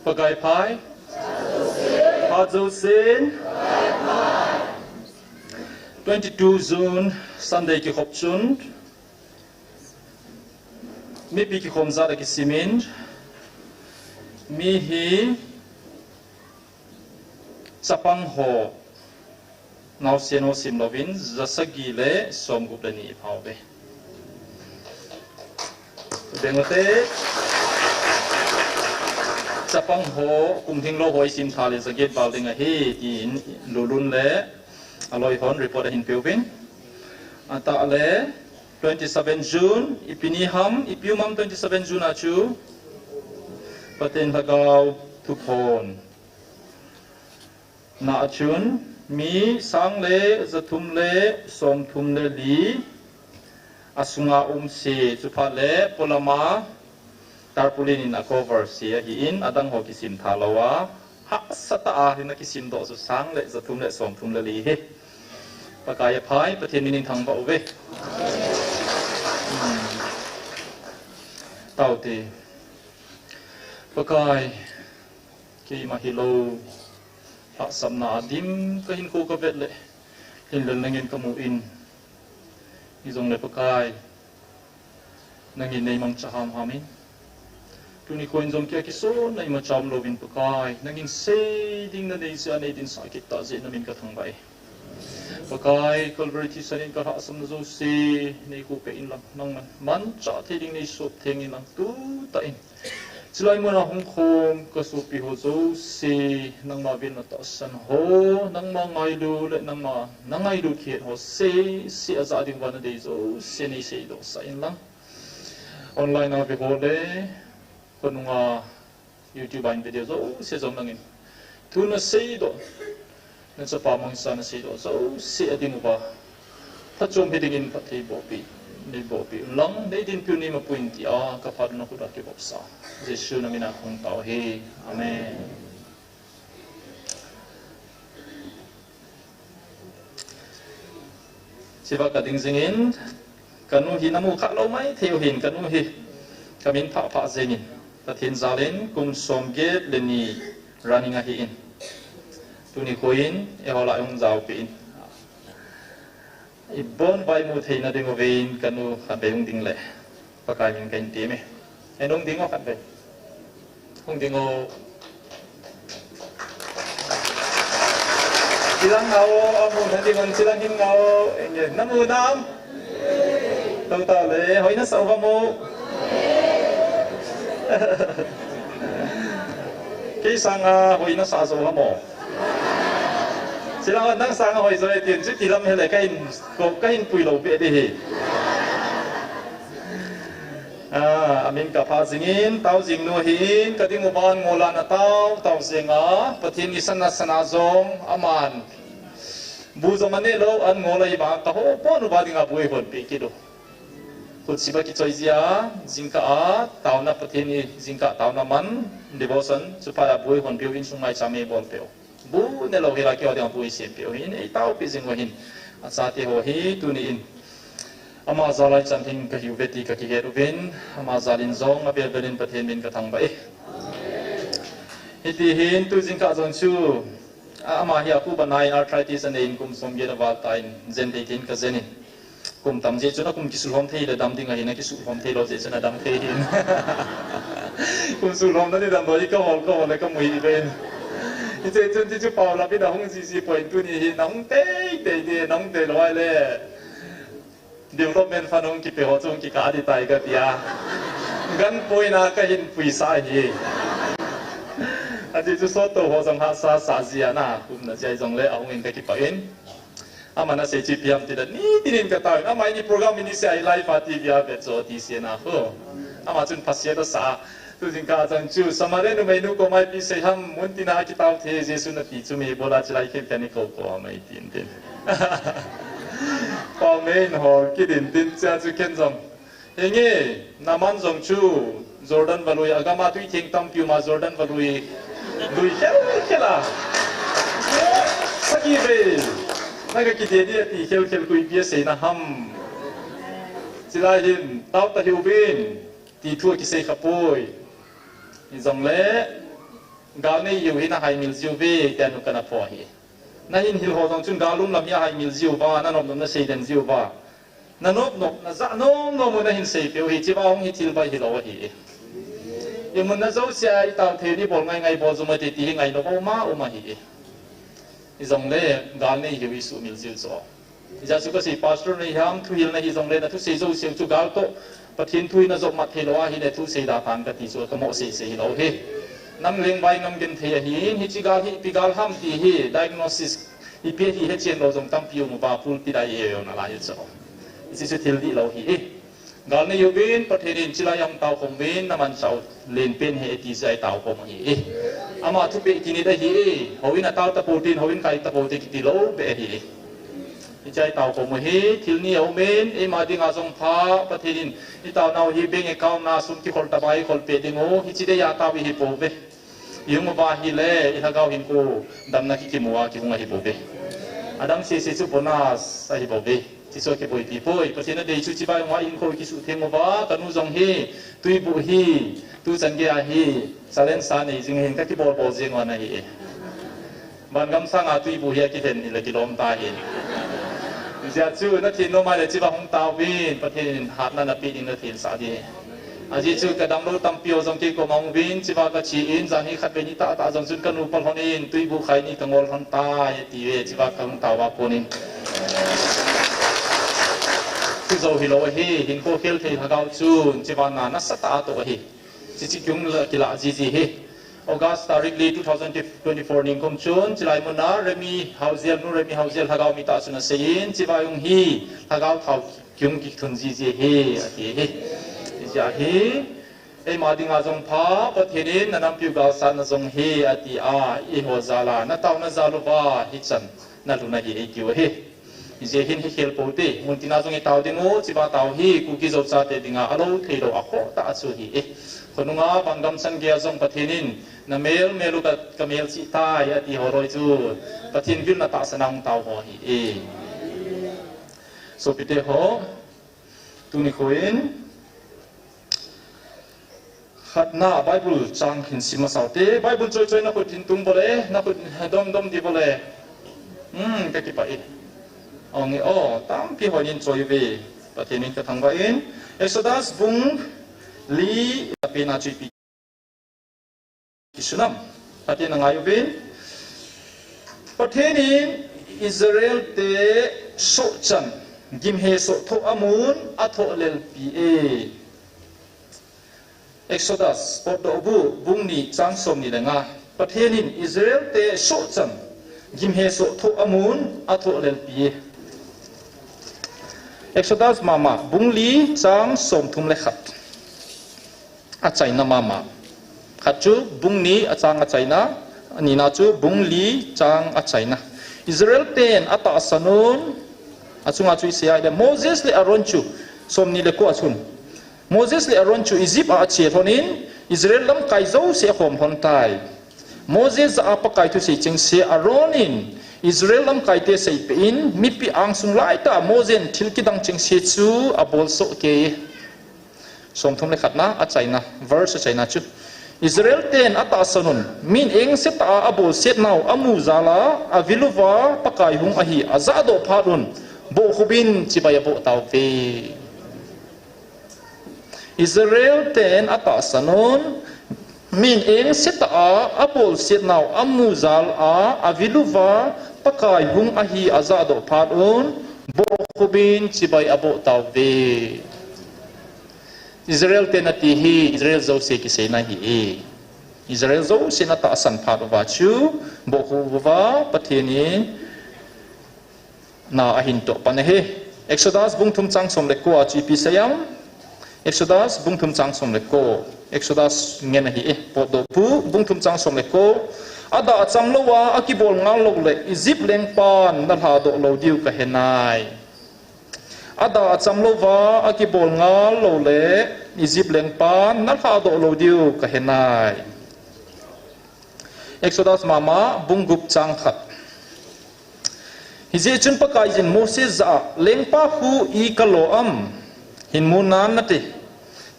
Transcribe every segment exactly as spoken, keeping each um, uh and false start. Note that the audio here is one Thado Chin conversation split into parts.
Pakai phai. Phat jousen. Twenty-two June, Sunday kikhop chun. Mipi kikhom jat a kisimin. Mi hi chapang ho. Naosen ho sim louvin, ja sagi le som gup le ni i pha uve. Beng u te. Chapang ho, kum lhinglou ho i sim tha le ja get val ding ahi, tin Lulun le aloi hon report ahin peuvin. Atah le, twenty-seven June, ipi ni ham, ipi um ham twenty-seven June a chu. Pathen Lhagao thuphon. Na a chun, mi sang le ja thum le som thum le li, a sunga um se, chu phat le, polam a, tarpaulin in a cover se ahin, adang ho kisim tha lou a, hahsa tah a, hin a kisim doh chu sang le ja thum le som thum le li hi. Pakai a phai, Pathen min in thangvah uve. Hmm. Tao te. Pakai. Keima hilou, hahsatna a dim ka hinkho ka vet le, hinlel nangin ka mu in, hijongle Pakai, nangin nei mangcha hamham in. Tuni kho in jong kei a kisonna imacha um louvin Pakai, nangin sei ding na nei jeh a nei dinsah kit tah jeh in na min ka thangvah e. Pakai, Calvary thisan in ka lhahsamna jouse, nei kou peh in lang, nangman manchah thei ding nei sop theng in lang, tutah in. Chulai mun a hung khom ka sopi ho jouse, nangma velna tahsan ho, nangma ngailu le nangma na ngailu khet ho se, se a ja ding uva na dei jouse nei seidoh sah in lang. Online a ve ho le, khonung a YouTube a in ve ding jouse jong nangin. Thu na seidoh, na chapa mangsa na seidoh jouse a ding uva. Phatchom hi dingin phatthei bohpi, nei bohpi un lang, nei dinpi un nei mapui in tia, ka phat na khut a kivopsa. Jesu na min a kong tao hi. Amen. Chiva ka ding jingin, ka nu hi na mu kha lou mai thei u hin, ka nu hi ka min phah phah jengin, Pathen jal in kum som get le ni running ahi in. Tuni kho in, eiho lah hung jao peh in. I bon vai mu theina ding uvin ka nu khatvei hung ding le. Pakai min ka in ti me. Ei hung ding o khatvei. Hung ding o. Chilang ngao, amu na ding on chilang hin ngao. Enge, na mu nam? Tau tau le, hoi na sa uva mu. Kei sanga hoi na sa jo uva mu. Chilang nang sanga hoi jo e tin, chuti lam hele ka in, ko ka in pui lou peh di hi. Ah, amin ka pha jingin, tao jing nu hin, ka ding uva an ngol a na tao, tao jing a, Pathen in sana sana jong, aman. Bu jong ane lou, an ngol a i ba, ka ho pon uva ding a bu ei hon peh kit u. Khut sipa kichoi jia, jingkah a, taona Pathen in, jingkah taona man, devotion, chuphat a bu ei hon peh u insung maicham ei bol peh u. Bu ne lou hi la keiho ding a bu ei sem peh u hin, ei taopi jing u hin. Achate ho hi, tuni in. Ama jal a i chan ding ka hiu ve ti ka kihet uvin, ama jal in jong, avel vel in Pathen min ka thangvah e. Hiti hin, tu jingkah jong chu, a, ama hi a kuba nai arthritis anei in kum som get a val ta in, jen thei thei in ka jen in. Kum tam jeh chun a kum kisulhom thei le dam ding ahin, a kisulhom thei lou jeh chun a dam thei hin. Kum sulhom na ni dam lou hi ka hol, ka hol le ka mu hi ve in. Hiche chun ti chu pau la pi na hung ji ji poi tuni hi na hung tei tei di, na hung tei lou ai le. Development fund hung kipe ho chu hung kikah di tai ka tia. Gan poi na ka hin pui sa hi. Ati chu sot to ho jong hahsa sa jia na, kum na jia jong le a hung in ka kipah in. Aman asei chu ipi ham tile, ni tinin ka taovin. Ama in program in isei a hi live a T V a vet jo ti sei na ho. Ama chun phasia asa. Tu jingkah chang chu, Samaria numei nu koma ipi sei ham, mun tina kitao thei Jesu nati chu mi bola chilai khen khen i kou kou ham ei tin tin. Pau mei in hol kit in tin chia chu ken jong. Henge, Naaman jong chu Jordan valui, agam a tui theng tampi um a Jordan valui, lui khel khel a. Sagi vei. Na ka kiti di ati khel khel koi pi a seina ham. Chilai hin, tao ta hiu bin, ti thu a kisei kha poi. Hijongle, gal nei hiu hi na hai mil jiu ve, ti a nu ka na pho hi. Na hin hil ho jong chun gal um lam hi a hai mil jiu va, na nop nop na sei den jiu va. Na nop nop, na ja nom nom u na hin sei peh u hi, chiva hung hi thil bai hi lo ahi. I mun na jo sia i tao thei ni bol ngai ngai bol jum a ti ti hi ngai lo ma um ahi. Hijongle, gal nei hiu i sumil jiu chu. Hijeh chun ka sei pastor na hi ham, thuhil na hijongle, na thusei jouse chu gal toh Pathen thu in a jop mat thei lo ahi le thusei da tan ka ti chu ka mo sei sei hi lo hi. Nam leng vai ngam gen thei ahi, hichi gal hi, ipi gal ham ti hi, diagnosis, ipi hi he chen lo jong tampi um uva pulpit a i e na lai chu. Hichi chu thil di lo hi. Gal nei hiu bin, Pathen in chilai a hung tao khom bin, na manchah u len pen hi e ti jeh a i tao khom ahi. Ama thupeh kinit ahi. Houin a tao ta pou tin, houin kai ta pou te kiti lo be ahi. Hiche a i tao khom u hi, thil ni a um in, eima dinga jong pha, Pathen in i tao nau hi bank account na sum kikhol ta bai khol peh ding u, hichi dei a tao i hi pou ve. I hung uva hi le, i lhagao hinkho damna kikim uva kihung ahi bou ve. Adang sese chu bonus ahi bou ve. Hichu kiboipi poi. Pathen a dei chu chibai hung a hinkho kisuhtheng uva, ka nu jong hi, tuibuh hi, tuchan gei a hi, challenge sa nei jing hin ka kibol bol jeng u ana hi e. Van gam sanga tuibuh hi a kihen ni le kilom ta hi. Hijeh chun na thin nom a le chiva hung tao vin, Pathen in hatna na pe ding na thil sa di. Ajeh chu ka damlou tampi ho jong kei koma hung uvin, chiva ka che in, jan hi khat vei ni tah tah jong chun ka nu pal lhon in, tuibuh khai ni ka ngol lhon tai, ati ve, chiva ka hung tao va kon in. Chu jou hi lo ahi, hinkho khel thei lhagao chun, chiva na nasatah a toh ahi. Chichi kiung la kila jiji hi. August tarik li two thousand twenty-four ningkum chun, chilai mun a Remi Haojel, nu Remi Haojel lhagao mi tah chun asei in, chiva hung hi, lhagao thao kiung kithun jiji hi, ati hi. Hijeh hi, eima dinga jong pha, Pathen in na nampiu galsatna jong hi, ati a, eiho jal a, na taona jal uva, hichan na lhun ahi, eitiu ahi. Hijeh hin hi khel pou te, mun tina jong i tao ding u, chiva tao hi, Kuki Zo chate dinga, alou thei lou, akhoh tah chu hi e. Khonunga, van gam chan gei a jong Pathen in, na mel mel u ka, ka mel chih tai, ati ho loi chu, Pathen vilna tahsan a hung tao ho hi e. Sopite ho, tuni kho in, khatna Bible chang hin sim masa u te, Bible choi choi na khut hin tung bole, na khut dom dom di bole. Hmm, ka kipah e. Ong e, o, tampi hon in choi ve. Pathen in ka thangvah in. Exodus bung li a pe na chu ipi kisun am. Pathen a ngai uvin. Pathen in Israel te soh chan, gimhesoh thoh amun, athoh lelpi e. Exodus, Potdohbu, bung ni chang som ni le nga. Pathen in Israel te soh chan, gimhesoh thoh amun, athoh lelpi e. Exodus mama, bung li chang som thum le khat. Achaina mama. Khat chu bung ni a chang achaina, anina chu bung li chang achaina. Israel ten atahsan un, achunga chu isei a ile Moses le Aaron chu, som ni le ko a chun. Moses le Aaron chu Egypt a ache lhon in, Israel lamkai jouse akhom lhon tai. Moses jah a Pakai thusei chengse Aaron in Israel lamkai te seipeh in, mipi angsung laitah a Moses in thil kidang chengse chu abol soh kei. Som thum le khatna, achaina, verse achaina chu. Israel ten atahsan un, min engse tah a abolset nau amu jal a, avil uva Pakai hung ahi ajahdoh phat un, bohkhup in chibai aboh tauve. Israel ten atahsan un, min engse tah a abolset nau amu jal a, avil uva Pakai hung ahi ajahdoh phat un, bohkhup in chibai aboh tauve. Israel ten ati hi, Israel jouse kiseina ahi e. Israel jousen atahsan phat uva chu, bohkhup uva Pathen in na ahin toh pan ahi. Exodus bung thum chang som le ko a chu ipi asei am. Exodus bung thum chang som le ko. Exodus ngen ahi e. Potdohbu bung thum chang som le ko. Adah acham lou a, akibol ngal lou le, Egypt lengpan nalhadoh lou diu kahe nai. Adah acham lou va, akibol ngal lou le, Egypt lengpan nalhadoh lou diu kahe nai. Exodus mama, bung gup chang khat. Hijeh chun Pakaiyin Moses jah a, "Lengpa khu i kalo am? Hin mu nan nate.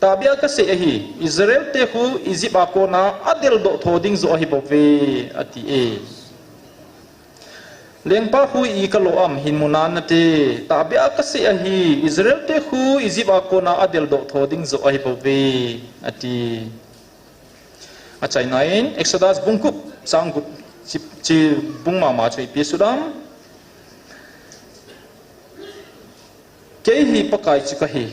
Tahbeh a kasei ahi, Israelte khu Egypt a kona adeldoh tho ding joh ahi bouve," ati e. "Lengpa khu i kalo am? Hin mu nan nate. Tahbeh a kasei ahi, Israelte khu Egypt a kona adeldoh tho ding joh ahi bouve," ati. Achaina in Exodus bung gup, chang gup, chi, chi bung mama chu ipi sudam. "Kei hi Pakai chu kahi.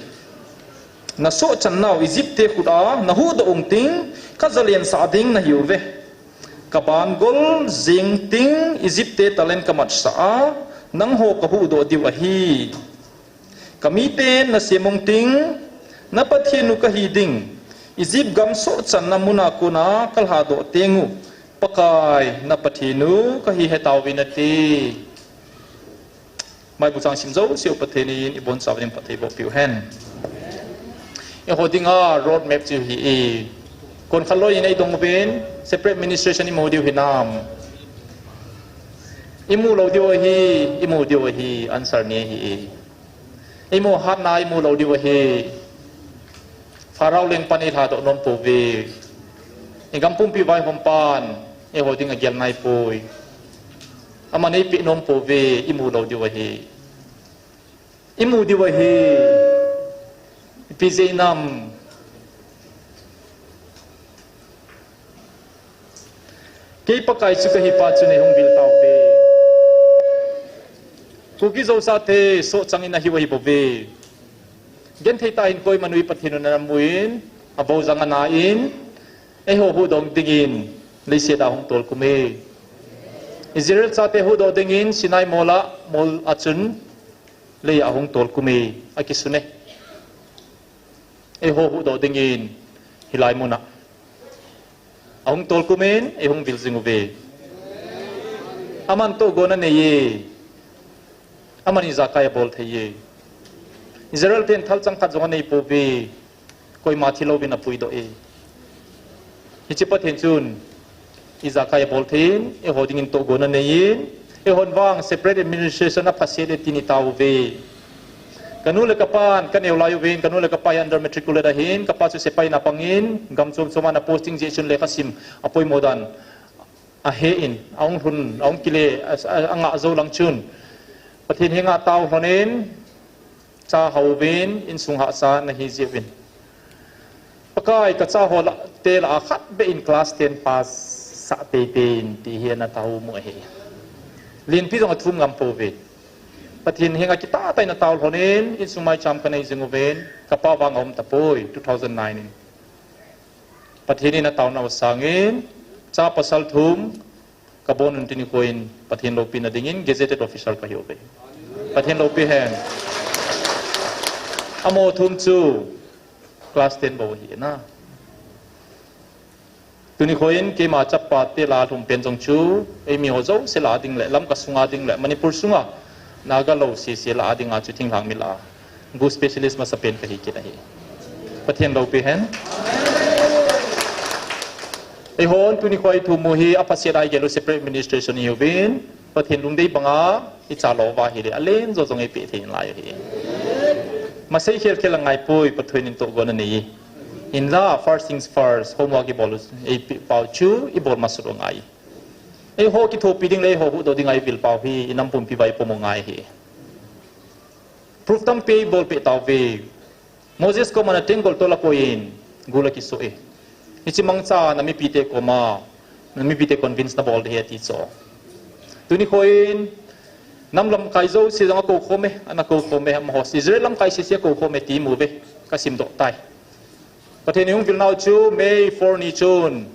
Nasohchan nau Egyptte khut a nahuhdoh ung ting, kajalen sah ding nahiuve. Kaban gol jing ting Egyptte talen kamatsah a, nangho kahuhdoh diu ahi. Kamite nasem ung ting, na Pathen u kahi ding, Egypt gam sohchanna mun a kona kalhadoh teng u, Pakai na Pathen u kahi hetauvin," ati. Maibu chang sim jouse u Pathen in ibonchauvin phatthei boh peh u hen. Eiho dinga road map chu hi e. Kon khat loi in eidong uvin, separate administration imu diu hinam? Imu lou diu ahi, imu diu ahi, answer ni ahi e. Imu hatna imu lou diu ahi. Pharaoh lengpan eilhadoh nom pouve. Igam pumpi vaihom pan eiho dinga gel naipoi. Aman eipeh nom pouve, imu lou diu ahi. Imu diu ahi. Ipi jeh inam? Kei Pakai chu kahi pa chu neihung vil tauve. Kuki Zo sate sohchang in ahiu ahi bouve. Genthei tah in koima nu i Pathen u ana mu in, abou jang ana in, eiho huhdoh dingin leiset a hung tolkhum e. Israel chate huhdoh dingin Sinai mol a, mol a chun lei a hung tolkhum e, akisun e. Eiho huhdoh dingin hilai mun a ahung tolkhum in, eihung vil jing uve. Aman tohgon anei e. Aman ijakai abol thei e. Israel ten thalchang khat jong anei pouve. Koima thi louvin apuidoh e. Hiche Pathen chun ijakai abol thei in, eiho dingin tohgon anei in, eihon vang separate administration aphaset e tin itao uve. Kanu le kapan kaneo lai uvin, kanu le kapa hi under matriculate ahin, kapa chu sepai in apang in, gam chom chom a ana posting jeh chun lekha sim apoimo dan ahe in, ahung lhun, ahung kile, a, a, angah jou lang chun, Pathen henga tao lhon in, cha hao uvin, insung hahsa ana hi jeh uvin. Pakai, kacha ho lah, te lah a khat beh in class ten pass sah teitei in ti hi ana tao u ahi. Lenpi jong athum ngam pouve. Pathen henga kitah tah in atao lhon in, insung maicham kanei jing uvin, kapa vang aum tapoi, two thousand nine in. Pathen in ataona u sangin, cha pasal thum, kabon un tuni khoin Pathen loupina dingin gazetted officer kahi uve. Pathen loupi hen. Amaho thum chu class ten bou ahi na. Tuni khoin keima chapa te lah a lhum pen jong chu, eimi ho jouse lah a ding le, Lamka sunga ding le, Manipur sunga, Naga lou sese lah a dinga chu thinglhang mi lah a gu specialist masapen kahi kit ahi. Pathen loupi hen. Eihon tuni khoi thu mu hi aphaset a igel u separate administration ihiuvin, Pathen lungdei banga icha lou uva ahile, alen jo jong eipeh thei nalai ahi. Masei khel khel angai poi, Pathen in tohgon anei. Hinla, first things first, homework ibol u, eipeh pau chu ibol masat u angai. Eiho kithopi ding le eiho huhdoh dinga ivil pau hi, inam pumpi uva ipom u angai ahi. Proof tampi eibolpeh tauve. Moses koma ana tenggol tol akoi in, gul akisoh e. Hiche mangcha a namipite koma, namipite convince nabol ding ahi ati chu. Tuni khoin, nam lamkai jouse jong akoukhom e, ana koukhom e, amaho Israel lamkai sese akoukhom e ti imu uve, kasimdoh tai. Pathen in eihung vil nau chu May four ni chun,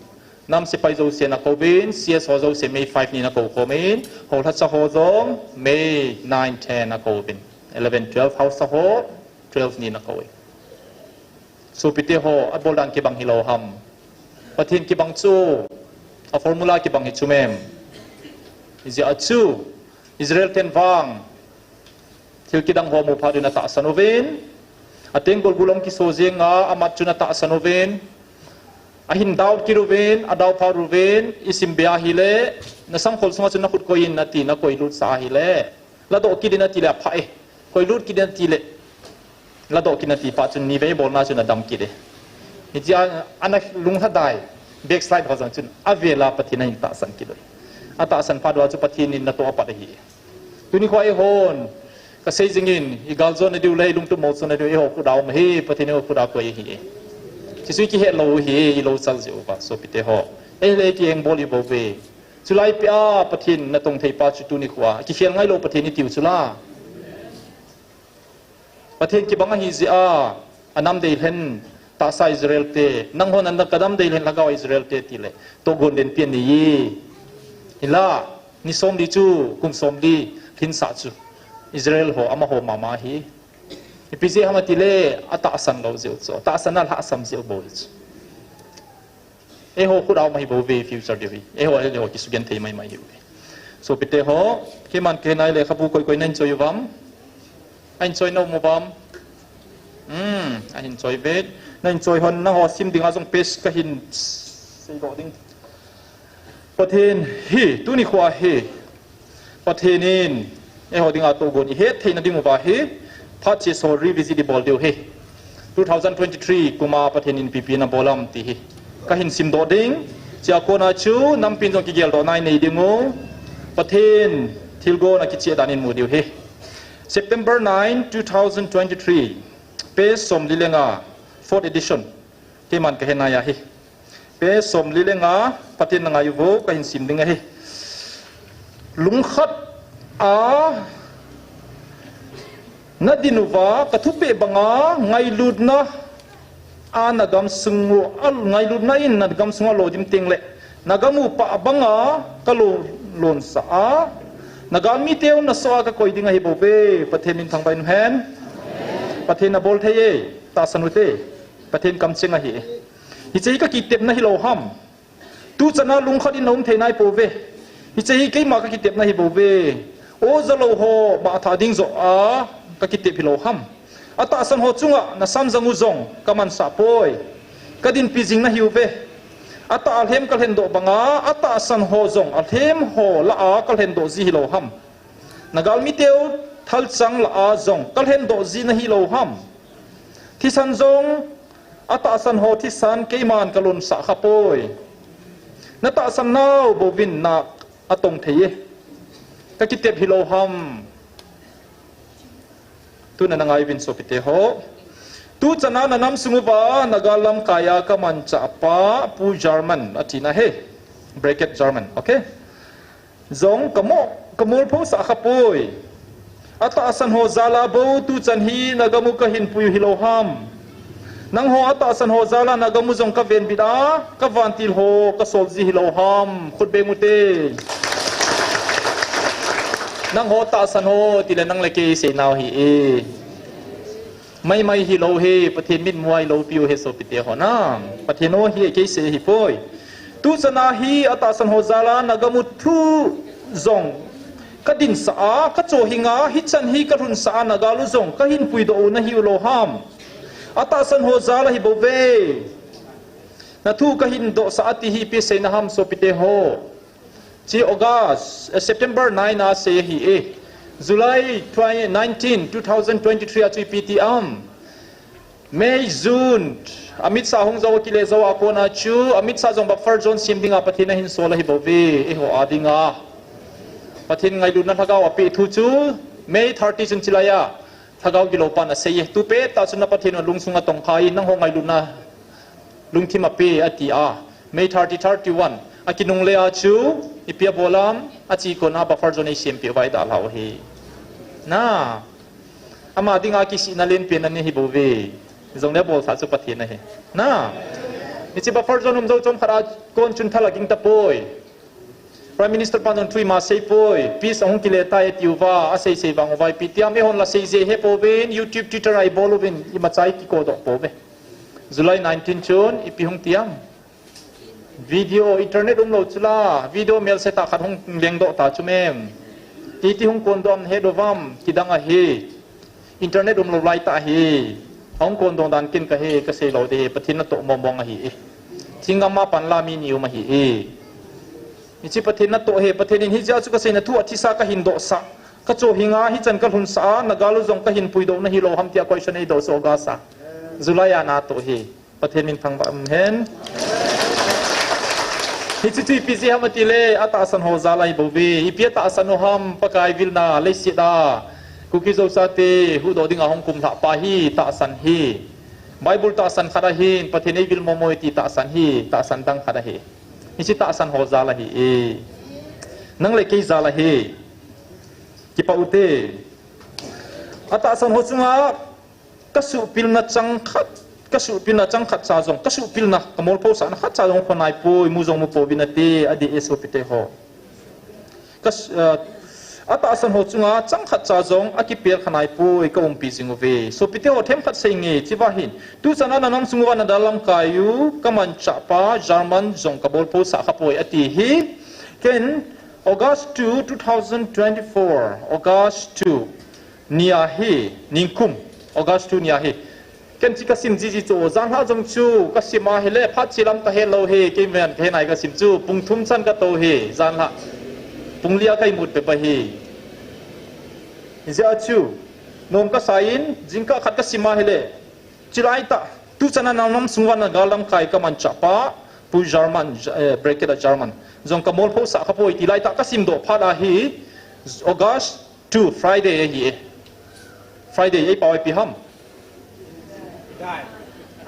nam sepai jouse ana kouvin, C S ho jouse May five ni ana koukhom in, houlhacha ho jong May nine, ten ana kouvin, eleven, twelve, haosa ho twelve ni ana kou e. Sopite ho, abol dan kibang hilou ham? Pathen kibang chu, a formula kibang hi chu mem. Hijeh a chu, Israel ten vang, thil kidang ho amu phat in atahsan uvin, atenggol gul ahung kiso jenga, amat chun atahsan uvin, ahin dao kit uvin, adao phat uvin, isim be ahile, nasangkhol sunga chun nakhut koi in ati, nakoi lutsah ahile, Ladoh kit in ati le apha e. Koilut kit in ati le ladoh kit in ati phat chun nivei bolna chun adam kit e. Hitia ana lunglhadai, backslide ho jong chun avela Pathen ahin tahsan kit u. Atahsan phat uva chu Pathen in natoh apat ahi. Tuni khoa eihon kasei jingin, igaljona diu le ilungtup mosona diu eiho khut a um ahi, Pathen eiho khut a koi ahi. Chuchu ikihet lou u ahi, ilou chal jeh uva, sopite ho. Eile kiengbol ibol uve. Chulai pia Pathen natong thei pa chu tuni khoa kikhel ngailou Pathen itiu chula. Pathen kibang ahi jeh a, anam deilhen tahsa Israel te, nanghon ana kadam deilhen lhagao Israel te tile, tohgon den pen neiye. Hinla, ni somli chu, kum somli, lhinsah chu Israel ho, amaho mama ahi. Ipi jeh ham atile, atahsan lou jeh u chu, tahsan alhahsam jeh u bou chu. Eiho khut a um ahi bouve future diu hi. Eiho, eiho kisugenthei maimai ahiuve. Sopite ho, keiman kahenai lekhabu koi koi nahin choi uvam? Ahin choi naum uvam? Hmm, ahin choi uve. Nahin choi hon, nangho sim dinga jong page kahin seidoh ding. Pathen hi, tuni khoa hi. Pathen in eiho dinga tohgon ihet theina diuva hi, phat chesa ho revisit ibol diu ahi. Two thousand twenty-three kuma Pathen in ipi ipi nabol ham ti hi kahin simdoh ding. Chua kona chu nampin jong kigeldohna inei diu. Pathen thilgon akicheh dan in imu diu ahi. September nine, two thousand twenty-three, page somli le nga, fourth edition. Keiman kahenai ahi. Page somli le nga, Pathen in angai uvo, kahin sim ding ahi. Lungkhat a nadin uva, kathupeh banga, ngailutna a nagam sung u, a, ngailutna in nagam sung a lo dim teng le, nagam u pah banga, kalo, lonsah a, nagalmi teu nasoh a kakoi ding ahi bouve, Pathen min thangvah in hen. Pathen abol thei e, tahsan u te. Pathen kamcheng ahi. Hiche hi kakitepna hilou ham? Tuchan a lungkhat in naum thei nai pouve. Hiche hi keima kakitepna hi bouve. O jalou ho, bahtha ding joh a kakitep hilou ham? Atahsan ho chunga nasamjang u jong kamansah poi. Kadinpi jing nahiuve. Atah alhem kalhendoh banga, atahsan ho jong alhem ho lah a kalhendoh ji hilou ham? Nagalmi teu thalchang lah a jong kalhendoh ji nahilou ham? Thisan jong, atahsan ho thisan keiman kalonsah khapoi. Natahsan nau bouvin na atong thei e. Kakitep hilou ham? Tuna nangai uvin sopite ho. Tuchan a nanam sung uva Naga lamkai a kamanchah pa Pu German atina ahi. Bracket German, okay? Jong kamo, kamolphosah khapoi. Atahsan ho jal a bou tuchan hi nagam u kahin pui u hilou ham? Nangho atahsan ho jal a nagam u jong kavenbit a, kavantil ho kasol ji hilou ham? Khut beng u te. Nangho tahsan ho tile nang le kei seinau ahi e. Maimai hilou hi, Pathen mitmu a iloupiu hi sopite ho na. Pathen o hi kei sei ahipoi. Tuchan a hi atahsan ho jal a nagam u thu jong kadinsah a, kachohhing a, hichan hi kalhunsah a, nagal u jong kahin puidoh u nahiu lou ham? Atahsan ho jal ahi bouve. Nathu kahin dohsah a ti hi ipi seina ham sopite ho? Hiche August, eh, September nine a sei ahi e. July twenty, nineteen, two thousand twenty-three a chu ipi ti am? May, June, Amit Shah hung jou, akile jou a kona chu, Amit Shah jong buffer zone sem dinga Pathen in ahin sol ahi bouve, eiho a dinga. Pathen ngailutna lhagao apeh thu chu, May thirty chun chilai a lhagao gilou pan asei e. Tupet tah chun na Pathen in lungsung atongkha in, nangho ngailutna lungthim ape ati a. May thirty, thirty-one akinungle a chu, ipi abol am, ache kona buffer zone eisempeh uva idalhau ahi. Na. Ama dinga kisihna lenpen ana hi bouve. Jongle abolsah chu Pathen ahi. Na. Hiche buffer zone um jou chomkhat a kon chun thal aging tapoi. Prime Minister pan jong thu ima seipoi. Peace ahung kile tai atiuva, asei sei vang uva ipi ti am, eihon la seije hepouvin, YouTube, Twitter a ibol uvin, imacha ikikodoh pouve. July nineteen chun ipi hung ti am? Video, internet umlou chula, video melse tah khat hung lengdoh ta chu mem. Iti hung kondoh am het uvam, kidang ahi. Internet umlou lai tah hi. Ahung kondong dan ken kahe, kasei lou ding, Pathen natoh mong mong ahi e. Thinggam a pan la mi ni um ahi e. Hiche Pathen natoh ahi, Pathen in hijeh a chu kasei na thu a thisa kahin dohsah. Ka chohing a, hichan ka lhun sah a, na gal u jong ka hin puidoh na hilou ham tia question eidoh soh ga sa. July a na toh hi. Pathen min thangvah um hen. Hichu chu ipi jeh ham ati le, atahsan ho jal ahi bou ve. Ipi atahsan u ham, Pakai vilna leiset a Kuki Zo chate huhdoh dinga hung kumlhah pa hi tahsan hi. Bible tahsan khat ahin, Pathen eivil momo e ti tahsan hi, tahsan dang khat ahi. Hichu tahsan ho jal ahi e. Nang le kei jal ahi. Kipah u te. Atahsan ho chunga ka suhpilna chang khat, ka suhpilna chang khat cha jong, ka suhpilna, ka molphosahna khat cha jong khoh naipoi, mu jong mu pouvin ate, adeh e sopite ho. Ka s-, ah, atahsan ho chunga chang khat cha jong akipel kha naipoi, ka umpi jing uve. Sopite ho, themkhat sei nge, chiva hin. Tuchan a na nam sung uva na dal lamkai u ka manchah pa German jong ka molphosah kha poi ati hi. Ken August two, two thousand twenty-four, August two ni ahi, ningkum, August two ni ahi. Ken chu ka sim jiji chu, janlhah jong chu ka sim ahile, phat che lam ka helou hi, keiman ka he nai ka sim chu, pung thum chan ka tou hi, janlhah. Pung li a ka imut bep ahi. Hijeh a chu, nom ka sa in, jingkah khat ka sim ahile, chulai tah, tuchan a na nam sung uva na gal lamkai ka manchah pa, Pu German, eh, bracket a German. Jong ka molphosah kha poi ti lai tah ka simdoh phat ahi, August two, Friday ahi e. Friday, eipao ipi ham?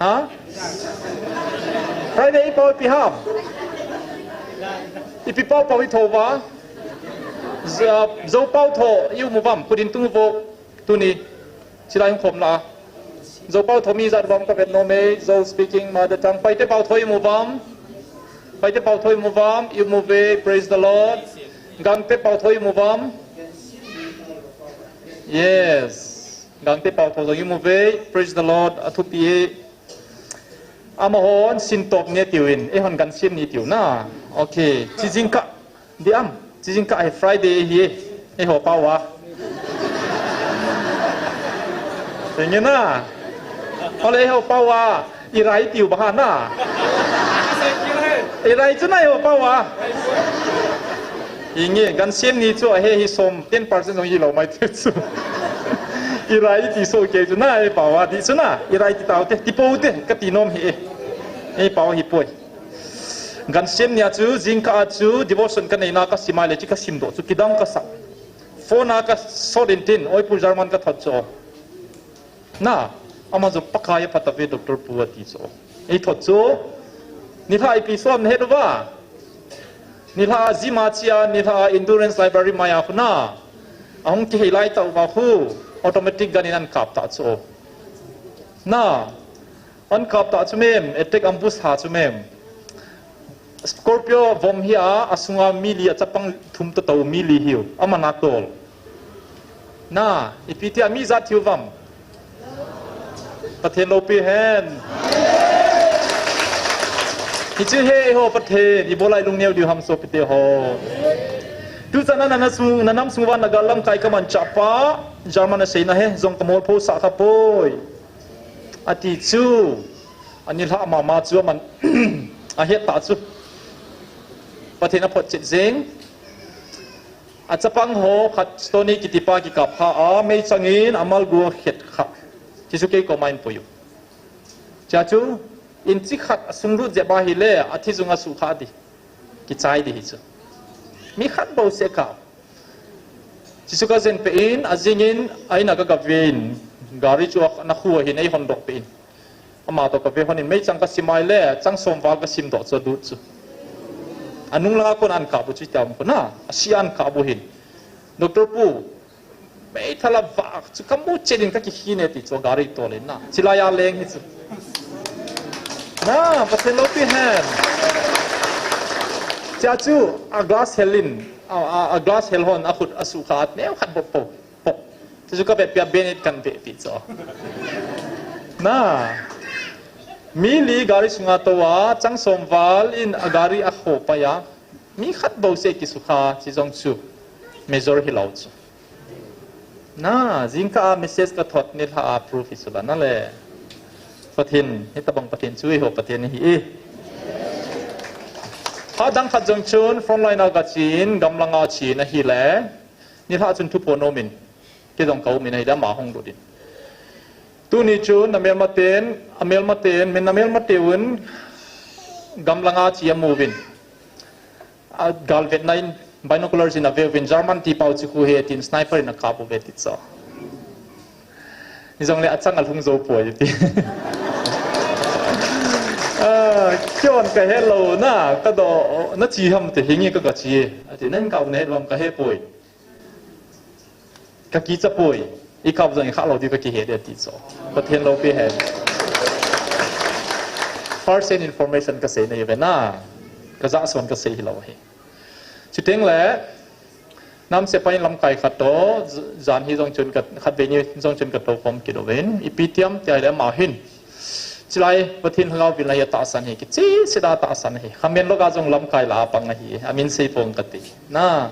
Ha? Friday, eipao ipi ham? Ipi pao pao i tho uva? Zo, Zo pao tho i um uvam, khut in tung uvo, tuni. Chulai hung khom la. Zo pao tho mi ijat uvam ka vet nom e, Zo speaking mother tongue. Paite pao tho i um uvam. Paite pao tho i um uvam, i um uve, praise the Lord. Gangte pao tho i um uvam. Yes. Gangte pao tho jong i um uve, praise the Lord, athupi e. Amahon sintop ni atiuvin, eihon gansem ni atiu na. Okay, chi jingkah, di am, chi jingkah hi Friday ahi, eiho pao a. Enge na. Ole eiho pao a, irai tiu baha na. Irai chu na eiho pao a. Inge, gansem ni chu ahe hi som, ten percent jong hilou mai te chu. Irai ti soh kei chu na, eipao a, ti chu na, irai ti tau te, ti pou te, ka ti nom hi e. Eipao hi poi. Gansem nia chu, jingkah a chu, devotion ka neina ka sim a le, chu ka simdoh chu, kidang ka sa. Phone a ka sot in tin, oi Pu German ka thot chu. Na, ama jong Pakai a phatah ve Doctor Pu ati chu. Ei thot chu, nilhah ipi som na het uva. Nilhah a gym a chia, nilhah a endurance library maiya khu na. Ahung kihei lai tah uva khu, automatic gun in an kap tah chu. Na, an kap tah chu mem, attack ambush ha chu mem. Scorpio vom hi a, asunga mi li a chapang thum toh tou mi li hiu, aman a tol. Na, ipi tia mi jat hiu vam. Pathen loupi hen. Hichu hi eiho Pathen, ibola ilung neo diu ham sopite ho. Tuchan a na, na sung, na nam sung uva na gal lamkai ka manchah pa, German a seina hi, jong ka molphosah kha poi. Ati chu, anilhah mama chu aman, ahet tah chu. Pathen a photchet jing. Achapang ho khat Stony kiti pa kikap kha a, meichang in amal gu akhet kha. Hichu kei koma ahin pui u. Chua chu, inchi khat asung lut jep ahile, athi jung asuh kha di. Kichai di hichu. Mi khat bou seh kap. Hichu ka jen peh in, ajing in, a in a ka ga ve in, gari chu ana khu ahin, eihon doh peh in. Ama toh ka ve hon in, meichang ka sim a ahile, chang som val ka simdoh chu alut chu. Anung langa kon an kap u chu tia um khu na, asi an kap u hin. Doctor Pu, meithal a vah chu ka mu chet in ka kikhin e ti chu gari tol in na. Chilai a leng hi chu. Na, Pathen loupi hen. Chua chu, a glass hel in, a, a, a glass hel hon, akhut asuh kha neo khat bou pou. Pok. Chu chu ka vetpi a Bennett kan vetpi chu. Na. Mi li gari sunga tou a, chang som val in a gari akho pai a. Mi khat bou seh kisukha, chi jong chu. Major hilou chu. Na, jingkah a message ka thot nilhah a proof hi chu la na le. Pathen, hitabang Pathen chu eiho Pathen ahi e. Hadang khat jong chun, frontline a ka chen, gamlang a chen ahile. Nilhah chun thuphon aumin, kei jong ka umin ahile ama hung lut in. Tuni chun amelmaten, amelmaten, min amelmateuvin gamlanga che amuvin. Agalvetna in binoculars in aveuvin, German tipau chu khu ahi tin sniper in akap uve ti chu. Hijongle achang alhung jou poi ti. Ah, keiin kahelou na, kadoh, nache ham ti, hinge ka, kache. Ati, nang kap nahet uvam kahepoi. Kakicha poi. Ikap jong ikha lou diu kakihe ding ti chu. Pathen loupi hen. First hand information kasei nahiuve na. Kajah son kasei hilou ahi. Chuteng le, namsepa in lamkai khat toh, j-, jan hi jong chun ka, khatvei ni jong chun katou khom kit uvin, ipi tiam tia ahile ama hin. Chulai Pathen lhagao vilna hi atahsan ahi, kicheh seh a tahsan ahi. Khamenlok a jong lamkai la apang ahi, amin sei ponge kati. Na,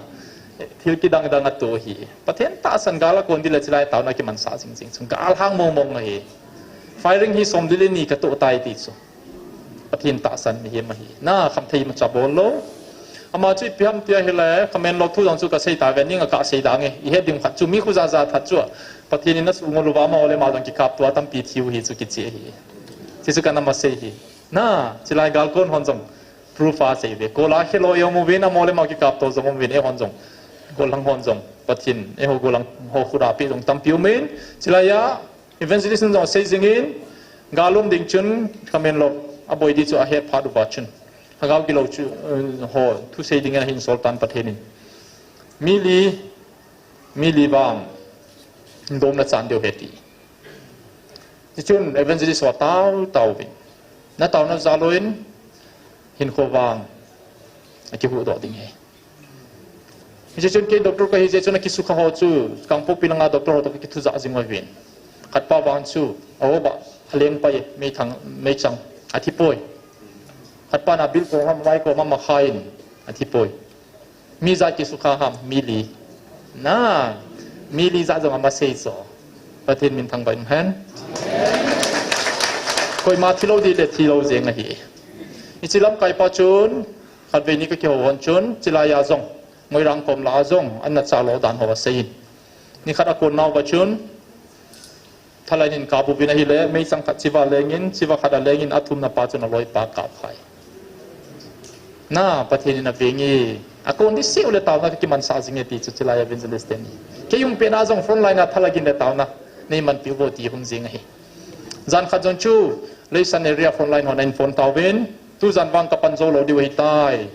thil kidang dang atoh ahi. Pathen tahsan gal akon ding le chulai taona kimansah jing jing chu. Gal hang mong mong ahi. Firing hi somli le ni katoh tai ti chu. Pathen tahsan mihem ahi. Na, khamthei imacha bol lou. Ama chu ipi ham tia ahile, khamenlok thu jong chu kasei tauve, ning a kasei dange. Ihet ding khat chu, mi khu jaja that chu. Pathen in asuh ngol uva, ama ole ama jong kikapto a tampi thiu ahi chu kiche ahi. Chuchu kana masei ahi. Na, chulai gal kon hon jong proof asei uve. Kol a helou aum uvin, ama ole ama kikapto jong um uvin, eihon jong. Gollhang hon jong. Pathen, eiho gollhang ho khut a apeh jong tampi umin. Chulai a, Evangelist in jong asei jingin, gal um ding chun, khamenlok aboi ding chu ahet phat uva chun. Lhagao gilou chu, eh, ho, thusei dingin ahin sol tan Pathen in. Mi li, mi li vang, domna chan diu ahi ti. Tichun evangelist ho atao, taovin. Nataona jal uvin, hinkho vang, akihuhdoh ding ahi. Hiche chun kei doctor kahi jeh chun akisukha ho chu, Kangpokpi langa doctor ho toh kakithu jah jing uvin. Khatpa vang chu, aho ba, aleng pai, meithang, meichang, athipoi. Khatpa na bil koma, mai koma, makhan, athipoi. Mi ijat kisukha ham, mi li. Na, mi li ijat jong amasei chu. Pathen min thangvah in hen. Koima thilou ding le thilou jeng ahi. Hiche lamkaipa chun, khatvei ni kakihou hon chun, chulai a jong. Moirang kom lah a jong, ana chalo dan ho asei in. Nikhat akon nauva chun, thalai in kap uvin ahile, meichang khat chiva lengin, chiva khat alengin, athumna pa chun aloipa kap khai. Na, Pathen in aveng e, akon ding seh u le taona kakimansah jing e ti chu chulai evangelist teni. Kei um pet na jong front line a thalai in le taona, neimanpi uvo ti hung jing ahi. Jan khat jong chu, Leisan area front line hon ahin phone tauvin, tujan vang kapan jou lou diu ahitai.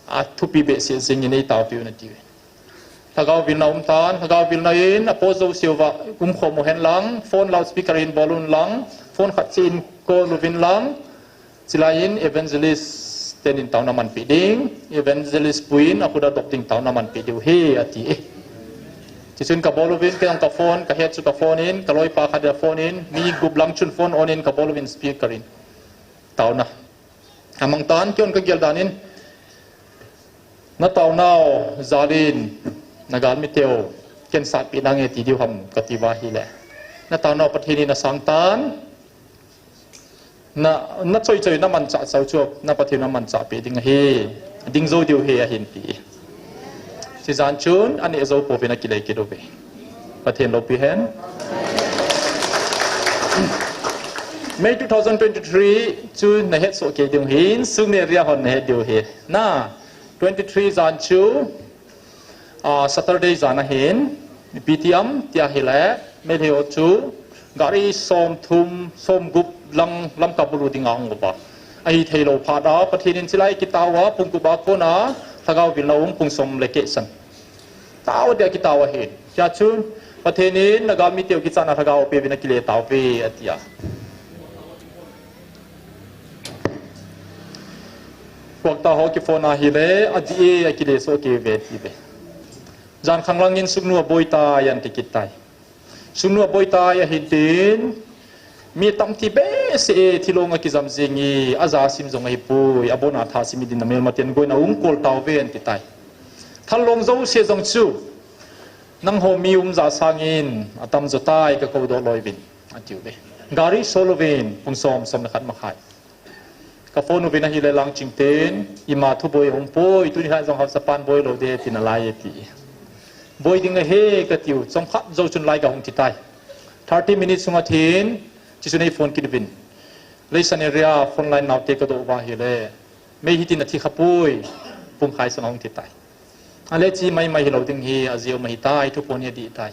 Athupi behseh jingin eitaopiu nati uve. Lhagao vilna um tan, lhagao vilna in, apo jouse uva, umkhom u hen lang, phone loudspeaker in bol un lang, phone khat cheh in call uvin lang, chulai in evangelist ten in taona manpeh ding, evangelist pu in akhut a dop ding taona manpeh diu ahi, ati e. Tichun kabol uvin, kei jong ka phone, kahet chu ka phone in, kaloipa khat a phone in, mi gup lang chun phone on in kabol uvin speaker in. Taona. Amang tan, keiin kagel dan in, nataonau jal in, nagalmi teu, ken satpeh nange ti diu ham kati uva ahile. Nataonau Pathen in asang tan, na, nachoi choi namanchah chau chu, na Pathen in amanchah peh ding ahi, ding jou diu ahi ahin ti. Chujan chun, aneh jou pouvin akile kit uve. Pathen loupi hen. May two thousand twenty-three chu nahet soh kei diu ahin, Sugnu area hon nahet diu ahi. Na, twenty-three jan chu, ah, Saturday jan ahin, ipi tiam tia ahile, Meitei ho chu, gari somthum, somgup lang Lamka bulu dinga ahung uva. Ahithei lou phat a, Pathen in chulai kitao a, pung gup a kona, lhagao vilna um pung som le keh san. Tao dia kitao ahi. Hijeh chun, Pathen in nagalmi teu kichatna lhagao apeuvin akile tauve, atia. Kwakta ho kiphone a ahile, adih e, akile soh kei uve, ati uve. Jan khang lang in Sugnu aboi tai, ati kit tai. Sugnu aboi tai ahin tin, mi tamtah behseh e, thilong a kijam jing e, aja sim jong ahipoi, abon a tha sim ding in amelmaten goina hung kol tauve, ati tai. Thal long jouse jong chu, nangho mi um ja sangin, atam jo tai, kakou doh loi uvin, ati uve. Gari sol uvin, pung som, som le khat makhai. Ka phone uvin ahile Langching ten, ima thuboi hung poi, tuni lhah jong Hausapan boi lou ding tin alai e ti. Boi ding ahi katiu, chomkhat jou chun light ahung thi tai. Thirty minutes sunga thin, chuchun eiphone kit uvin. Leisan area frontline naote kadoh uva ahile, mei hitin athi khapoi, pung khat sunga hung thi tai. Ale chi maimai hilou ding hi, ajeh um ahitai, thuphon hi adih tai.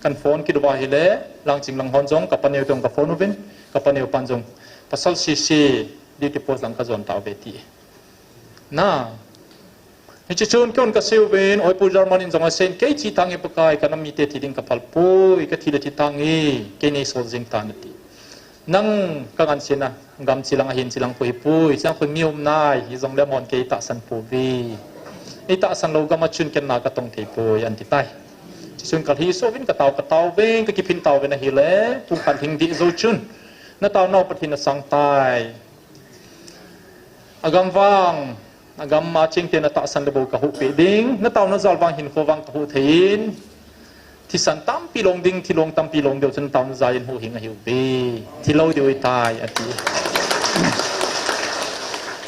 Kahin phone kit uva ahile, Langching lang hon jong, kapaneo te jong kaphone uvin, kapaneo pan jong, pasal sese, duty post lang kajon tauve ati. Na. Hiche chun keihon kasei uvin, Oipu German in jong aseiyin, kei chi tange Pakai, kanam mite thi ding kaphal poi, kathi le thi tange, kei neisol jing tan ati. Nang kangansena, gam chilang ahin chilang khu hipoi, chilang khu mi um nai, hijongle amahon kei eitahsan pouve. Eitahsan lou gam a chun ken na katong thei poi, anti tai. Chuchun kalhi soh uvin katao, katao uvin, kakiphin tauvin ahile, pung khat lhing deh jou chun, nataonau Pathen in asang tai. Agam vang, agam a chengte natahsan le bou kahuhpeh ding, nataona jal vang hinkho vang kahuh thei in, thisan tampi long ding, thilong tampi long diu chun nataona jal in huhhing ahiuve, thilou diu ahitai, ati.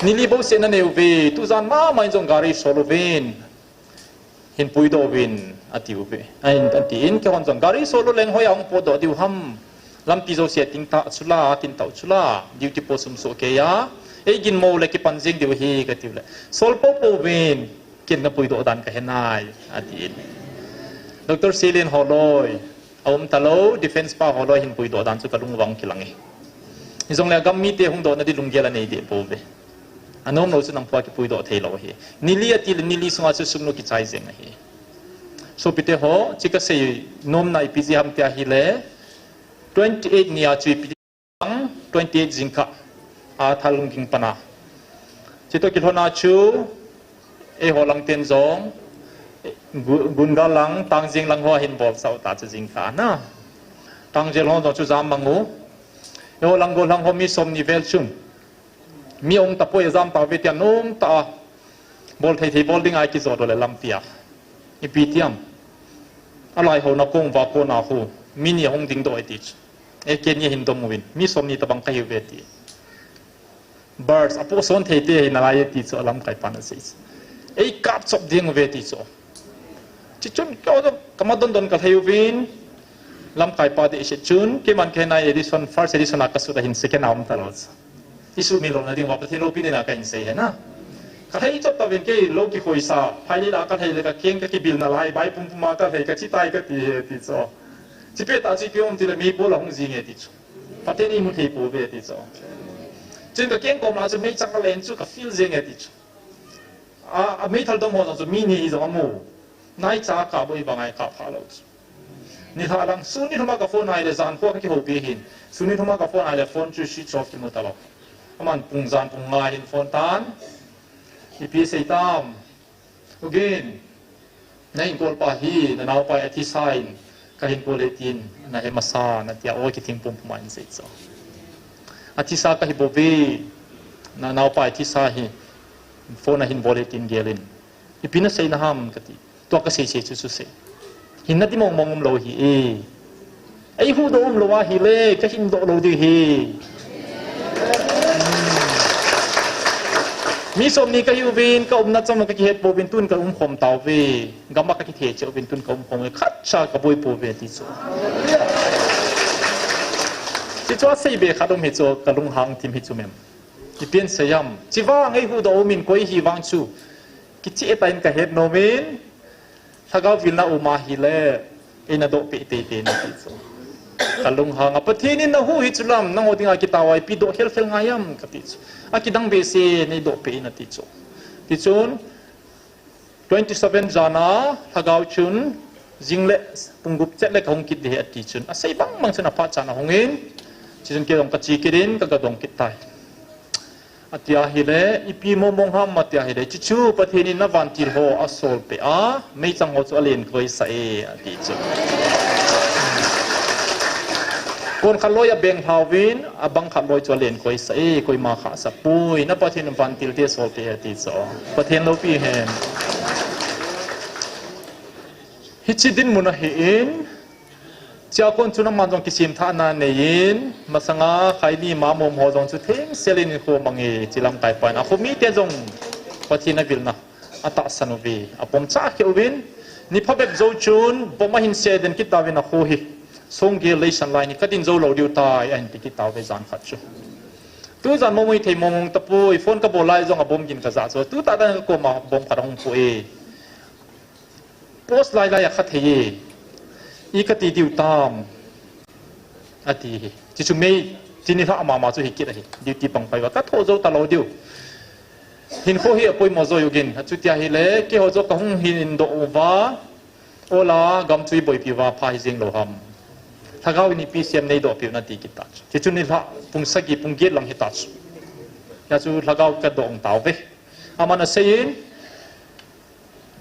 Nili bouseh nanei uve, tujan mama in jong gari sol uvin, hin puidoh uvin, atiuve. Ahin, atin, keihon jong, gari sol lou leng hoiya hung potdoh diu ham. Lampi jouse ating tah chula, atin tau chula, duty post um soh keiya, eiginmo le kipan jeng diu ahi, katiule, sol poupou uvin, ken napuidoh dan kahe nai, atin. Doctor Selen holoi, aum talou, defense pa holoi hin puidoh dan chu kalung uva ahung kilang e. Hijongle agam mite hung dohna di lunggel anei deh pouve. Anom lou chu nangpu a kipuidoh theilou ahi. Nili atile nili sunga chu sungnu kichai jeng ahi. Sopite ho, chu kasei nomna ipi jeh ham tia ahile, twenty eight nia chu ipi twenty eight jingkah a Thalhungging pana. Chutoh kilhona chu, eiho lang ten jong, Gu-, Gunga lang, Tangjeng lang ho ahin bolsah u ta chu jingkah na. Tangjel ho jong chu jam mang u. Eiho lang golhang ho mi somni vel chun, mi um tapoi, ajam tauve tia nomtah a, bol thei thei bol dinga ikijot u le lampia, ipi tiam, alai houna kong uva kona khu mi ni ahung dingdoh e ti chu. E, keini ahin dom uvin, mi somni tobang kahiuve ti. Birds, apohson theite ahi nalai e ti chu alamkai pan asei chu. Eikap chop ding uve ti chu. Chuchun keiho jong kamadon don kalhai uvin, lamkai pa dehset chun, keiman kahe nai edition, first edition a kasut ahin second a um talou chu. Isumil louna ding uva Pathen loupina kahin sei ahi na. Kalhai chop tauvin, kei lou kikhoisa, phailei lah a kalhai le kakeng kakibil nalai, bai pumpum a kalhai, kachitai kati e ti chu. Chipet tah chu ipi um tile meipol ahung jing e ti chu. Pathen in eimu thei pouve ti chu. Chun kakeng kom lah chu meichang alen chu kafeel jeng e ti chu. A, ameithal dom ho jong chu mi ni hijong amu. Naicha kap boi banga ikap kha lou chu. Nilhah lang, sun nilhum a kaphone ahile jan kho kakihoupi hin. Sun nilhum a kaphone ahile phone chu switch off kimu talou. Aman pung jan pung nga hin phone tan. Ipi sei tam. Again, na hinkol pa hi, na naopa hi athisa in, kahinkol e tin, nahe masa, natia, o kithing pumpum a hin sei chu. Athisa kahi bouve, na naopa hi athisa hi, phone ahin bol e tin gel in. Ipi nasei na ham kati. Tua kasei sei chu chusei. Hinna di mong mong um lou ahi e. Eihuhdoh um lou ahile, kahindoh lou diu ahi. Mi somni kahiuvin, kaumna chom kakihet pouvin, tun kaumkhom tauve. Gam a kakithe cheh uvin, tun kaumkhom uve. Khatcha kaboi pouve ti chu. Ti chu asei be khat um hi chu, kalunghang thim hi chu mem. Ipi asei ham. Chivang eihuhdoh umin koi hi vang chu. Kicheh tah in kahet nomin. Lhagao vilna um ahile, eina dohpeh teitei in ati chu. Kalunghang a, Pathen in nahuh hi chu lam, nangho dinga kitao a ipi doh khelkhel ngai ham kati chu. Akidang behseh in eidohpeh in ati chu. Tichun, twenty seven jan a, lhagao chun, jingle pung gup chet le kahung kit ding ahi ati chun. Asei bang bang chun aphat chan ahung in, tichun kei jong kache kit in, kagadong kit tai. Atia ahile, ipi mong mong ham atia ahile, chuchu Pathen in na vantil ho asolpeh a, meichang ho chu alen koisah e, ati chu. Kon khat loi abeng lhauvin, abang khat loi chu alen koisah e, koima khahsah poi, na Pathen in vantil te solpeh e, ati chu. Pathen loupi hen. Hiche dinmun ahin, Chiakon chun aman jong kisemthahna neiyin, masanga Khaini Mamom ho jong chu thengsel in hinkho amange, hiche lamkai pan. Akho mite jong Pathen avilna atahsan uve, apomcha khe uvin, Ni phabep jou chun, bomb ahin se den kit tauvin akho hi. Songel leisan lai ni kadin jou lou diu tai, ahin ti kit tauve jan khat chu. Tujan momoi thei momong tapoi, phone kabol lai jong a bomb gin kajah chu. Tuta dan kakoma bomb khat ahung pui. Post lai lai a kha thei e. I kati diu tam. Ati hi. Chuchu mei, chini lha mama chu hi kit ahi. Duty pang pai uva. Katho jou talou diu. Hinkho hi apoimo jou ugin. Achuti ahile, keiho joh kahung hin doh uva. Ola, gam chu iboipi uva, pha hi jing lou ham. Lhagao in ipi siam neidoh piu nati kit ta chu. Chuchu ni lha, pung sagi, pung get lang hita chu. Hia chu lhagao kadoh tauve. Aman aseiyin,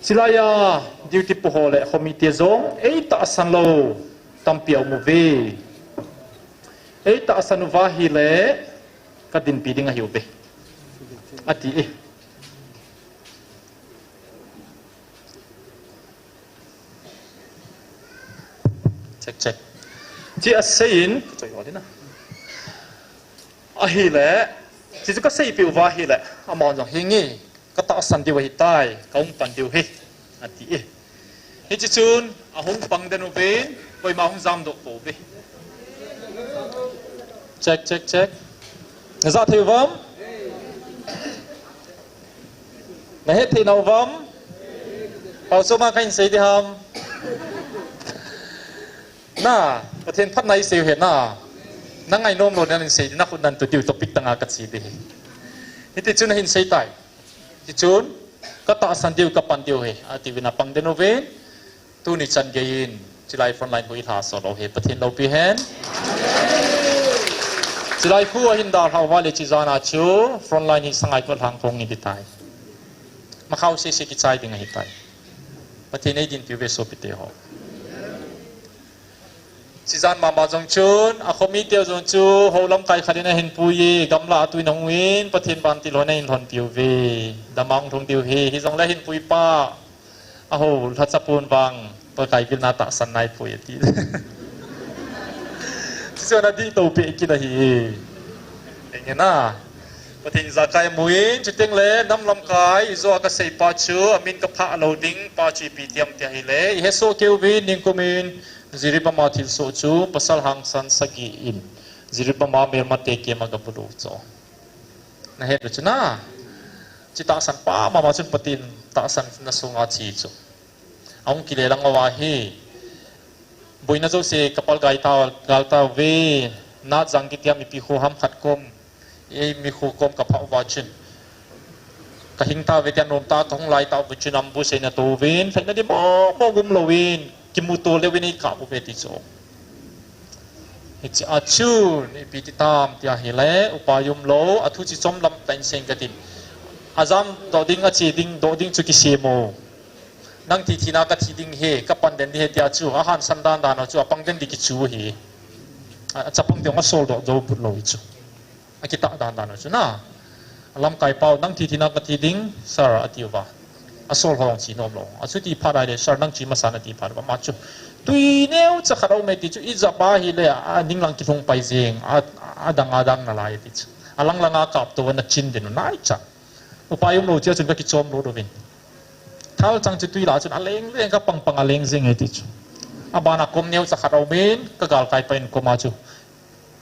Chilai a duty pu ho le khomi te jong, eitahsan lou tampi aum uve. Eitahsan uva ahile, kadinpi ding ahiuve. Ati e. Check, check. Chi aseiyin, choi ho dina. Ahile, chi chu kaseipeh uva ahile, amahon jong hinge. Katahsan diu ahitai, kahung pan diu ahi, ati e. Hiche chun, ahung pang den uvin, koima hung jamdoh pouve. Check, check, check. Najah thei uvam? Nahet thei nauvam? Pao choma kahin sei ding ham? Na, Pathen phatna isei u hen na. Nangainom lou nahin sei ding, nakhut nan tu diu topic tanga kache ding ahi. Hiti chun ahin sei tai. Tichun, katahsan diu, kapan diu ahi, atiuvin apang den uvin, tuni chan geiyin, chilai frontline hui lha solo ahi, Pathen loupi hen. Chilai khu ahin dalha uva le chijana chu, frontline hi sangai ko lhang kong ni ditai. Makhao sese kichai ding ahitai. Pathen eidinpiuve sopite ho. Chijan mama jong chun, akhomi teu jong chu, hou lamkai khat in ahin pui e, gamla a tui nahung in, Pathen vantil hon ahin lhon piuve. Damang lhung diu ahi, hijongle ahin pui pa. Ahou, lhacha pon vang, Pakai vilna tahsan naipoi ati. Chuchu ana dih to peh kit ahi. Enge na. Pathen ijakai amu in, chuteng le, nam lamkai, ijo a kasei pa chu, amin kaphah lou ding, pa chu ipi ti ham ti ahile, ihesoh kei uvin, ningkum in, Jiribam a thilsoh chu pasal hangsan sagi in Jiribam a melmate kema gabulu chu. Nahet u chu na. Chi tahsan pa mama chun Pathen tahsan na sunga chi chu. Ahung kile lang uva hi. Boina jouse kapal gai ta, gal tauve. Nat jang kiti a mipi kho ham khat kom. Ei mi kho kom kaphah uva chun. Kahing tauve tia nom ta kahung lai tauve chun ambush eina to uvin. Lhaina di mo mo gum louvin. Kimuto leuvin eikap uve ti chu. Hiche a chun, ipi ti tam ti ahile, upai umlou, athu chi chom lam tah in seiyin katin. Ajam doh ding, ache ding, doh ding chu kisem o. Nang thi thina kathi ding ahi, kapan den ding ahi tia chu, ahangsan dan dan u chu, apang den ding kichu ahi. A, achapang ding asol doh jou put lou hi chu. Akitah dan dan u chu na. Alamkai pau, nang thi thina kathi ding, sir, ati uva. Asol ho jong che nom lou. Achuti phat ahile, sir, nang che masa in ati phat uva. Ama chu, tui neocha khat aume ti chu, ijap ahile, aning lang kilhung pai jeng, a, adang adang nalai ti chu. Alang langa kap to, ana chin den u naicha. Upai umlou chia chun kakichom lut uvin. Thal chang chu tui lah chun aleng leng kapang pang aleng jeng e ti chu. Abana kom neocha khat aumin, kagalkai pa in koma chu.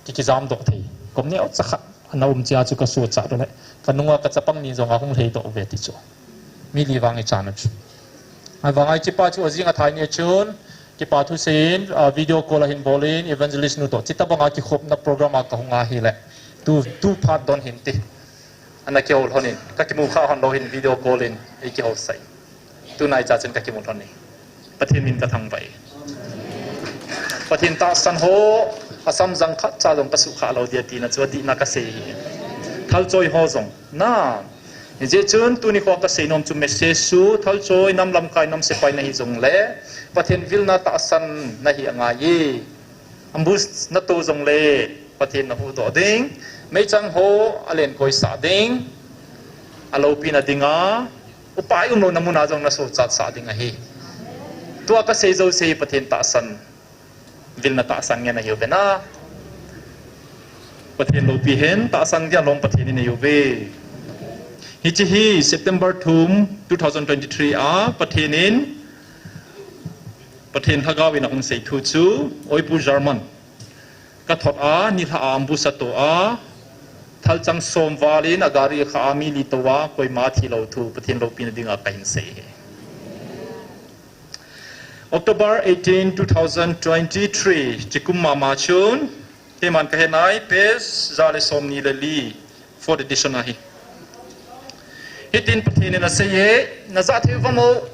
Ki, kijam doh thei. Kom neocha khat ana um chia chu kasochat u le. Kanunga kachapang ni jong ahung lhei doh uve ti chu. Mi li vang ichan u chu. Ahivanga hiche pa chu ajing athai ni chun, kipa thusei in, ah, video call ahin bol in, evangelist nu toh. Chuti banga kikhopna program a kahung ahile. Tu, tu phat don hinte. Ana kihou lhon in, kakimu kha hon lou hin video call in, eikihou sai. Tunaicha chun kakimu lhon e. Pathen min kathangvah e. Pathen tahsan ho, asam jang khatcha jong kasuh kha lou dia tina chu adihna kasei hi. Thal choi ho jong, na. Hijeh chun tuni kho kasei nom chu message chu, thal choi nam lamkai nam sepai nahi jongle, Pathen vilna tahsan nahi angai e. Ambush nato jongle, Pathen nahuhdoh ding, meichang ho alen koisah ding, aloupina dinga, upai umlouna muna jong nasochat sah ding ahi. Tua kasei jouse hi Pathen tahsan, vilna tahsan ngen ahiuve na. Pathen loupi hen, tahsan dia long Pathen in eiuve. Hiche hi September thum, two thousand twenty-three a, Pathen in, Pathen Lhagao in ahung sei thu chu, Oipu German ka thot a, nilhah a ambush ato a, thalchang som val in agari akha a mi li tou a, koima thi lou thu Pathen loupina dinga kahin sei ahi. October eighteen, two thousand twenty-three, chikum mama chun, keiman kahe nai, page ja le som ni le li, fourth edition ahi. Hitin Pathen in asei e, najah thei uvam o.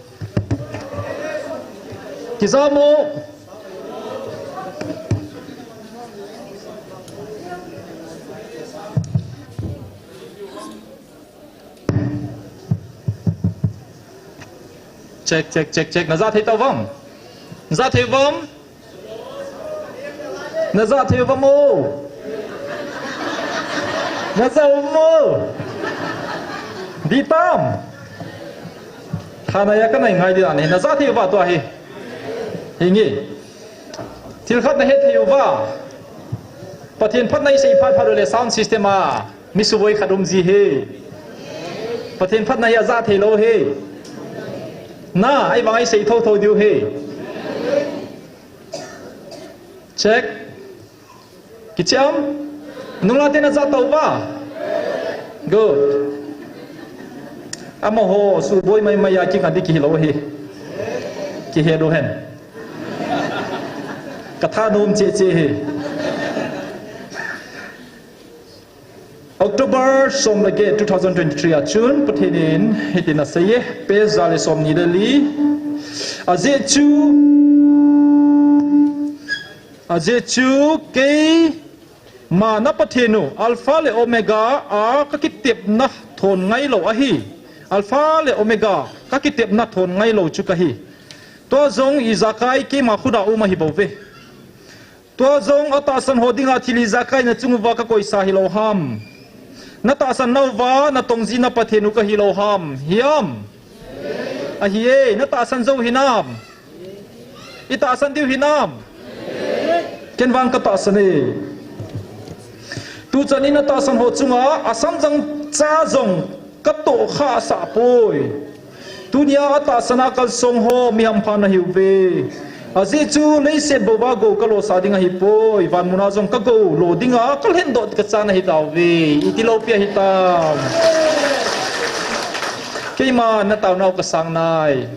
Kijam o. Check, check, check, check. Najah thei tauvam? Najah thei uvam? Najah thei uvam o? Najah uvam o? Ditam? Thanai a kanai ngai di dan hi. Najah thei uva tua hi? Hinge. Thil khat nahet thei uva? Pathen phatna isei phat phat le sound system a mi suboi khat um ji hi. Pathen phatna hi ajah thei lou hi. Na, ahivang isei thotho diu hi. Check. Kicham? Nungla te najah tauva? Good. Amaho suboi mai mai a kinga di kihi lou hi. Kihe lou hen. Katha nom che che hi. October som le get, two thousand twenty-three a chun Pathen in hitin asei e, page ja le som ni le li. Ajeh chu, ajeh chu keima na Pathen u, Alpha le Omega a kakitepna thon ngailou ahi. Alpha le Omega kakitepna thon ngailou chu kahi. Tua jong ijakai keima khut a um ahi bouve. Tua jong atahsan ho dinga thil ijakai nachung uva kakoisa hilou ham? Natahsan nauva natong ji na Pathen u kahilou ham? Hiam? Ahi e, natahsan jou hinam? Itahsan diu hinam? Ken vang katahsan e. Tuchan in atahsan ho chunga asamjang cha jong katohkhah sah poi. Tunia atahsan a kalsong ho mi hampha nahiuve. Ajeh chu leiset bou a gou kalosah ding ahipoi. Vanmun a jong kagou lo dinga kalhen doh kachan ahitauve. Iti loupi ahitam? Keima nataonau kasang nai.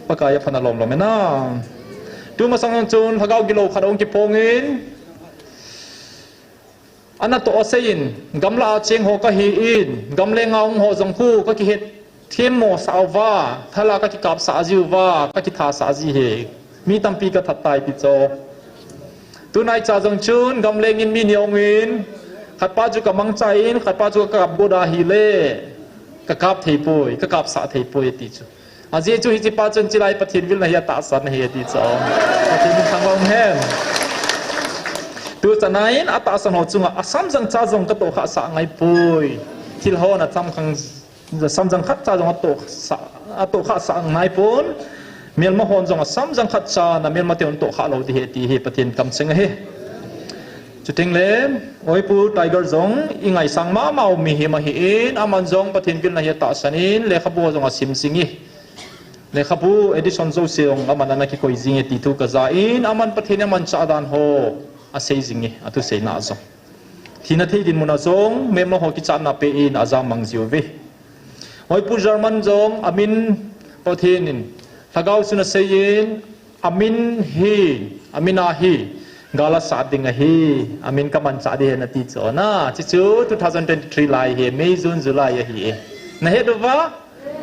Pakai apha na lomlom e na. Tumasang chun lhagao gilou khat ahung kiphong in. Anatoh asei in, gamla a cheng ho kahi in, gamlenga hung ho jong khu kakihet themmo sah uva, thala kakikapsah ji uva, kakithasah ji hi. Mi tampi kathat tai ti chu. Tunaicha jong chun gamleng in mi ni ahung in, khatpa chu kamangcha in, khatpa chu kakap got ahile, kakap theipoi, kakapsah theipoi ati chu. Ajeh chu hichepa chun chilai Pathen vilna hi atahsan ahi ati chu. Pathen in thangvah um hen. Tuchan in atahsan ho chunga asamjang cha jong katohkhah sah ngaipoi. Thil hon achamkhang, asamjang khat cha jong atohkhah sah, atohkhah sah ngaipon. Melma hon jong asamjang khat cha na melma te hon tohkhah lou ding ahi ti hi Pathen kamcheng ahi. Chuteng le, Oipu Tiger jong ingaisang mama u mihem ahin, aman jong Pathen vilna hi atahsan in, lekhabu jong asim jing e. Lekhabu edition jouse jong aman ana kikoi jing e ti thu kaja in, aman Pathen in amanchah dan ho asei jing e, athuseina jong. Thina thei dinmun a jong, melma ho kichatna pe in ajam mang jiuve. Oipu German jong amin Pathen in lhagao chun asei in, amin hi, amin a hi, gal asat ding ahi, amin kamanchah ding ahi nati chu na, chuchu two thousand twenty-three lai hi, May, June, July ahi e. Nahet uva?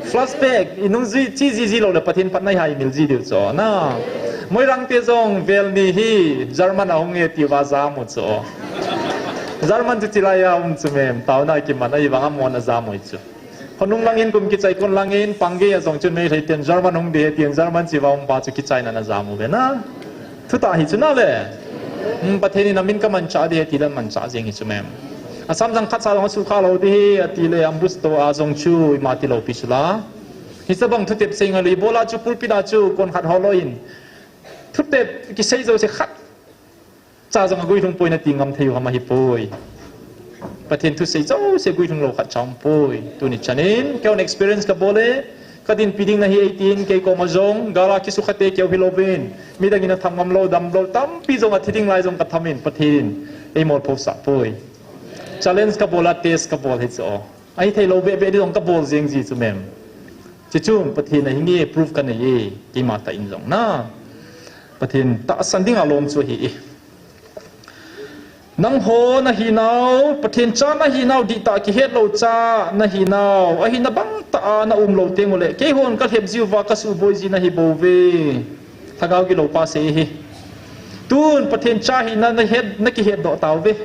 Flashback, inung jui, chi jiji lou le Pathen phatna hi imil ji diu chu na. Moirang te jong vel ni hi, German ahung e tiuva jam u chu. German chu chilai a um chu mem, taona kiman ahivang amon ajam u chu. Khonung langin kum kichai kon langin, Pangei a jong chun Meitei ten German hung ding ahi tin, German chiva hung pa chu kichaina ana jam uve na. Thutah hi chu na le. Hmm, Pathen in amin kamanchah ding ahi ti le manchah jeng hi chu mem. Asamjang khat cha jong asukha lou ding ahi, ati le ambush to a jong chu ima ti lou pi chu la. Hiche bang thutep sei ngai lou, ibola chu pulpit a chu kon khat hol lou in. Thutep kisei jouse khat cha jong aguilhung poi nati ngam thei u ham ahipoi. Pathen thusei jouse guilhung lou khat cha um poi. Tuni chan in, kei hon experience kabol e, Kadinpi ding nahi eitin, kei koma jong, gal a kisukhate keu hilouvin, midang in atham ngam lou, dam lou, tampi jong athi ding lai jong katham in, Pathen in eimolpho sah poi. Challenge kabol a, test kabol hi chu. Ahithei lou bebe ding jong kabol jeng ji chu mem. Chuchu Pathen ahi nge proof kanei e, keima tah in jong na. Pathen tahsan ding alom chu ahi e. Nangho nahinau, Pathen cha nahinau, dihtah kihet lou cha nahinau, ahina bangtah a naum lou teng uleh, keihon kalhep jiuva kasuboi ji nahi bouve. Lhagao gilou pa sei hi. Tun Pathen cha hina nahet, nakihet doh tauve.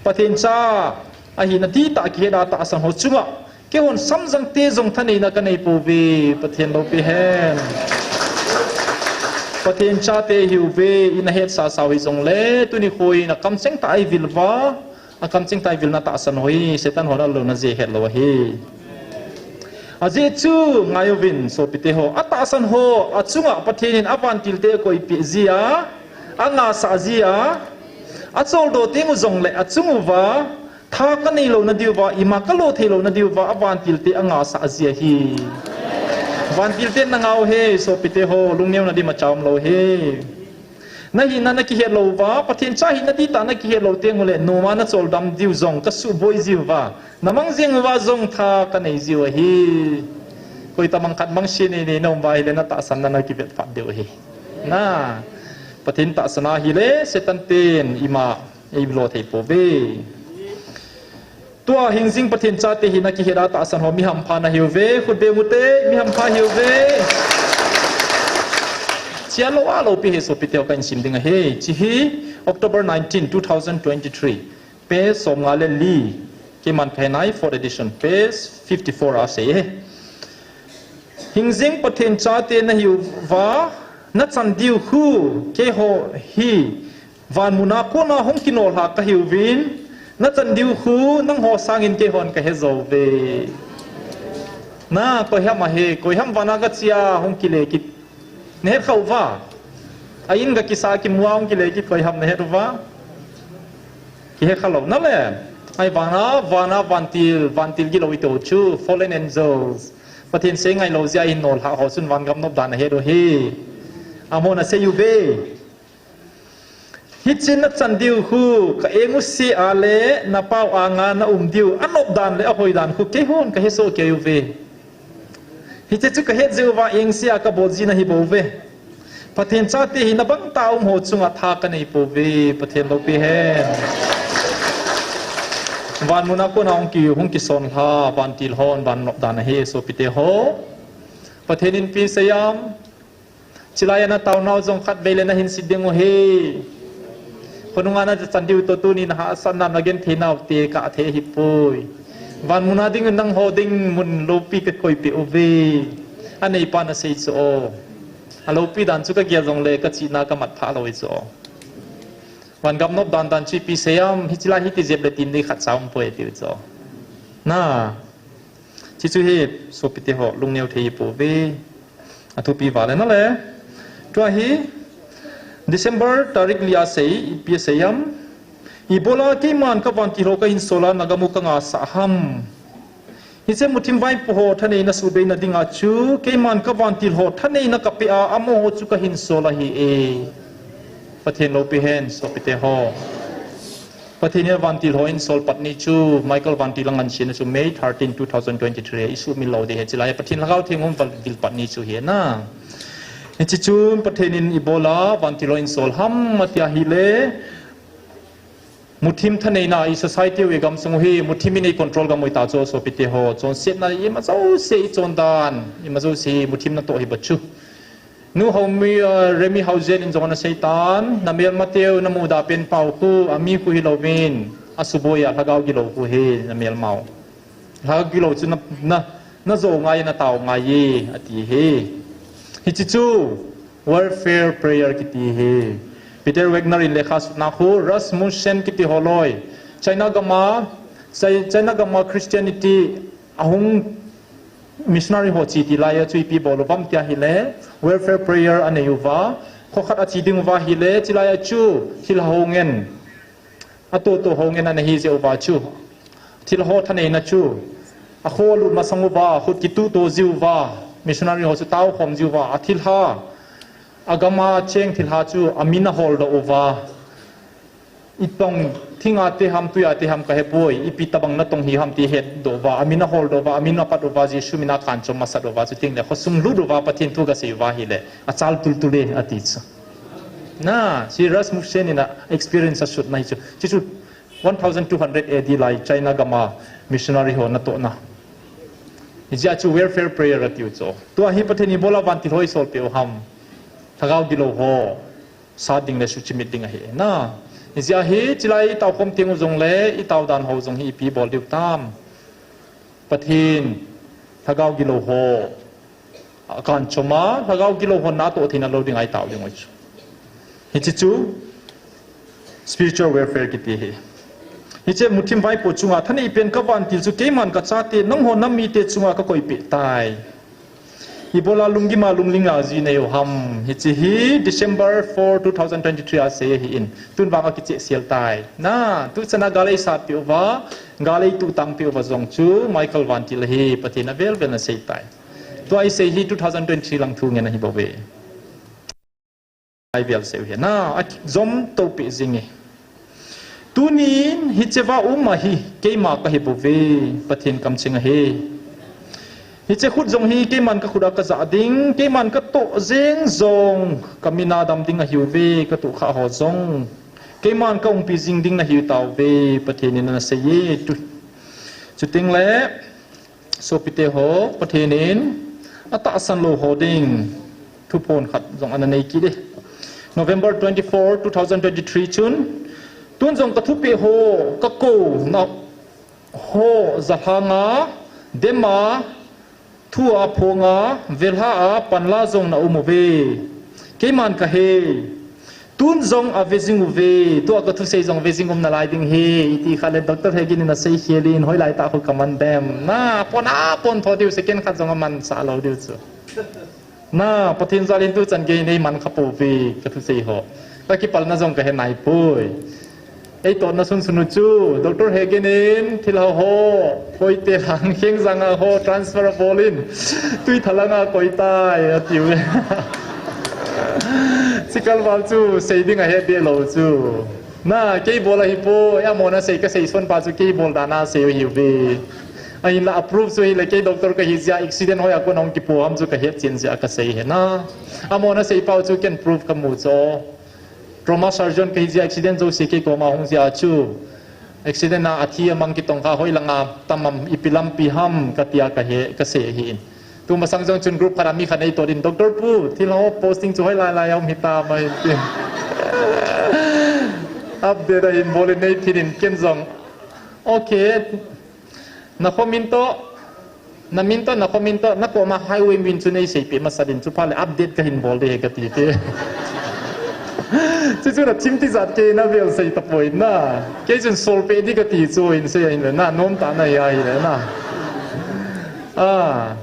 Pathen cha ahina dihtah kihet a tahsan ho chunga keihon samjang te jong thaneina kanei pouve, Pathen loupi hen. Pathen chate hiuve, ina hetsa sau hijongle, tuni khoi na kamcheng tah a ivil uva, akamcheng tah a ivil na tahsan ho hi, Satan hon alo na je het lou ahi. Ajeh chu, ngai uvin, sopite ho, atahsan ho achunga Pathen in avantil te akoipeh jia, angasah jia, acholdo teng u jongle achung uva, tha kanei lou nadiuva, ima kalo thei lou nadiuva, avantil te angasah jia hi. Vantil te nangau he, sopite ho, lungneo na dim achaum lou he. Nahina nakihet lou uva, Pathen cha hina dihtah nakihet lou teng uleh, noma nachol dam diu jong kasuboi jiuva, namang jeng uva jong tha kanei jiu ahi. Koi tamang khat mang si nei nei na um uva hile natahsan na nakivet phat diu ahi. Na, Pathen tahsan ahile, Satan ten ima eilo thei pouve. Tua hingjing Pathen chate hina kihet a tahsan ho mi hampha nahiuve, khut beng ute, mi hampha hiuve. Chia lou a loupi he sopite ho kahin sim ding ahi. Chi hi October nineteen, two thousand twenty-three. Page som nga le li. Keiman kahe nai, fourth edition, page fifty-four a sei e. Hingjing Pathen chate nahiuva, nachan diu khu, keiho hi, van muna kona hung kinolha kahiuvin, nachan diu khu, nangho sangin keihon kahe jouve. Na, koiham ahi, koiham vana kachea, hung kile kit. Nahet khauva. A in kakisa kimua hung kile kit koiham nahet uva. Kihe khalou nale. Ai vana, vana vantil, vantil gilou ito chu, fallen angels. Pathen sei ngailou jeh a hin nolha ho chun van gam nop dan ahet u hi. Amon asei uve. Hiche nachan diu khu, ka eng u se a le, napao anga naum diu, anop dan le ahoi dan khu, keihon kahe soh kei uve. Hiche chu kahet jeh uva eng se a kabol ji nahi bouve. Pathen chate hina bangtah a um ho chunga tha kanei pouve, Pathen loupi hen. Van muna kona hung ki, hung kisonlha, vantil hon, van nop dan ahi, sopite ho. Pathen in pi seiam. Chilai a nataonau jong khatvei le nahin sei ding u hi. Khonunga nachan diu toh tuni nahahsatna nagenthei nau te kathei hipoi. Van muna ding nangho ding mun loupi kakoipeh uve. Aneipan asei chu o. Aloupi dan chu kagel jongle kachihna kamat phah lou hi chu o. Van gam nop dan dan chu ipi seiam, hiche lai hiti jep le tin ding khatcha umpoi atiu chu o. Na. Chuchu hi, sopite ho, lungneo thei pouve. Athupi vale nale. Tua hi, December tarik li a sei, ipi aseiam. Ibola keiman kavantil ho kahin sol a nagam u kangasah ham. Hiche muthim vaipo ho thaneina suhbeina dinga chu, keiman kavantil ho thaneina kapeh a, amaho chu kahin sol ahi e. Pathen loupi hen, sopite ho. Pathen in vantil ho eihin sol pat ni chu, Michael vantil angansena chu May thirteen, two thousand twenty-three, isuhmil lou ding ahi, chulai Pathen Lhagao Theng hung vil pat ni chu ahi na. Hiche chun Pathen in ibola vantil ho eihin sol ham atia ahile, muthim thaneina i society u i gamsung u hi, muthim in ei control gam u ahi ta chu sopite ho, chonsetna ima jouse i chon dan, ima jouse muthim natoh hi bou chu. Nu Haomi, uh, Remi Haojen in jong anasei tan, namelmateu namuda pen pau khu, ami khu hilouvin, asuboi a lhagao gilou khu hi, namelmau. Lhagao gilou chu na, na, najou ngai, natao ngai e, ati hi. Hiche chu, warfare prayer kiti hi. Peter Wagner in lekha sutna khu, Rasmussen kiti holoi. China gama, Chai-, China gama Christianity ahung missionary ho che tilai a chu ipi bol uvam tia ahile, warfare prayer anei uva, kho khat a che ding uva ahile, chulai a chu thilha ho ngen, atoh toh ho ngen ana hi jeh uva chu, thilha ho thaneina chu, akho alut masang uva, khut kituh toh jiu va, Missionary ho chu tao khom jiuva, athilha, agama cheng thilha chu amin aholdoh uva. Itong thinga te ham, tuia te ham kahepoi, ipi tabang natong hi ham ti hetdoh uva, amin aholdoh uva, amin apat uva, Jesu mina kanchom masat uva, chuting le khosung lut uva, Pathen thu gasei uva ahile, achal tultul e ati chu. Na, si Rasmussen in a experience asut nai chu. Chuchu one thousand two hundred A D lai China gama missionary ho natohna. Hijeh a chu warfare prayer atiu chu. Tua hi Pathen in ibola vantil ho eisolpeh u ham. Lhagao gilou ho sat ding le suchimit ding ahi. Na, hijeh a hi chilai itao khom teng u jongle, itao dan ho jong hi ipi bol diu tam. Pathen, lhagao gilou ho akanchom a, lhagao gilou ho natoh theina lou ding a itao ding u chu. Hiche chu spiritual warfare kiti hi. Hiche muthim vaipo chunga, thanei pen kavantil chu keiman kachate, nangho nam mite chunga kakoipeh tai. Ibola lunggima lunglinga ji nei u ham. Hiche hi December four, two thousand twenty-three a sei ahin. Tun vang akichehsel tai. Na, tuchana gal eisatpeh uva, gal eituhtangpeh uva jong chu Michael vantil ahi, Pathen avel vel nasei tai. Tua isei hi two thousand twenty-three lang thu ngen ahibouve. Ai vel sei u hi na, ajom toupeh jing e. Tunin hicheva um ahi, keima kahibouve, Pathen kamcheng ahi. Hiche khut jong hi keiman kakhut a kajah ding, keiman katoh jeng jong kamina dam ding ahiuve, katohkhah ho jong. Keiman kaumpi jing ding nahiu tauve, Pathen in anasei e tu. Chuteng le, sopite ho, Pathen in atahsan lou ho ding thuphon khat jong ananei kit e. November twenty-four, two thousand twenty-three chun, tun jong kathupeh ho, kakouna ho jalhanga, dema, thua phonga, velha a panla jong naum uve. Keiman kahei. Tun jong ave jing uve, tua kathusei jong ve jing um nalai ding ahi, iti kha le Doctor Hegin in asei khel in, hoilai tah khu kaman dem. Na, pon a pon tho diu, second khat jong amansah lou diu chu. Na, Pathen jal in tuchan gei neiman khapouve, kathusei ho. Kakipalna jong kahe naipoi. Eitohna sunsun u chu, Doctor Hegin in, thilha ho, koite lang, Khengjang a ho, transfer abol in, Tuitha langa koitai, atiu. Chikal val chu, sei ding ahet deh lou chu. Na, kei bol ahipoi, amahon asei, kasei son pa chu, kei bol dan a sei u ahiuve. Ahinla a proof chu hile, kei doctor kahi jeh a, accident hoi a kon ahung kipo ham chu kahet chen jeh a kasei ahi na. Amahon asei pau chu, ken proof kamu chu. Trauma surgeon kahi jeh a accident jouse kei koma hung jeh a chu. Accident a athi amang kitongkha hoi langa tam am ipi lampi ham katia kahe, kasei ahin. Tumasang jong chun group khat a mi khat in eitot in, Doctor pu, thilha ho posting chu hoilai lai a um hitam ahin tin. Update ahin bol in neithin in ken jong. Okay. Nakhomin toh, namin toh, nakhomin toh, nakoma highway min chu neiseipeh masat in, chuphat le update kahin bol ding ahi kati te. Chuchu nathim tijat kei navel sei tapoi na. Kei chun solpeh ding kati chu hinsei ahin le na, nomtah na hi ahile na. Ah,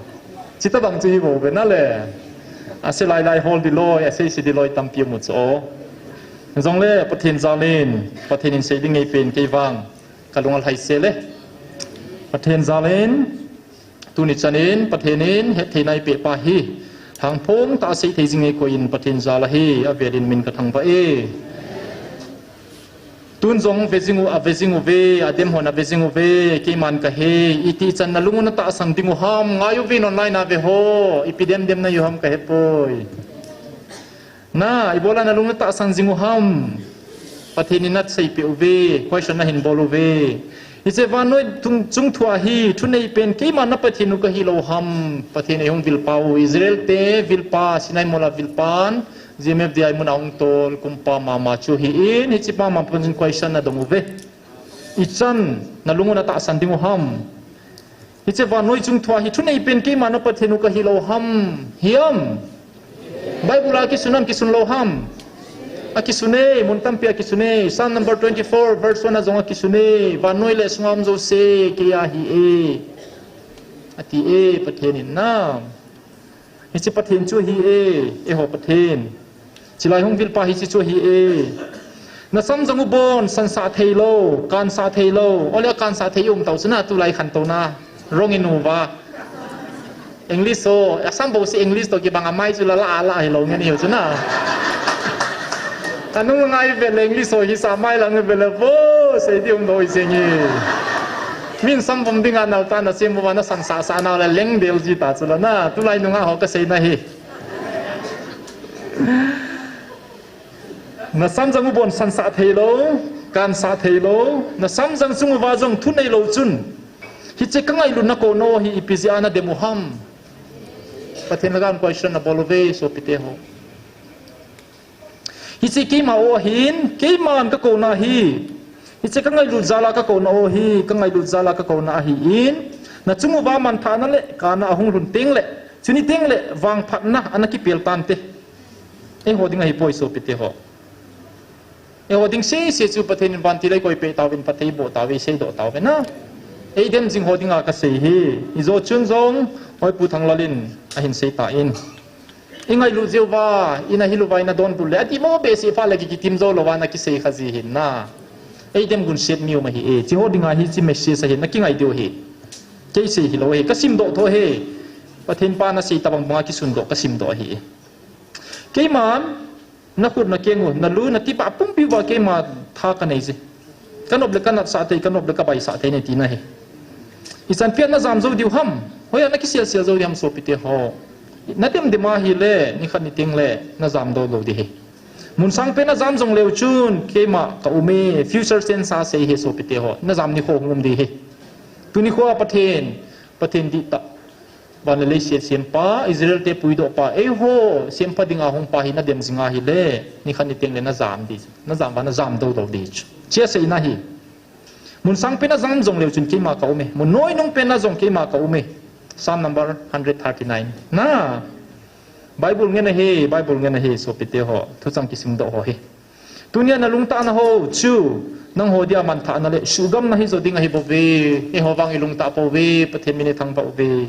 chutabang chu hibouve na le. Asei lailai hol ding loi, aseise ding loi tampi amu chu o. Jongle Pathen jal in, Pathen in sei ding ngeipen kei vang kalung alhaise le. Pathen jal in, tuni chan in, Pathen in hetthei neipeh pa hi, lhangphong tah a seithei jing ngei koi in Pathen jal ahi, avel in min kathangvah e. Tun jong ve jing u, ave jing uve, adem hon ave jing uve, keiman kahe, iti chan nalung u natahsan ding u ham, ngai uvin online a ve ho, ipi dem dem nahiu ham kahepoi. Na, ibola nalung natahsan jing u ham. Pathen in naseipeh uve, question nahin bol uve. Hiche vannoi chung, chung thua hi, thunei pen, keiman na Pathen u kahilou ham. Pathen eihung vilpa u, Israel te vilpa, Sinai mola vilpan, G M F D I mun a hung tol, kumpa mama chu ahin, hiche pa mama pun question nadong uve. Ichan, nalung u natahsan ding u ham. Hiche vannoi chung thua hi thunei pen keiman na Pathen u kahilou ham, hiam? Bible a kisun am kisun lou ham? Akisun e, mun tampi a kisun e. Psalm number twenty-four, verse one a jong akisun e. Vannoi le sunga um jouse, kei a ahi e. Ati e, Pathen in na. Hiche Pathen chu ahi e, eiho Pathen. Chilai hung vilpa hiche chu ahi e. Nasam jong u bon, sansah theilou, kansah theilou. Ole kansah thei um tau chu na tulai khantouna. Rong in uva. English ho, asam bouseh English toh kibang amai chu la la la hilou ngen hiu chu na. Anung ngai ve le English ho hi sa mai lang ve le vo, sei di um doi jeng hi. Min sam vom dinga nal ta na sem vom na san sa sa na le leng del ji ta chu la na. Tulai nunga ho ka sei na hi. Na samjang u bon san sa thei lou, kan sa thei lou, na samjang chung uva jong thu nei lou chun. Hiche ka ngailutna kona hi ipi jeh a na dem u ham. Pathen lagan question na bol uve, sopite ho. Hiche keima o ahin, keiman ka kona hi. Hiche ka ngailut jal a ka kona o hi, ka ngailut jal a ka kona ahin. Na chung uva manthahna le, kana ahung lhun teng le, chuni teng le, vangphatna, ana kipel tante. Eiho ding ahi poi sopite ho. Eiho ding sese chu Pathen in vantil ei koi peh tauvin, phatthei boh tauve, seidoh tauve na. Ei dem jing ho dinga ka sei hi. Ijo chun jong, Oi Pu Thanglal in ahin sei tan. I ngailut jeh uva, ina hilouva ina donbut le, adih mo behseh phat le ki, kitim jou louva na kisei kha ji hin na. Ei dem gunset mi um ahi e, hiche ho dinga hiche message ahi, na kingai diu ahi. Kei sei hilou ahi, ka simdoh tho ahi. Pathen pa na sei tabang banga kisundoh, ka simdoh ahi e. Keiman, na khut na keng u, na lu, na tipa pumpi uva keima tha ka nei je. Ka nop le ka natsah thei, ka nop le ka baisah thei nei tina ahi. Ichan pia na jam jou diu ham, hoiya na kisel sel jou diu ham sopite ho. Na dem dem ahi le, nikhat ni teng le, na jam doh lou ding ahi. Mun sang pen na jam jong leu chun, keima ka um e, future tense a sei ahi sopite ho. Na jam nikho hung um ding ahi. Tuni kho a Pathen, Pathen dihtah. Van le leiset sempa, Israel te puidoh pa, eiho, sempa dinga hung pa hi na dem jing ahi le, nikhat ni teng le na jam ding, na jam uva na jam doh lou ding chu. Chia sei na hi. Mun sang pen na jam jong leu chun keima ka um e. Mun noi nung pen na jong keima ka um e. Psalm number hundred thirty-nine. Na. Bible ngen ahi, Bible ngen ahi, sopite ho. Thuchang kisimdoh ho hi. Tunia na lungtah na ho chu, nangho dia manthahna le suhgamna hi jo ding ahi bouve, eiho vang i lungtah pouve, Pathen min i thangvah uve.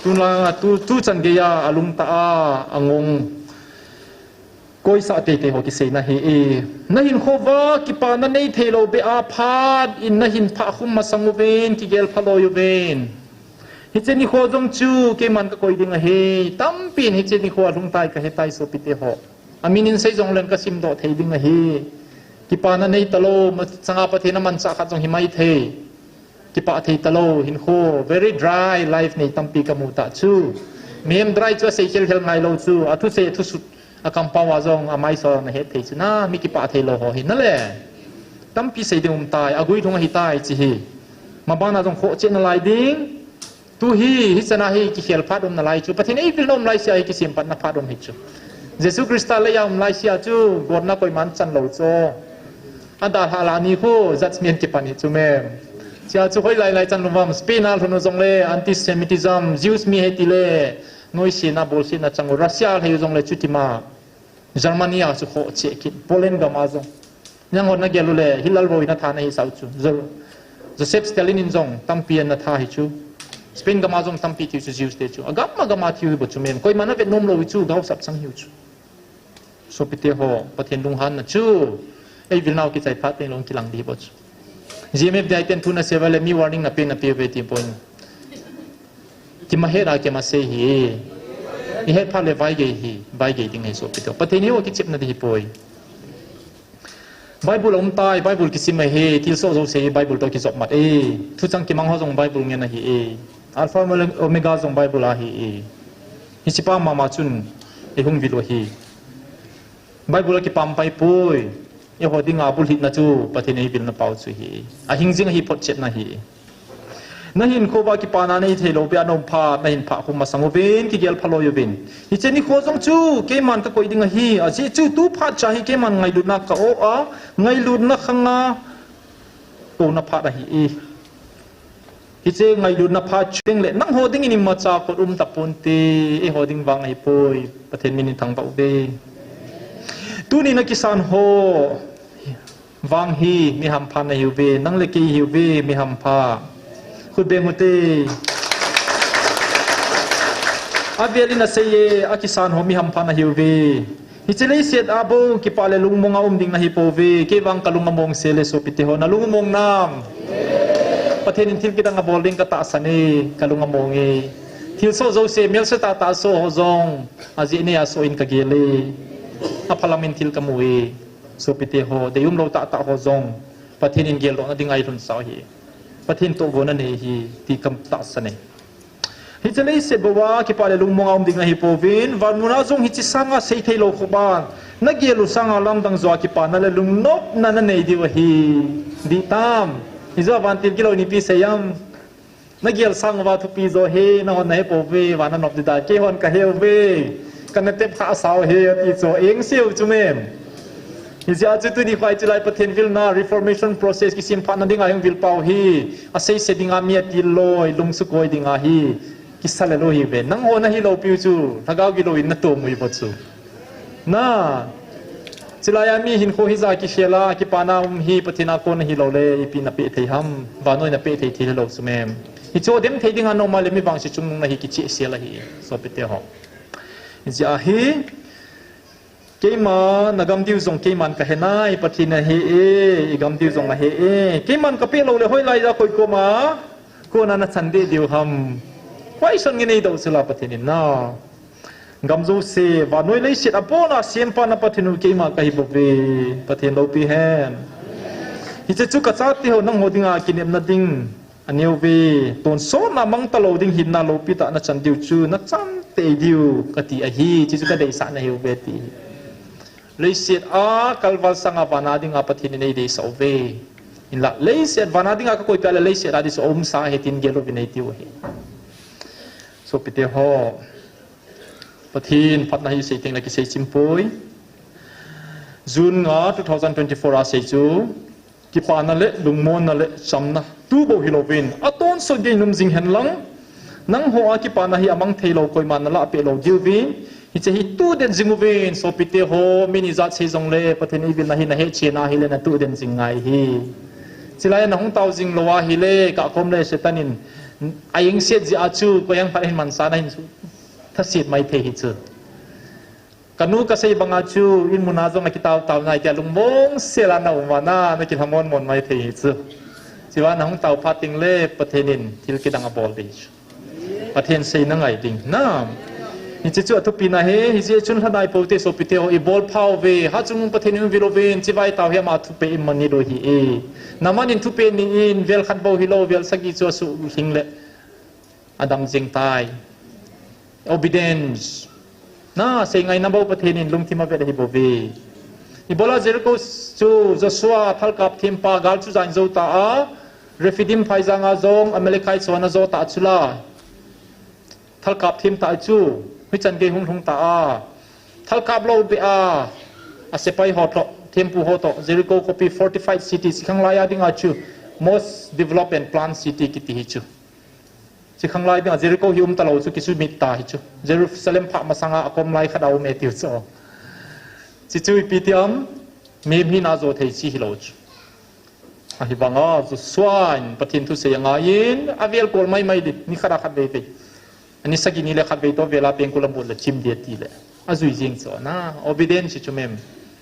Tuna, tu, tuchan geiya, a lungtah a, a ngong. Koisah teitei ho kiseina hi e. Na hinkho uva, kipana nei thei lou beh a phat, in na hin phah khum masang uvin, kigel phaloi uvin. Hiche nikho jong chu, keiman ka koi ding ahi, tampin hiche nikho a lhung tai ka he tai sopite ho. Amin in sei jong leng ka simdoh thei ding ahi. Kipana nei talou, masanga Pathen a manchah khat jong hi mai thei. Kipah thei talou, hinkho, very dry life nei tampi ka mu ta chu. Mihem dry chu a sei khel khel ngai lou chu, a thusei, a thusut, a kampao a jong, a maisol na het thei chu na, mi kipah thei lou ho hi na le. Tampi sei ding um tai, a guilhung ahi tai chi hi. Mabana jong khoh cheh na lai ding. Tu hi, hichan a hi kikhel phat um nalai chu. Pathen eivilna um laisea hi kisempatna phat um hi chu. Jesu Christa leiya um laisea chu, gotna koiman chan lou chu. Adalhah lah ni khu, judgment kipan hi chu mem. Chea chu hoilai lai chan lou vem, Spain a lhun u jongle, anti-Semitism, Jews mi ahi tile, noisena, bolsena chang u, Russia a lhai u jongle chuti ma. Germany a chu khoh cheh kit, Poland gam a jong. Nang hon na gel u le, Hitler bou hi na tha na hi sau chu. Jo-, Joseph Stalin in jong, tampi an na tha hi chu. Spain gam a jong tampi thiu chu, Jews te chu. A gam a gam a thiu hi bou chu mem. Koiman a vet nom lou hi chu, gaosap chang hiu chu. Sopite ho, Pathen lunghanna chu. Eivilnau kichai phat teng lou kilang ding hi bou chu. G M F D I ten thu na sei uva le mi warning na pe na pe uve ti pon. Kima het a kima sei hi. I het phat le vaigei hi, vaigei ding ahi sopite ho. Pathen hi o kichepna ding hi poi. Bible a um tai, Bible kisim ahi, thilsoh jouse hi Bible toh kijop mat e. Thuchang kimang ho jong Bible ngen ahi e. Alpha Omega jong Bible ahi e. Hiche pa mama chun eihung vil u ahi. Bible a kipam pai poi. Eiho dinga bulhitna chu Pathen eivilna pau chu ahi. Ahing jing ahi, photchetna ahi. Na hinkho uva kipana nei thei lou beh a na um phat, na hin phah khum masang uvin, kigel phaloi uvin. Hiche nikho jong chu, keiman ka koi ding ahi, ajeh chu tu phat cha hi keiman ngailutna ka o a, ngailutna khanga, kona phat ahi e. Hiche ngailutna phat cheng le, nangho dingin imacha kot um taponte, eiho ding vang ahi poi, Pathen min in thangvah uve. Tuni na kisan ho, vang hi mi hampha na hiuve, nang le kei hiuve, mi hampha. Khut beng ute. Avel in asei e, akisan ho mi hampha na hiuve. Hiche leiset a bou kipah le lungmong a um ding na hi pouve, kei vang ka lung among seh le sopite ho, na lung among nam. Pathen in thil kidang abol ding katahsan e, kalung among e. Thilsoh jouse, melse tahtah soh ho jong, ajeh nei a soh in kagel e. Aphalam in thil kamu e. Sopite ho, deium lou tahtah ho jong, Pathen in geldohna dinga eilhunsah u ahi. Pathen toh gonna nei ahi, ti katahsan e. Hiche leiset bou a kipa le lungmong a um ding ahipouvin, vanmun a jong hiche sanga seithei lou khop a, nagel u sanga lamdang joh a kipana le lungnopna nanei diu ahi. Dih tam. Hijoh a vantil kilou in ipi sei am? Nagel sang uva thupi joh hi, nahon nahe pouve, van a nop ding dan, keihon kahe uve. Kana tep khah sao hi, ati chu, eng seu chu mem. Hijeh a chu tuni khoi chulai Pathen vilna, reformation process kisemphatna dinga hung vil pau hi, aseise dinga mi atil loi, lungsukoi dinga hi, kisa le lou hiuve. Nangho nahi lou piu chu, lhagao gilou in natom u hiuve chu. Na, chulai a mi hinkho hija kikhel a, kipana um hi, Pathen a kon ahilou le, ipi napeh thei ham, vannoi napeh thei thei lou chu mem. Hichu dem thei dinga noma le mi vangse chungnung nahi kichehsel ahi, sopite ho. Hijeh a hi, keima nagam diu jong keiman kahe nai, Pathen ahe e, igam diu jong ahe e. Keiman kapeh lou le hoilai a koi koma kona nachan deh diu ham? Question ngen eidong chu la Pathen in na. Gam jouse, vannoi leiset abona sempa na Pathen u keima kahi bouve, Pathen loupi hen. Hiche chu kachate ho nangho dinga kinepna ding aneo ve, tonsot na mangta lou ding hinna loupi tah nachan diu chu nachan tei diu kati ahi, hiche chu kadeisahna ahiuve ti. Leiset a kalval sanga vana dinga Pathen in eideisah uve. Hinla, leiset vana dinga kakoi peh le leiset a ding chu aumsa ahi tin gel uvin eitiu ahi. Sopite ho, Pathen phatna hi sei teng le kisei chim poi. June nga two thousand twenty-four a sei chu, kipana le lungmonna le chamna tu bou hilouvin, atonsot gei in um jing hen lang, nangho a kipana hi amang thei lou, koiman nalah peh lou diuvin, hiche hi tu den jing uvin, sopite ho, min ijat sei jongle, Pathen in eivilna hi nahet cheh na ahile natu den jing ngai ahi. Chulai a nahung tao jing lou ahile, kakom le Satan in a engset jeh a chu, koi jong phat hin mansa nahin thaset mai thei ahi chu. Kanu kasei banga chu, in mun a jong akitao tao nai tia lungmong sel a naum uva na, nakilhamon mon mai thei ahi chu. Chua nahung tao phat teng le Pathen in thil kidang abol ding ahi chu. Pathen seina ngai ding na. Hiche chu athupina ahi, hijeh chun lha nai pou te sopite ho, ibol phau ve, hatchungnung Pathen in vil uvin, chibai tao hi ama thupeh in mani lou ahi e. Naman in thupeh ni in, vel khat bou hilou, vel sagi chu asuh lhing le adam jing tai. Obedience. Na, sei ngaina bou Pathen in lungthim avet ahi bouve. Ibola Jericho chu Joshua thalkap thempa gal chu jan jou ta a, Rephidim phaijang a jong Amalekite chon ajo ta chu la. Thalkap them ta chu, hichan gei hung lhung ta a. Thalkap lou beh a, asepai ho toh, thempu ho toh, Jericho khopi fortified city, chikhanglai a dinga chu, most developed and planned city kiti ahi chu. Chikhanglai dinga Jericho hi um talou chu kisumit ta ahi chu. Jerusalem phah masanga akom lai khat a um e tiu chu. Chuchu ipi ti ham, mihem hina jo thei chu hilou chu. Ahivanga Joshua in Pathen thusei angaiyin, avel kol maimai ding, ni khat a khat vei vei. Ani sagi ni le khat vei toh vela pengkul abol le chim ding ati le. Ajui jing chu na, obedience chu mem.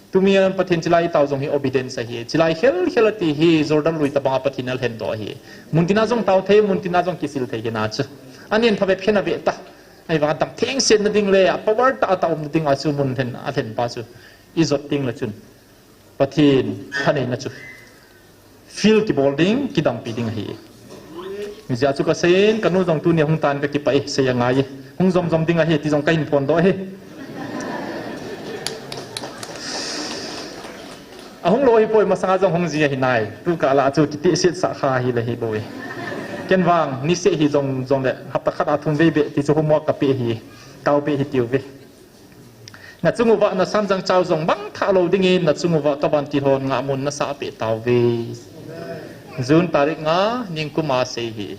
Tuni a Pathen chilai tao jong hi obedience ahi. Chilai khel khel ati hi Jordan lui tabanga Pathen in alhen doh ahi. Muntina jong tao thei, muntina jong kisil thei hina chu. Anin phabep khen ave ta. Ahivanga dam thengsetna ding le, a power tah a tah umna dinga chu mun lhen, alhen pa chu. Ijot ding le chun. Pathen thaneina chu. Feel kibol ding, kidampi ding ahi. Hijeh a chu kaseiyin, kanu jong tuni hung tan kakipah e, sei angai e. Hung jom jom ding ahi, ti jong kahin phondoh e. Ahung lou ahipoi, masanga jong hung ji ahi nai. Tu kah lah a chu kiti set sah kha ahile hi bou e. Ken vang, niseh hi jong, jong le, hapta khat a thum vei beh, ti chu homework kapeh ahi. Taopeh ahi tiu ve. Nachung uva nasan jangchao jong mangthah lou dingin, nachung uva kavantil hon ngahmun nasah peh tauve. June tarik nga, ningkum a sei hi.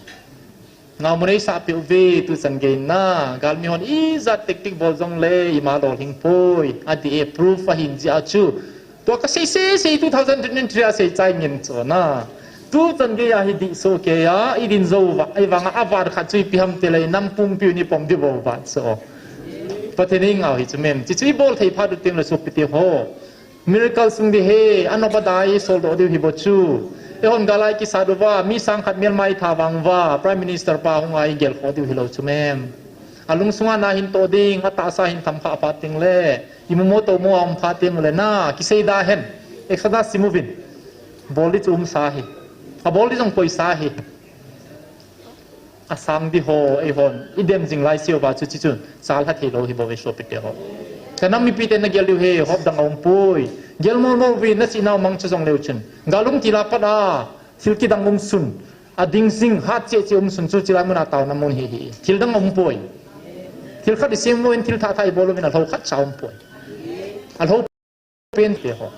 Ngahmun eisah peh uve, tuchan gei na, galmi hon ijat tactic bol jongle, ima lolhing poi, adih e proof ahin jeh a chu. Tua kasei sei sei two thousand twenty-three a sei chai ngin chu na. Tuchan gei a hi dih soh kei a, idin jou uva, ahivanga avat khat chu ipi ham tile, nam pumpi u ni pom ding bou uva chu. Pathen in eingao hi chu mem. Chuchu ibol thei phat u teng le sopite ho. Miracle sung ding ahi, anop adai soldoh diu ahi bou chu. Eihon galai kisat uva, mi sang khat melma itha vang uva, Prime Minister pa hung a igel kho diu hilou chu mem. Alung sunga na hin toh ding, atahsa hin tham kha phat ding le, imu mo to mo a um phat ding le na, kisei da hen. Exodus sim uvin. Bol di chu um sa hi. Abol di jong koi sa hi. Asang di ho, eihon, idem jing lai seuva chu chi chun, chal ha thei lou hi bou ve sopite ho. Ka nam mipi te na gel diu hi, hop dang a um poi. Gel mol mol uvin na chi nau mang chu jong leu chun. Galung tila pat a, thil kidang um sun. Ading jing, hat che che um sun chu chi lai mun a taona mun hi hi. Thil dang a um poi. Thil khat i sem uvin, thil thah thah i bol uvin a lou khat cha um poi. A lou pen te ho.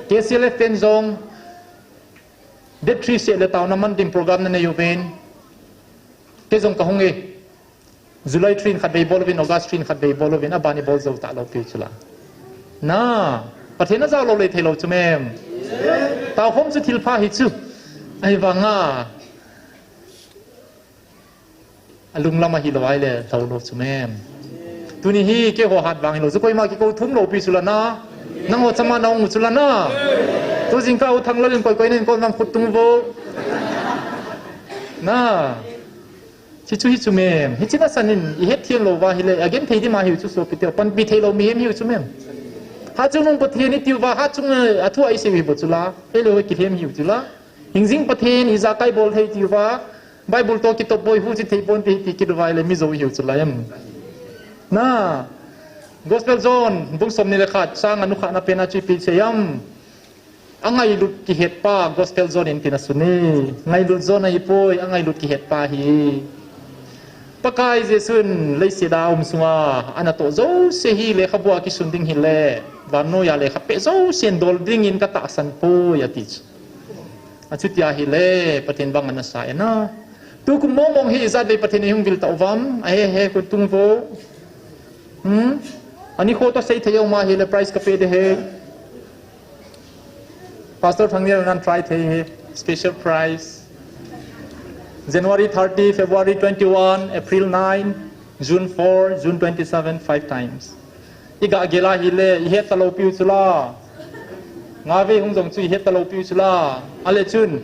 K C L F pen jong, date three seh le taona man ding program na nei uvin. Kei jong ka hung e. July three in khat vei bol uvin, August three in khat vei bol uvin, aban i bol jou ta lou piu chu la. Na, Pathen a jao lou le thei lou chu mem. Tao khom chu thil pha hi chu. Ahivang a. Alung lam a hilou ai le, lou lou chu mem. Tuni hi, keiho hat vang hilou chu, koima kikou thum lou pi chu la na. Nangho chama na hung chu la na. Tu jingkah u Thanglal in koi koi nen koi vang khut tung vo. Na. Chi chu hi chu mem. Hichi na san in, i het thiem lou va hile, a gen thei di ma hiu chu sopite ho. Panpi thei lou mihem hiu chu mem. Ha chu nung Pathen i tiu va, ha chu nge, a thu a i sei hi bo chu la. Hei lou kilhem hiu chu la. Hingjing Pathen, ijakai bol thei tiu va. Bible to kitop boi hu chi thei pon ti, ti kit vai le mi jou hiu chu la em. Na, Gospel John, bung som ni le khat, chang a nu khat na pen a chu ipi sei em. Angailut kihet pa, Gospel John in tin a sun e. Ngailut John ahi poi, angailut kihet pa hi. Pakai Jesu'n leiset a um sunga, ana toh jouse hi lekhabu a kisun ding hile, vannoi a lekha peh jouse in dol ding in ka tahsan poi, ati chu. Achuti ahile, Pathen bang ana sa e na. Tukum mong mong hi ijat vei Pathen in hung vil ta uvam, ahe he kun tung vo. Hmm? Ani kho to sei thei u ma hile prize ka pe de he. Pastor Thangnial nan try thei he. Special prize. January thirty, February twenty-one, April nine, June four, June twenty-seven, five times. I ga gel a hile, i het ta lou piu chu la. Nga vei hung jong chu i het ta lou piu chu la. Ale chun,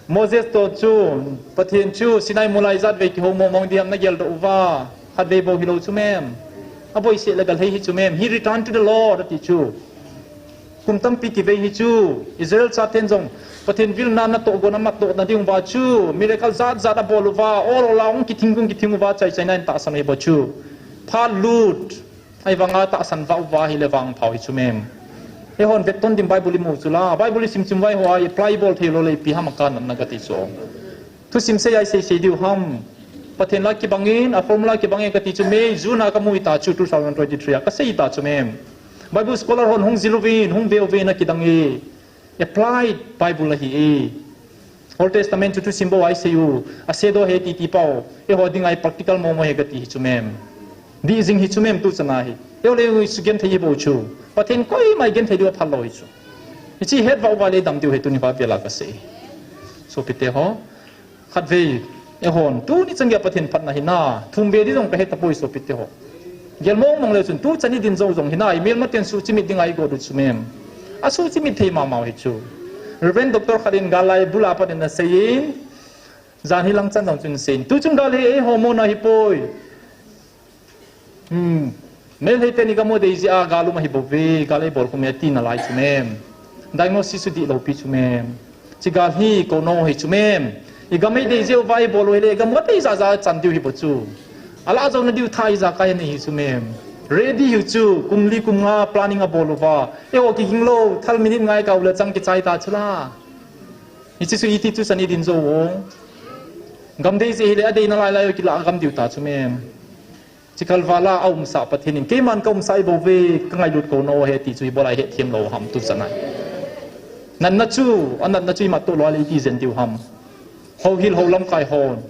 Moses to chu, Pathen chu, Sinai mol a ijat vei kihou mong mong diam na gel doh uva. Khat vei bou hilou chu mem. A boi seh le gal hei hi chu mem. He returned to the Lord, ati chu. Kum tampi kivei hi chu, Israel chaten jong, Pathen vilna na toh go na mat toh na ding uva chu, miracle jat jat a bol uva, ol ol a hung kithing gung kithing uva, chai chai na in tahsan hi bo chu. Phat lut, ahivang a tahsan va uva hile vangphau hi chu mem. Eihon vet ton ding Bible i mu chu la, Bible i sim chim vai ho a, i apply bol thei lou le ipi ham a ka natna ka ti chu. Thusim sei a i sei sei diu ham. Pathen la kibang in, a formula kibang in ka ti chu May, June a ka mu i ta chu two thousand twenty-three a ka sei i ta chu mem. Bible scholar hon hung jil uvin, hung ve uvin a kidang e. Applied Bible ahi e. Old Testament chu thusim bou a i sei u. A shadow he ti ti pau. Eiho ding a i practical mo mo he ka ti hi chu mem. Dih jing hi chu mem tu chan a hi. Eiho le i su gen thei hi bou chu. Pathen koima i gen thei diu a phal lou hi chu. Hichi het va uva le dam diu he tuni va vel a ka sei. Sopite ho. Khat vei, eihon, tuni chan gei a Pathen phatna hi na, thum ve di jong ka het ta poi sopite ho. Gel mong mong le chun, tu chan i din jou jong hi na, i melma ten suhchimit ding a i go du chu mem. A suhchimit thei ma ma hi chu. Reverend Doctor khat in gal lai bul a pat in a sei in, jan hi lang chan jong chun sei in. Tu chun gal hi eiho mo na hi poi. Hmm. Mel hei teni gam u dei jeh a gal um ahi bou ve, gal ei bol khum e tina lai chu mem. Diagnosis chu dih lou pi chu mem. Chi gal hi kou no hi chu mem. I gam ei dei jeh uva ei bol u hile, gam u a tei ja ja chan diu hi bou chu. A lah jou na diu tha ijakai nei hi chu mem. Ready hiu chu, kum li kum nga planning a bol uva. Eiho kiging lou, thal minute ngai kau le chang kichai ta chu la. Hichi chu iti chu chan i din jou u. Gam dei jeh hile, a dei na lai lai u kila gam diu ta chu mem. Chikal vala a umsa Pathen in, keiman ka umsa i bou ve, ka ngailut kou no he ti chu i bol a i het thiem lou ham tu chan a. Natna chu, a natna chu i mat toh lou a le i ti jen diu ham. Houhil hou lamkai hon.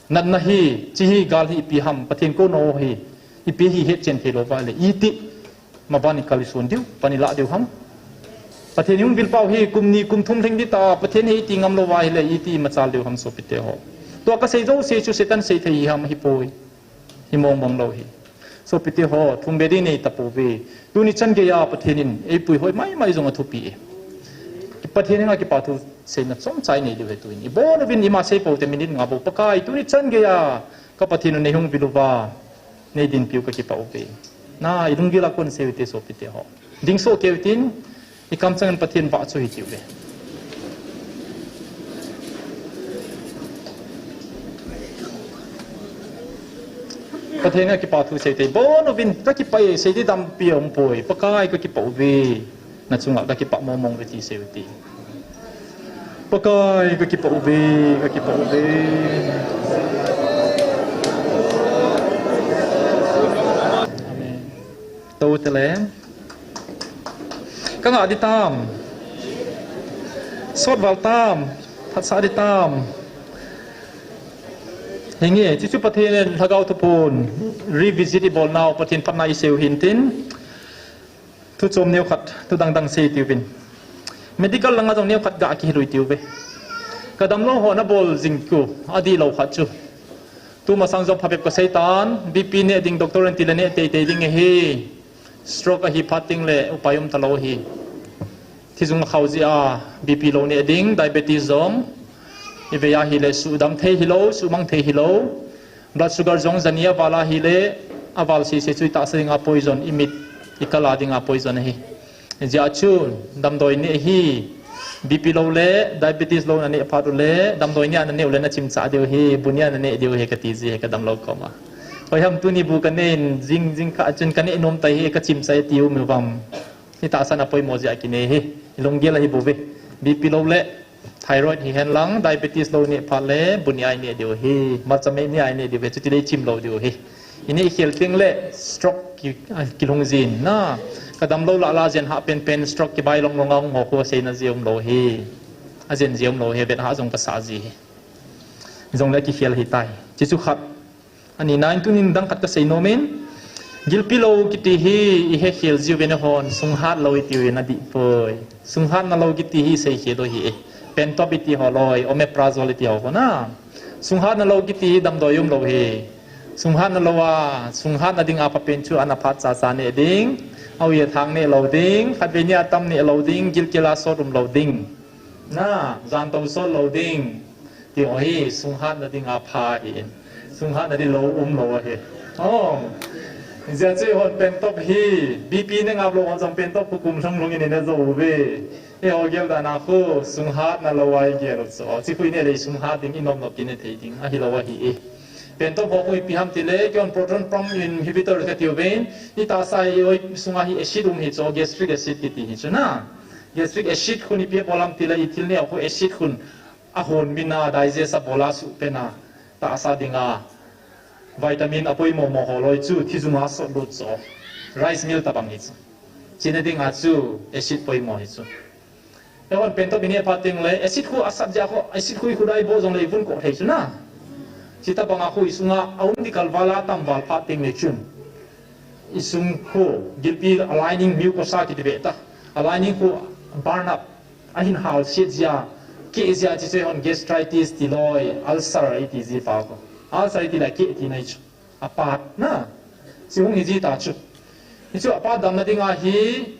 Natna hi, chi hi gal hi ipi ham, Pathen kou no hi, ipi hi het chen thei lou va le, i ti, ma ban i kal i sun diu, pan i lah diu ham. Pathen i hung vil pau hi, kum ni, kum thum lhing di ta, Pathen hi i ti ngam lou va hile, i ti machal diu ham sopite ho. Tua ka sei jouse chu Satan sei thei hi ham hi poi. Hi mong mong lou hi. Sopite ho, thum ve ding nei ta pou ve. Tuni chan gei a Pathen in ei puihoi mai mai jong a thupi e. Pathen in a kipa thu Seina chomcha inei diu ahi tuin. Ibon uvin ima sei pou te minute nga bou Pakai, tuni chan geiya ka Pathen u nei hung vil uva, nei dinpiu kakipah uve. Na, ilunggil a kon sei ute sopite ho. Dingsoh kei utin, ikamchang in Pathen vahchoi tiu ve. Pathen a kipah thu sei ute, ibon uvin kakipah e, sei di tampi aumpoi, Pakai kakipah uve. Na chunga kakipah mong mong uve ti sei ute. Pakai kakipah uve, kakipah uve. Amen. Tou tele. Kanga di tam. Sot val tam. Phatsah di tam. Hinge, chuchu Pathen in Lhagao Thupun revisit ibol nau Pathen phatna isei u hintin. Thu chom neo khat, thu dangdang sei tiuvin. Medical langa jong neo khat ga kihil u tiuve. Kadamlou ho nabol jing ku, adih lou khat chu. Tumasang jong phabep kasei tan, B P neh ding doctor in tile neh teitei ding ahi. Stroke ahi phat ding le upai um talou ahi. Thijung akhao jeh a B P lou neh ding, diabetes jong. Ivei a hile sudam thei hilou, sumang thei hilou. Blood sugar jong jani aval a hile, aval sese chu itahsa dinga poison, imit, ikal a dinga poison ahi. Hijeh a chu, damdoi neh hi, B P lou le, diabetes lou naneh phat ule, damdoi nia naneh ule nachimchah diu ahi, bu nia naneh diu ahi kati ji ahi kadamlou koma. Hoiham tuni bu kaneh in, jing, jingkah chun kaneh nom tai hi, kachimchah e tiu mi uvam. Itahsan apoimo jeh a kinei hi, ilunggel ahi bouve. B P lou le, thyroid hihen lang, diabetes lou neh phat le, bu nia ineh diu ahi, malcha mei nia ineh diu ahi, chuti le ichim lou diu ahi. Ineh khel teng le, stroke ki, a, kilhung jin na. Kadamlou lah lah jen hah penpen, stroke kibai long long a hung ho khu aseina ji umlou ahi. Ajen ji umlou ahi, vet hah jong kasah ji ahi. Jongle kikhel ahitai. Chuchu khat. Anina in tunin dang khat kasei nom in. Gilpi lou kiti hi ihekhel jiuvin eihon, sunghat lou itiuvin adih poi. Sunghatna lou kiti hi seikhel u ahi e. Pentop iti ho loi, omeprazole iti ho khu na. Sunghatna lou kiti hi damdoi umlou ahi. Sunghatna lou a, sunghatna dinga phapen chu ana phat chacha neh ding. Aui athang neh lou ding, khatvei nia atam neh lou ding, gilkel a sot umlou ding. Na, jantou sot lou ding. Ti ho hi, sunghatna dinga pha ahin. Sunghatna ding lou umlou ahi. Oh. Hijeh chun eihon pentop hi, B P neh ngap lou hon jong pentop khu kum lhung lhung in ine jou uve. Eiho gel dan a khu, sunghatna lou a igel u chu. Chi khu ineh le sunghat ding, inop nop kineh thei ding. Ahilou ahi e. Pentop ho khu ipi ham tile, keihon proton pump inhibitor katiuvin. Itahsa i oi sunga hi acid um hi chu, gastric acid kiti hi chu na. Gastric acid khu ipi abol ham tile, ithil neh khu acid khu ahon min a, digest abol a, suhpen a, tahsa dinga vitamin apoimo mo ho loi chu, thijung a sot lut chu. Rice meal tabang hi chu. China dinga chu acid poimo hi chu. Eihon pentop ineh phat teng le, acid khu asat jeh a khu, acid khu ikhut a ibo jongle ivun koh thei chu na. Chuti tabang a khu isunga aum ding kalval a atam val phat teng le chun. Isung khu, gilpi a lining mucosa kiti ve ta. A lining khu burn up, ahin hal set jeh a, keh jeh a chuche hon gastritis ti loi, ulcer iti ji pa khu. Ulcer iti le keh tina ahi chu. Apat na. Chu hung hi ji ta chu. Hichu apat damna dinga hi,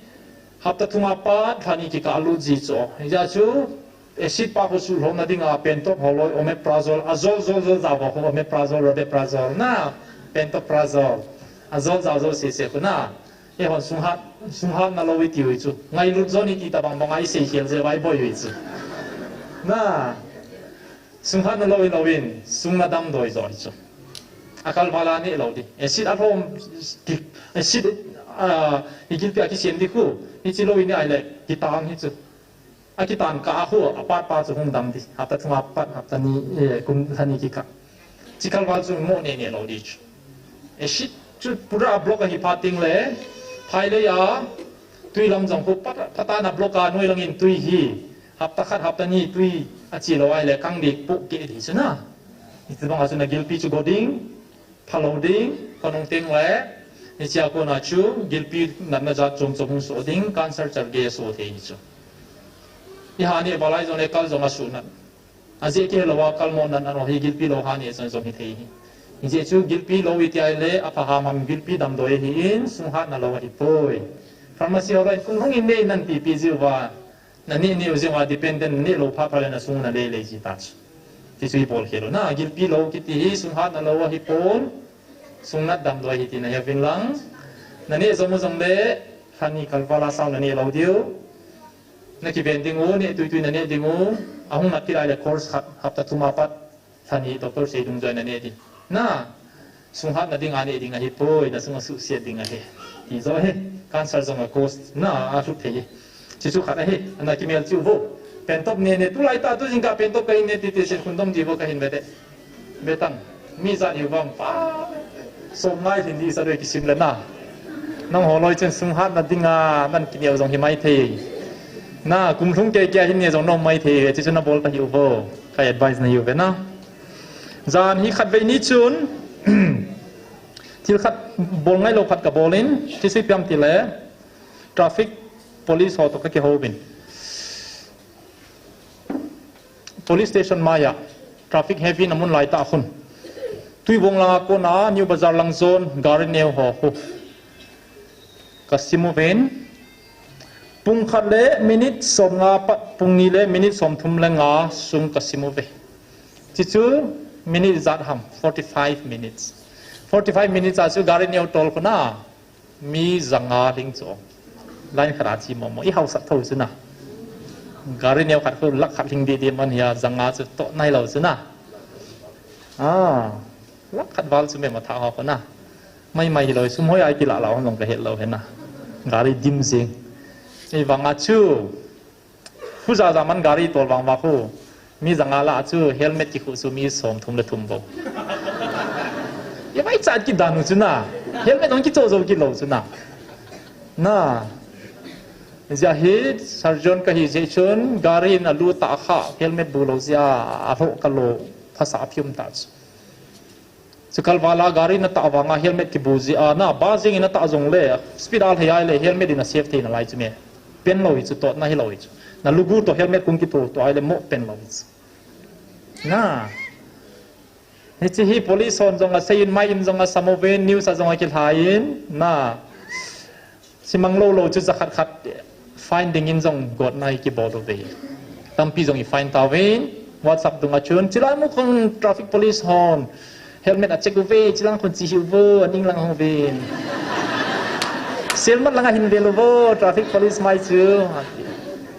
hapta thum a pat, lhani kikah lut ji chu. Hijeh a chu, acid pa khu suhlhomna dinga pentop ho loi, omeprazole, ajol jol jol jao ho khu, omeprazole, rabeprazole na, pantoprazole. Ajol jao jol sese khu na. Eihon sunghat, sunghatna lou itiu hi chu. Ngailut jon iti tabang banga iseikhel jeh uva iboi u hi chu. Na, sunghatna lou in lou in, sungna damdoi jo hi chu. Akalval a neh lou ding. Acid alhom, acid, ah, igilpi a kisem ding khu. Hichi lou in ahile, kitang hi chu. Akitan kah a khu, apat pa chu hung dam ding. Hapta thum a pat, hapta ni, eh, kum lhani kikah. Chi kalval chu mo neh neh lou ding chu. Acid chu pura block ahi phat teng le, phai lei a, tui lam jong khu pat, patan a block a noi langin tui hi. Hapta khat, hapta ni tui achi lou ahile, kang ding poh keh ding chu na. Hichi bang a chu na gilpi chu go ding. Phalou ding, khonung teng le, hichia kona chu, gilpi natna jat chom chom hung soh ding, cancer chal gei asoh thei hi chu. Iha neh val a jong le kal jong asoh nat. Ajeh kei lou a kal mo natna ho hi gilpi lou ha neh jong jong hithei hi. Hijeh chu gilpi lou iti ahile, apha ham ham gilpi damdoi ahin, sunghatna lou ahipoi. Pharmacy ho loi in kum hung in nei nan pipi jiuva. Na neh neh u jeh uva dependent na neh lou phat phat le na sung na lei lei ji ta chu. Ti chu i bol khel u na, gilpi lou kiti hi sung hatna lou ahi pon, sung nat damlou ahi ti na he uvin lang. Na neh jom u jong le, lha ni kalval a sao na neh lou diu. Na kiven ding u, neh tui tui na neh ding u, ahung nat kit lai le course khat hapta thum a pat. Lha ni doctor sei dungjuia na neh ding. Na, sung hatna ding a neh ding ahi poi, na sung a suhsiat ding ahi. Ti jo hi, cancer jong a cause, na, a hlut thei hi. Chu chu khat ahi, ana kimel chiu vo. Pentop neh neh, tulai tah tu jingkah pentop ka hin neh ti ti sin khun dom ji vo ka hin ve de. Ve tan, mi jat hi vang pa. Som ngai hin di sa doi kisim le na. Nangho loi chun sung hatna ding a, nan kineo jong hi mai thei. Na, kum lhung kei kei a hin neh jong nom mai thei, chu chu na bol ta hi u vo. Ka advice na hi u ve na. Jan hi khatvei ni chun, thil khat bol ngai lou khat ka bol in, ti sui piam ti le, traffic police ho to ka kihou vin. Police station mai a, traffic heavy na mun lai tah khun. Tuibong langa kona, New Bazar lang zone, gari neo ho khu. Ka sim u vin. Pung khat le minute som nga pat, pung ni le minute som thum le nga sung ka sim u ve. Chi chu minute jat ham, forty five minutes. Forty five minutes a chu gari neo tol khu na, mi janga hling chu. Line khat a chi mo mo, i hausa tho chu na. Gari neo khat khu lakh khat hling di di man hia, janga chu to nai lo chu na. Ah, lakh khat val chu me ma tha ho khu na. Mai mai hi loi, sum hoi ai kila la hong long ka het lo he na. Gari dim jing. Ei vanga chu. Khu ja ja man gari tol vang va khu. Mi janga la chu helmet ki khu chu mi som thum le thum bo. Ye mai chat ki danu chu na. Helmet hong ki cho jo ki lo chu na. Na. Ja hi surgeon ka hi je chun gari na lu ta kha helmet bu lo ja a ho ka lo phasa phium ta chu. Chu kalvala gari na ta vanga helmet kibu ji a na, ba jing in na ta jong le, speed a lhei ai le, helmet in a save thei na lai chu me. Pen lo hi chu tot na hi lo hi chu. Na lugu to helmet kung kitu to ai le mo pen lo hi chu. Na. Hi chi hi police hon jong a sei in mai in jong a samo ve news a jong a kilhai in, na. Simang lo lo chu jakhat khat fine ding in jong got na hi kibol uve. Tampi jong i fine ta uve. WhatsApp dunga chun, chilai mu khun traffic police hon helmet a check uve, chilang khun chi hi uvo, aning lang hong uve. Selmat langa hin vel uvo, traffic police mai chu.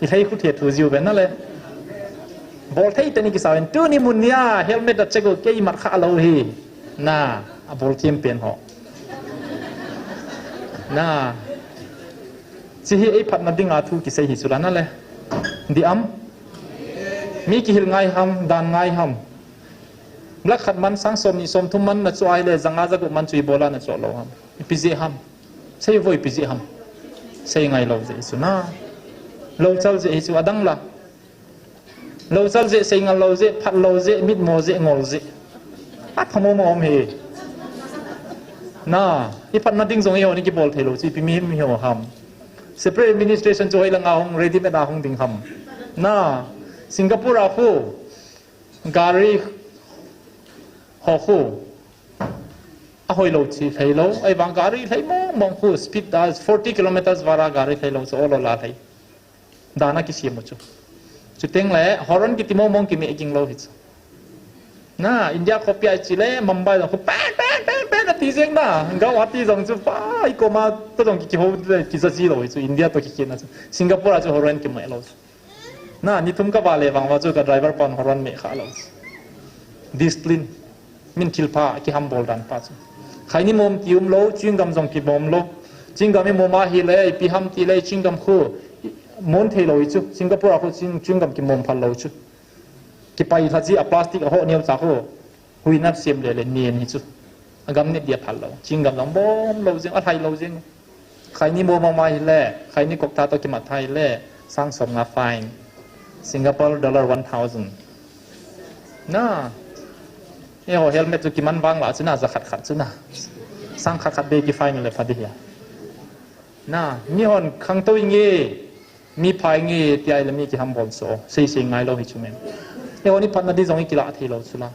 I lhei khu the thu jiu ve na le. Bol thei teni kisa ven, tuni mun nia helmet a check u kei mat kha lo hi. Na, a bol thiam pen ho. Na. Chi hi ei phatna dinga thu kisei hi chu la na le. Di am. Mi kihil ngai ham, dan ngai ham. Lakh khat man sang som ni som thum man na chu ai le janga jagu man chu i bola na chu lo ham. Ipi je ham. Sei voi ipi je ham. Sei ngai lo je chu na. Lo chal je hi chu adang la. Lo chal je, sei ngal lo je, phat lo je, mit mo je, ngol je. A phamo mo om hi. Na, i phatna ding jong i ho ni kibol thei lo chi pi mi mi ho ham. Separate administration chu hoi langa hong ready made a hong ding ham. Na, Singapore a khu gari ho khu a hoi lo chi thei lo, ai vang gari thei mong mong khu speed da forty kilometers vara gari thei lo chu olo la thei. Dana kisiam u chu. Chuteng le, horn kiti mong mong kime ging lo hi chu. Na, India khopi a chi le, Mumbai jong khu, pen, pen, pen, pen, ati jeng na. Guwahati jong chu, pa, i koma, to jong ki, kiho, kijaji lo hi chu, India to kikina chu. Singapore a chu horn kime lo chu. Na, ni thum ka va le vang va chu ka driver pan horn me kha lo chu. Discipline. Min thil pha kiham bol dan pa chu. Khaini mom ti um lo, chewing gum jong kimom lo. Chewing gum i mom a hi le, ipi ham ti le, chewing gum khu mon thei lo hi chu. Singapore a khu chewing, chewing gum kimom phal lo chu. Kipai lha chi a plastic a ho neo cha khu. Hui nat siam le le nen hi chu. A gam net dia phal lo. Chewing gum jong mom lo jeng, a lhai lo jeng. Khaini mom a mai le, khaini kok tha to kimat thai le, sang som nga fine. Singapore dollar one thousand. Na. E ho helmet chu kiman vang la chu na, ja khat khat chu na. Sang khat khat be ki fine le pha di hia. Na, mi hon khangtou inge, mi phai nge, ti ai le mi kiham bol so. Sei sei ngai lo hi chu men. E ho ni phatna di jong i kila thei lo chu la.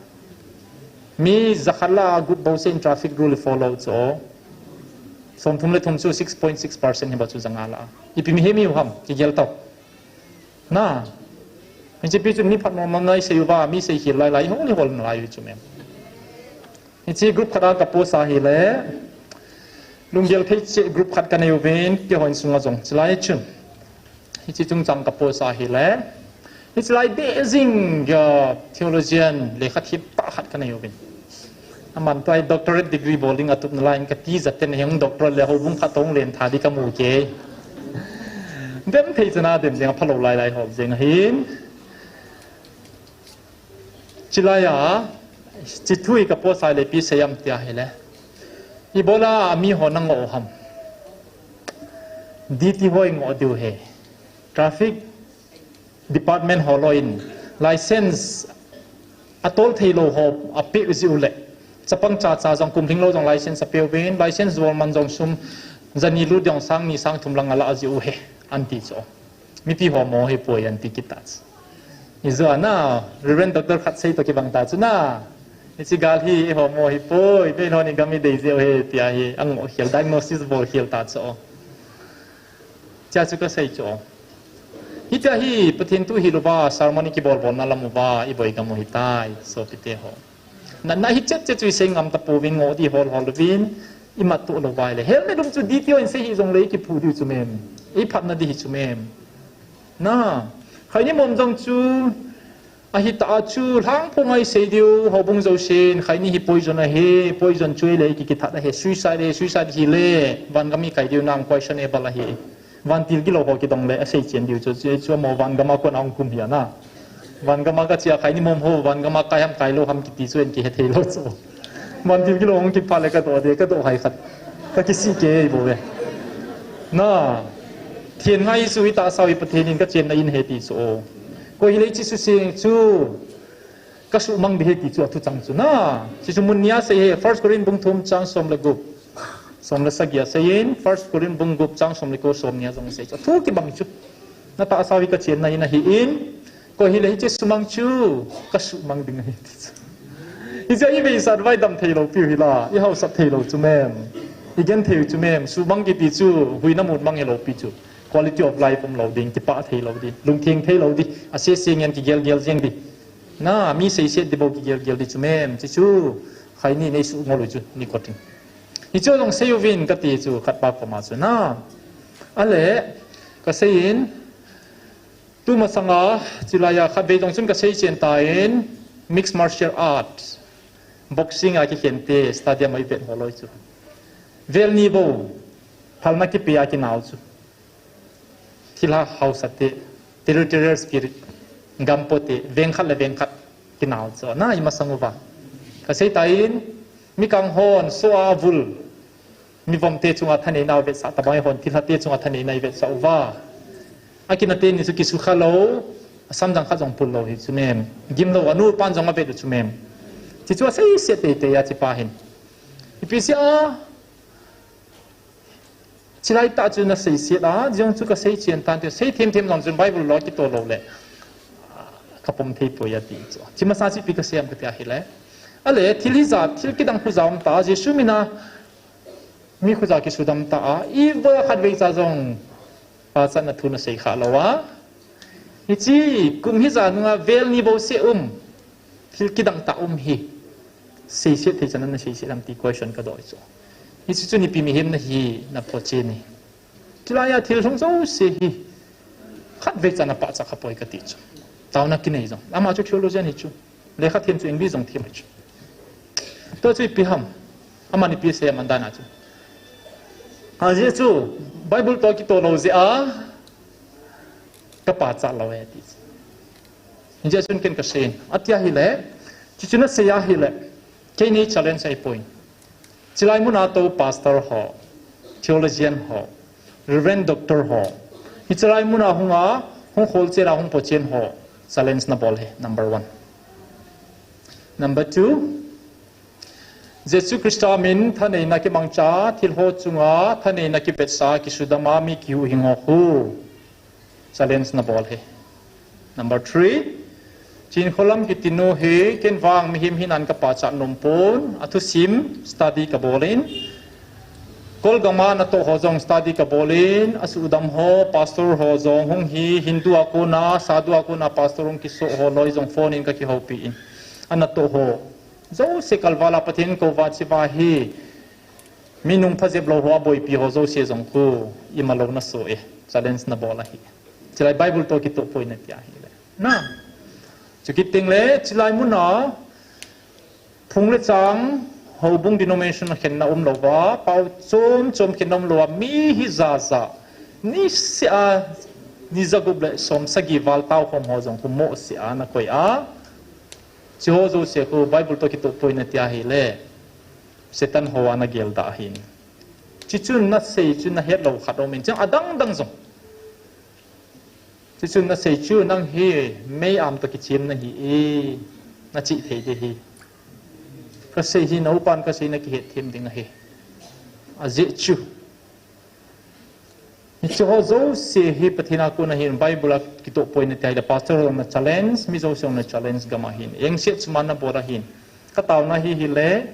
Mi jakhat la gup bo se in traffic rule follow chu. Som thum le thum chu six point six percent hi ba chu janga la. Ipi mi he mi u ham, kigel tau. Na. Hiche pi chu mi phat nom nom nai sei uva, mi sei khel lai lai, hol hol nalai u chu mem. Hiche group khat a ka post a hile. Lunggel thei cheh group khat ka nei uvin, keiho insung a jong. Chulai chun. Hiche chungchang ka post a hile. Hiche lai deh jing a theologian lekha them tah khat ka nei uvin. Aman tua hi doctorate degree bol ding a tup nalai in ka tijat ten heng doctorate le houbung khat tong len tha di ka mu kei. Dem thei chana dem jeng a phalou lai lai hol jeng ahin. Chulai a, hiche thu hi ka post a le ipi sei am tia hile. Ibola ami ho na ngoh ham. D T ho i ngoh diu he. Traffic department ho loi in license a tol thei lou ho a pe u ji u le. Chapang cha cha jong kum lhing lou jong license a pe uvin, license jol man jong sum jani lut jong sang ni sang thum lang a la ji u he, an ti chu. Mipi ho mo hi poi an ti kit ta chu. I jo ana, Reverend Doctor khat sei to kibang ta chu na. Hiche gal hi eiho mo hi poi, Meitei ho ni gam i dei jeh u he, tia hi, a ngoh khel diagnosis bol khel ta chu. Chea chu ka sei chu. Hitia hi, Pathen thu hi louva, sermon i kibol bol na lam uva, i boi gam u hi tai, sopite ho. Na, na hi chet chet chu i sei ngam ta pouvin ngoh di hol hol uvin, i mat tu lou vai le. Helmet um chu D T O in sei hi jong le i kiphu diu chu mem. I phatna di hi chu mem. Na, khaini mom jong chu, ahi ta a chu, lhang phung a i sei diu, houbung jousen, khaini hi poison ahi, poison chu i le i ki kithat ahi, suicide ahi, suicide hi le, van gam i kai diu nang questionable ahi. Vantil gilou ho kidong le, a sei chen diu chu, chu, chu mo van gam a kon a hung kum hi ana. Van gam a ka chia khaini mom ho, van gam a kai ham kai lou ham kiti chu en kihe thei lou chu. Vantil gilou hung kipha le ka do de, ka do hai khat. Ka kisih kei bou ve. Na. Thien ngai su i ta sau i Pathen in ka chenna in he ti chu. Ko hi le chi su sing chu. Ka su mang di he ti chu a thu chang chu na. Chi chu mun nia sei he, First Corinth bung thum chang som le gup. Som le sagi a sei in, First Corinth bung gup chang som le ko som nia jong sei chu. Thu kibang chu. Na ta sau i ka chenna in ahi in. Ko hi le hiche sumang chu, ka sumang ding ahi ti chu. Hiche i veisat vai dam thei lou piu hi la, i hausat thei lou chu mem. I gen thei u chu mem, sumang kiti chu, huina mut mang hi lou pi chu. Quality of life um lou ding, kipah thei lou di, lungtheng thei lou di, a se se ngen kigel gel jeng di. Na, mi sei set di bou kigel gel di chu mem, chi chu, khaini nei su ngol u chu, ni kotin. Hichu jong sei uvin ka ti chu, khat pa koma chu na. Ale, ka sei in, Tumasanga, chulai a khatvei jong chun ka sei chen ta in, mixed martial arts, boxing a kikhen te, stadium a i vet ho loi chu. Vel ni bou, phalna kipe a kinao chu. Thilha hausa te, territorial spirit, gampo te, veng khat le veng khat kinao chu. Na i masang uva. Ka sei ta in, mikang hon, so a vul, Mi vom te chunga thaneina a vetsah tabang hon thilha te chunga thaneina i vetsah uva. A kina te ni chu kisukha lou, a samjang khat jong pul lou hi chu mem. Gim lou, a nu pan jong a vet u chu mem. Chi chu a sei se te te a chi pa hin. I pi si a, chi lai ta chu na sei se la, jong chu ka sei chen tan te, sei them them jong chun Bible lo ki to lou le. Ka pom thei poi a ti chu. Chi masa chi pi ka sem ka ti a hi le. A le, thil hi za, thil kidang khu za um ta, Jesu mina, Mi khuja kisudam ta a, i va khatvei cha jong, pachatna thu na sei kha lou a. Hichi, kum hija nunga vel ni bou se um, thil kidang ta um hi. Sei se thei chan na sei se lam ti question ka doi chu. Hichi chu nipi mihem na hi na pho che ni. Chulai a thil hung jouse hi. Khatvei cha na pachat kha poi ka ti chu. Taona kinei jong. Ama chu theologian hi chu. Lekha them chu English jong them chu. Tua chu ipi ham. Amani ipi sei aman dan a chu. Ajeh chu Bible to kito lou jeh a ka pachat lou e ti. Hijeh chun ken ka sei in. Atia hile, chuchu na sei a hile, kei nei challenge ahi poi. Chilai muna tou pastor ho, theologian ho, Reverend Doctor ho. Hichelai muna hunga, hung khol chela hung pochen ho. Challenge na bol he, number one. Number two, Jesu Christa min thaneina kimangcha, thil ho chunga, thaneina kipetsa, kisudama mi kihuhhing ho khu. Challenge na bol he. Number three, Chin Kholam kiti nu hi, ken vang mihem hinan ka pachat nom pon, a thusim study ka bol in, Kolgam a natoh ho jong study kabol in, asudam ho, pastor ho jong hung hi, Hindu a kona, Sadhu a kona, pastor hung kisoh ho loi jong phone in kakihoupi in. Anatoh ho jouse kalval a Pathen in kouva chiva hi, mi nungpha jep lou ho aboipi ho jouse jong khu, ima lou naso e, challenge nabol ahi. Chilai Bible toh kitoh poi nati ahile. Na. Chukit teng le, chilai muna, phung le chang, houbung denomination khenna umlouva, pao chom chom khenna umlouva, mi hi jaja, niseh a, ni jagup le som sagi val tao khom ho jong khu mohseh a nakoi a. Chiho jouse khu Bible toh kitoh poi nati ahile, Satan ho a nagelda ahin. Chichun nasei chu nahet lou khat um in, chang adang dang jong. Chichun nasei chu nang hi mei am toh kichim nahi e, nachi thei ding ahi. Kasei hi naupan kasei nakihet them ding ahi. Ajeh chu. Hiche ho jouse hi Pathen a kona hin Bible a kitoh poi nati ahile pastor hon na challenge, mi jouse hon na challenge gam ahin. Engse chuman nabol ahin. Kataona hi hile,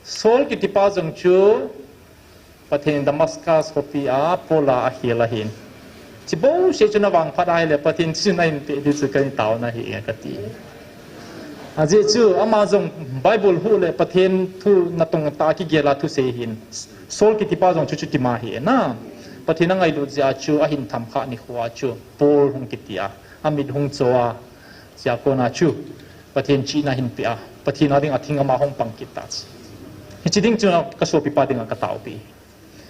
Saul kitipa jong chu Pathen Damascus khopi a Paul a akhel ahin. Chibou se chu navangphat ahile Pathen chu nahin pe ding chu kani taona hi e kati. Ajeh chu ama jong Bible hu le Pathen thu natong tah a kigel a thusei hin. Saul kitipa jong chu chutima hi e na. Pathen angailut jeh a chu ahin themkhat nikho a chu Paul hung kiti a. Amit hung cho a. Chua kona chu Pathen chihna ahin pe a, Pathen a dinga thing ama hung pang kit ta chu. Hiche ding chu kasopipa dinga kataopi.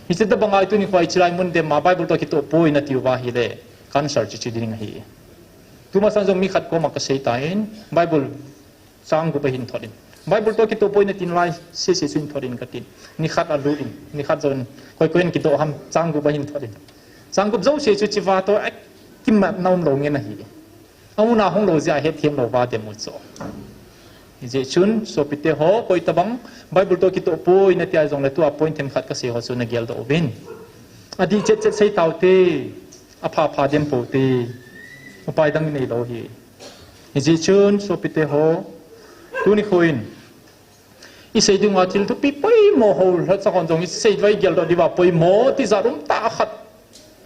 Hiche tobang a tuni khoa chilai mun dem a Bible toh kitoh poi nati uva ahile, cancer chu chu ding ahi. Tumasang jong mi khat koma kasei tan, Bible chang gup ahin thot in. Bible toh kitoh poi nati nalai sese chu hin thot in katin. Nikhat alut in, nikhat jong koi koi in kidoh ham chang gup ahin thot in. Chang gup jouse chu chiva toh akimatna umlou ngen ahi. Amun a hung lou jeh a hethem louva dem u chu. Hijeh chun, sopite ho, koi tobang Bible toh kitoh poi nati a jongle tua point themkhat kasei ho chu nageldoh uvin. Adih chet chet sei taute, apha pha dem poute, upai dang inei lou hi. Hijeh chun, sopite ho, tuni khoin, isei dinga thil thupi poimo ho, lhacha hon jong isei vai geldoh diuva poimo, tijat um tah khat.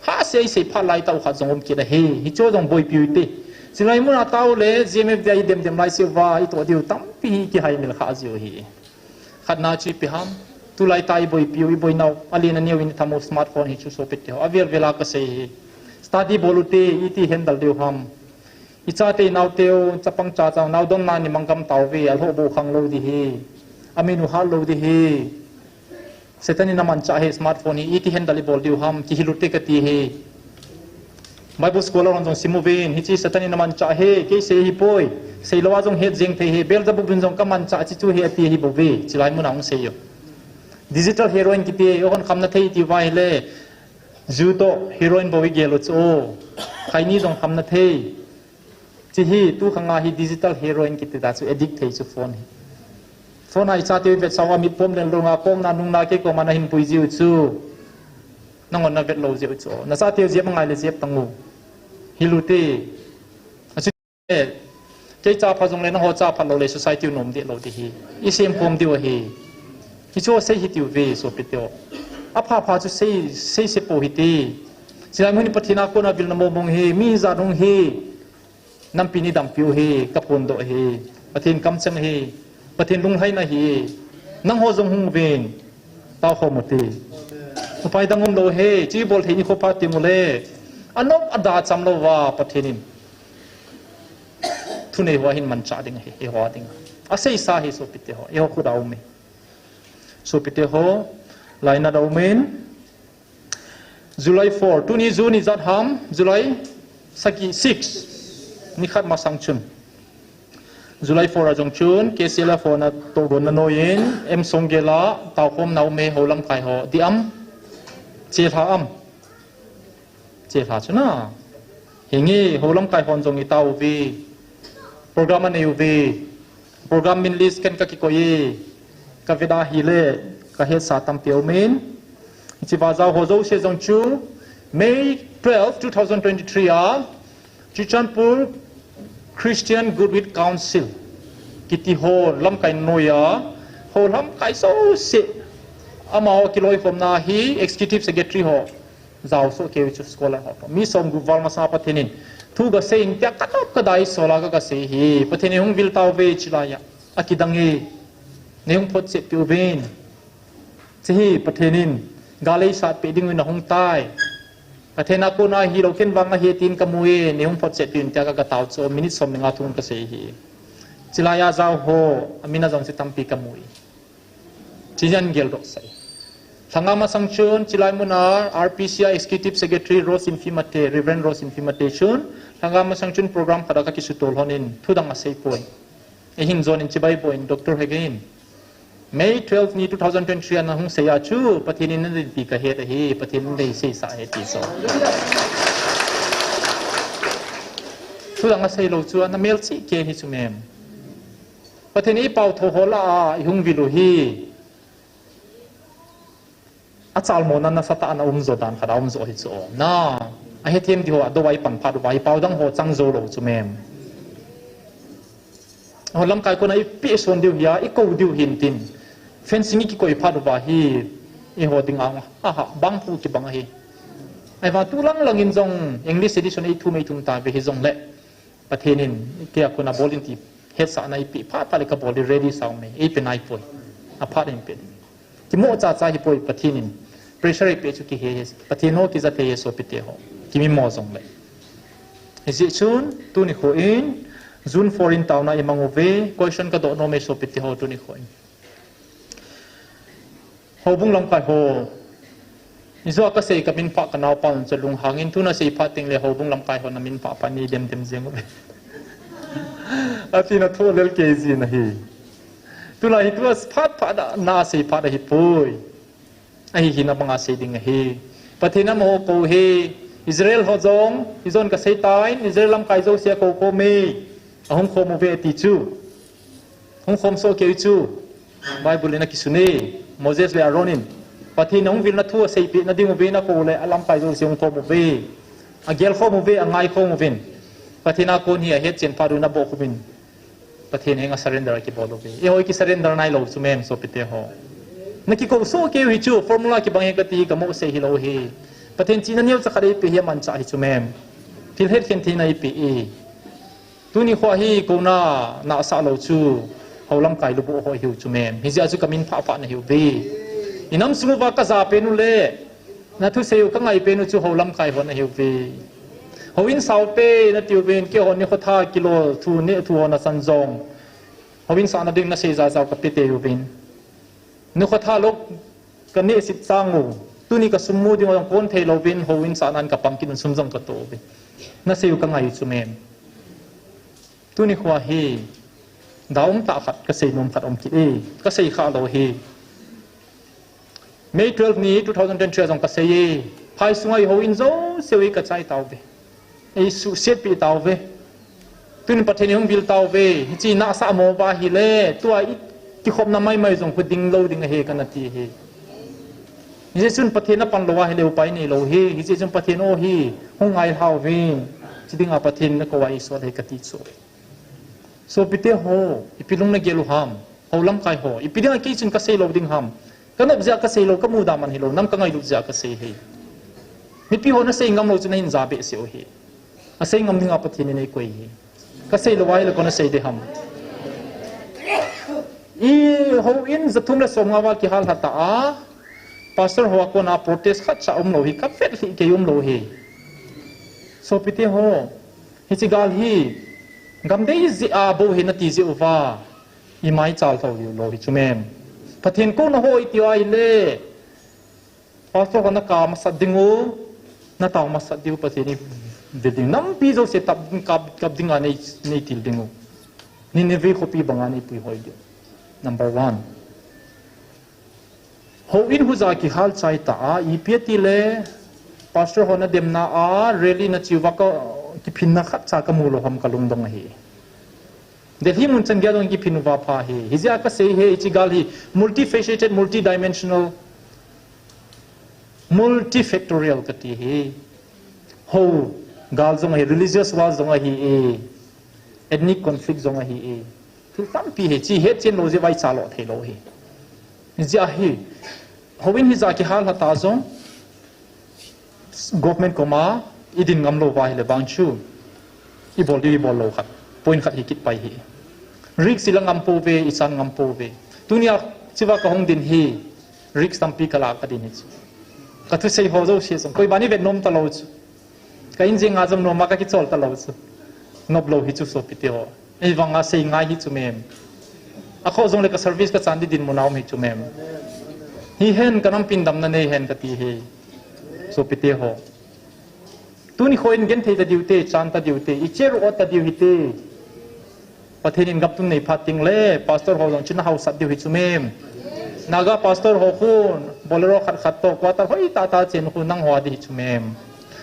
Hahsa isei phat lai tah u khat jong um kit ahi, hichu jong boipiu hite. Chilai muna tao le, G M F D I dem dem lai seuva, itoh diu tampi hi kihaimil kha jiu hi. Khatna chu ipi ham, tulai tah iboipiu, iboinau, alen aneo in itham u smartphone hi chu sopite ho. Avel vel a kasei hi. Study bol ute, iti handle diu ham. Ichate inaoteu, chapang cha cha, nao donna ni manggam tauve, alhoh bou khang lou ding hi. Amin u hat lou ding hi. Satan in amanchah hi smartphone hi, iti handle ibol diu ham, kihil ute kati hi. Bible scholar hon jong sim uvin, hiche Satan in amanchah hi, kei sei hipoi. Sei lou a jong het jeng thei hi, Beelzebub in jong kamanchah chi chu hi ati hi bouve, chilai muna hung sei u. Digital heroin kiti, eiho hon khamna thei iti uva ahile, ju toh heroin bou igel u chu. Khaini jong khamna thei. Chi hi, tu khang a hi digital heroin kiti ta chu addict thei chu phone hi. Phone a ichateu ivetsah uva mit pom lel lou nga, kong na nung na kei koma nahin pui jiu chu. Nangho navet lou jiu chu. Nachateu jep angai le jep tang u. Hil ute. Achu e, kei cha pha jongle nangho cha pha lou le society u nom deh lou ding hi. Isem pom diu ahi. Hichu sei hitiu ve sopite ho. Apha pha chu sei, sei se pou hite. Chilai mun hi Pathen a kona vilna mong mong hi, mi jat hung hi. Nampi in idampiu hi, kaphondoh hi, Pathen kamcheng hi, Pathen lunglhaina hi, nangho jong hung uvin, taokhom ute. Upai dang umlou hi, chi bol thei nikho pha teng ule, anop ada cham louva, Pathen in. Thunei ho ahin manchah ding ahi, eiho a dinga. Aseisa hi sopite ho, eiho khut a um e. Sopite ho, lainat a um in, July four, tuni June ijat ham, July sagi six, nikhat masang chun. July four a jong chun, K C L a phone a tohgon na noiyin, M Songgel a, taokhom na um e ho lamkai ho, dih am, chelha am, chelha chu na. Hinge, ho lamkai hon jong itao uve, program anei uve, program min list ken kakikoi e, kavet a ahile, kahesa tampi aum in. Hiche va jao ho jouse jong chu, May twelve, two thousand twenty-three a, Churachandpur Christian Goodwill Council kiti ho lamkai noiya, ho lamkai jouse, Amaho kiloikhomna hi executive secretary ho jao soh kei chu scholar ho. Mi somgup val masa Pathen in thu kasei in tia kanop kadai sola ka kasei hi. Pathen in hung vil tauve chilai a. Akidang e. Nei hung photchet peh uvin. Hiche hi Pathen in gal eisat peh ding uvin ahung tai. Pathen a kona hilou ken vang ahi tin kamu e, nei hung photchet peh uvin tia ka, katao chu minute som le nga thu kasei hi. Chilai a jao ho, amin a jong chu tampi kamu e. Hiche hi geldoh sah e. Lhanga masang chun, chilai muna, R P C a Executive Secretary Rose Infimate, Reverend Rose Infimate chun, lhanga masang chun program khat a kakisutol lhon in, thu dang asei poi. Eihin jon in chibai poi in, Doctor Hegin. May twelve ni two thousand twenty-three a nahung sei a chu, Pathen in nadei ti kahet ahi, Pathen in nadei seisah ahi ti chu. Thu dang asei lou chu, ana melchih kei hi chu mem. Pathen in eipao tho ho lah a, eihung vil u hi. Achalmona nasatah a na um jo dan khat a um jo hi chu. Na, ahethem diu ho, adou a eipan phat uva, eipao dang ho chang jou lou chu mem. Ho lamkai kona eipeh son diu hi a, eikou diu hin tin. Fencing eikikoi phat uva hi, eiho ding a, aha, bang pu kibang ahi. Ahivang tu lang lang in jong English edition eithum eithum tave hijongle. Pathen in, kei a kona bol in ti hetsahna eipeh phat phat le kabol ding ready sa um e, eipe nai poi. Aphat in pe ding. Kimo chacha hi poi Pathen in. Pressure eipeh chu kihe he. Pathen ho kija thei he sopite ho. Kimimo jongle. Hijeh chun, tuni kho in, June four in taona imang uve, question kadoh nom e sopite ho tuni kho in. Houbung lamkai ho. Ijou a kasei kamin pha kanaopa un chu lunghang in tuna sei phat teng le houbung lamkai ho namin pha pha nei dem dem jeng uve. Ati na tho lel kei jin ahi. Tulai hi tua phat phat a nasei phat ahi poi. Ahi hi na banga sei ding ahi. Pathen in amaho akou e. Israel ho jong, hijon kasei tan, Israel lamkai jouse akou khom e. Ahung khom uve ati chu. Hung khom soh kei chu. Bible in akisun e. Moses le Aaron in. Pathen in ahung vilna thu aseipeh na ding uvin akou le alamkai jouse hung khom uve. Agel khom uve, angai khom uvin. Pathen a kon hi ahet chen phat un aboh khum in. Pathen henga surrender akibol uve. Eiho kisurrender nailou chu mem sopite ho. Nakikou soh kei u hi chu formula kibang hi kati kamo sei hilou hi. Pathen chihna neocha khat eipeh hi amanchah hi chu mem. Thil het khen theina eipeh e. Tuni kho hi kona nasah lou chu hou lamkai lubuh ho hiu chu mem. Hijeh a chu kamin pha pha nahiu ve. Inam sung uva kaja pen u le nathusei u kangai pen u chu hou lamkai ho nahiu ve. Houin sao te nati uvin, keiho nikho tha kilo thu neh thu ho nasan jong. Houin sahna ding nasei jajao kape te uvin. Nikho tha lou kaneh sit chang u. Tuni kasum mu ding u jong kon thei louvin, houin sahnan kapang kit un sum jong kato uvin. Nasei u kangai u chu mem. Tuni kho hi, dau um tah khat kasei nom khat um kit e, kasei kha lou hi. May twelve ni two thousand twenty-three a jong kasei e, phai sunga i houin jouse u hi kachai tauve. Eisuhset pi tauve. Tun Pathen in hung vil tauve. Hiche nasah mo uva ahile, tua i kikhopna maimai jong khu ding lou ding ahi kana ti hi. Hijeh chun Pathen napan lou ahile upai neilou hi. Hijeh chun Pathen o hi, hung ngai lhau vin. Chi dinga Pathen nakou a eisol hi kati chu. Sopite ho, ipi lung nagel u ham. Hou lamkai ho, ipi dinga kei chun kasei lou ding ham. Kanop jeh a kasei lou, kamuda man hilou, nam kangailut jeh a kasei hi. Mipi ho nasei ngam lou chu nahin ja behseh u hi. Asei ngam dinga Pathen in eikoi hi. Kasei lou ahile koin asei ding ham. I houin jathum le somnga uva kihal lhata a, pastor ho a kona protest khatcha umlou hi, kavet lhih kei umlou hi. Sopite ho, hiche gal hi, gam dei jeh a bou hi nati jeh uva, imai chal lhou lou hi chu mem. Pathen kouna ho iti u ahile, pastor ho naka masat ding u, natao masat diu Pathen in ve ding. Nampi jouse tap ding kap, kap dinga nei, neitil ding u. Nineveh khopi banga neipui hoi diu. Number one. Houin huja kihal chai ta a, ipi atile, pastor ho nademna a, rally nache uva ka, kiphinna khatcha kamu lou ham kalungdong ahi. Delhi mun chan geiya jong kiphin uva pha hi. Hijeh a kasei hi, hiche gal hi, multifaceted, multidimensional, multifactorial kati hi. Hou, gal jong ahi, religious war jong ahi e, ethnic conflict jong ahi e. Thil tampi hi, chi hetchen lou jeh uva icha lou thei lou hi. Hijeh a hi, Houin hijat kihal hata jong, government koma idin ngam lou va hile vang chu, ibol diu ibol lou khat, point khat hi kit pai hi. Risk ila ngam pouve, ichan ngam pouve. Tunia chiva kahung din hi, risk tampi kala kadin hi chu. Kathusei ho jouse jong, koiman ivet nom talou chu. Ka in jenga jong noma kakichol talou chu. Nop lou hi chu sopite ho. Ahivanga sei ngai hi chu mem. Akhoh jongle ka service kachan di dinmun a um hi chu mem. Hihen kanampin damna neihen kati hi. Sopite ho. Tuni khoin genthei tadiu te, chan tadiu te, icheh ru ot tadiu hite. Pathen in gaptum nei phat tengle, pastor ho jong chuna hausat diu hi chu mem. Naga pastor ho khun, Bolero khat khat toh, quarter hoitah tah chen khun nangho a di hi chu mem.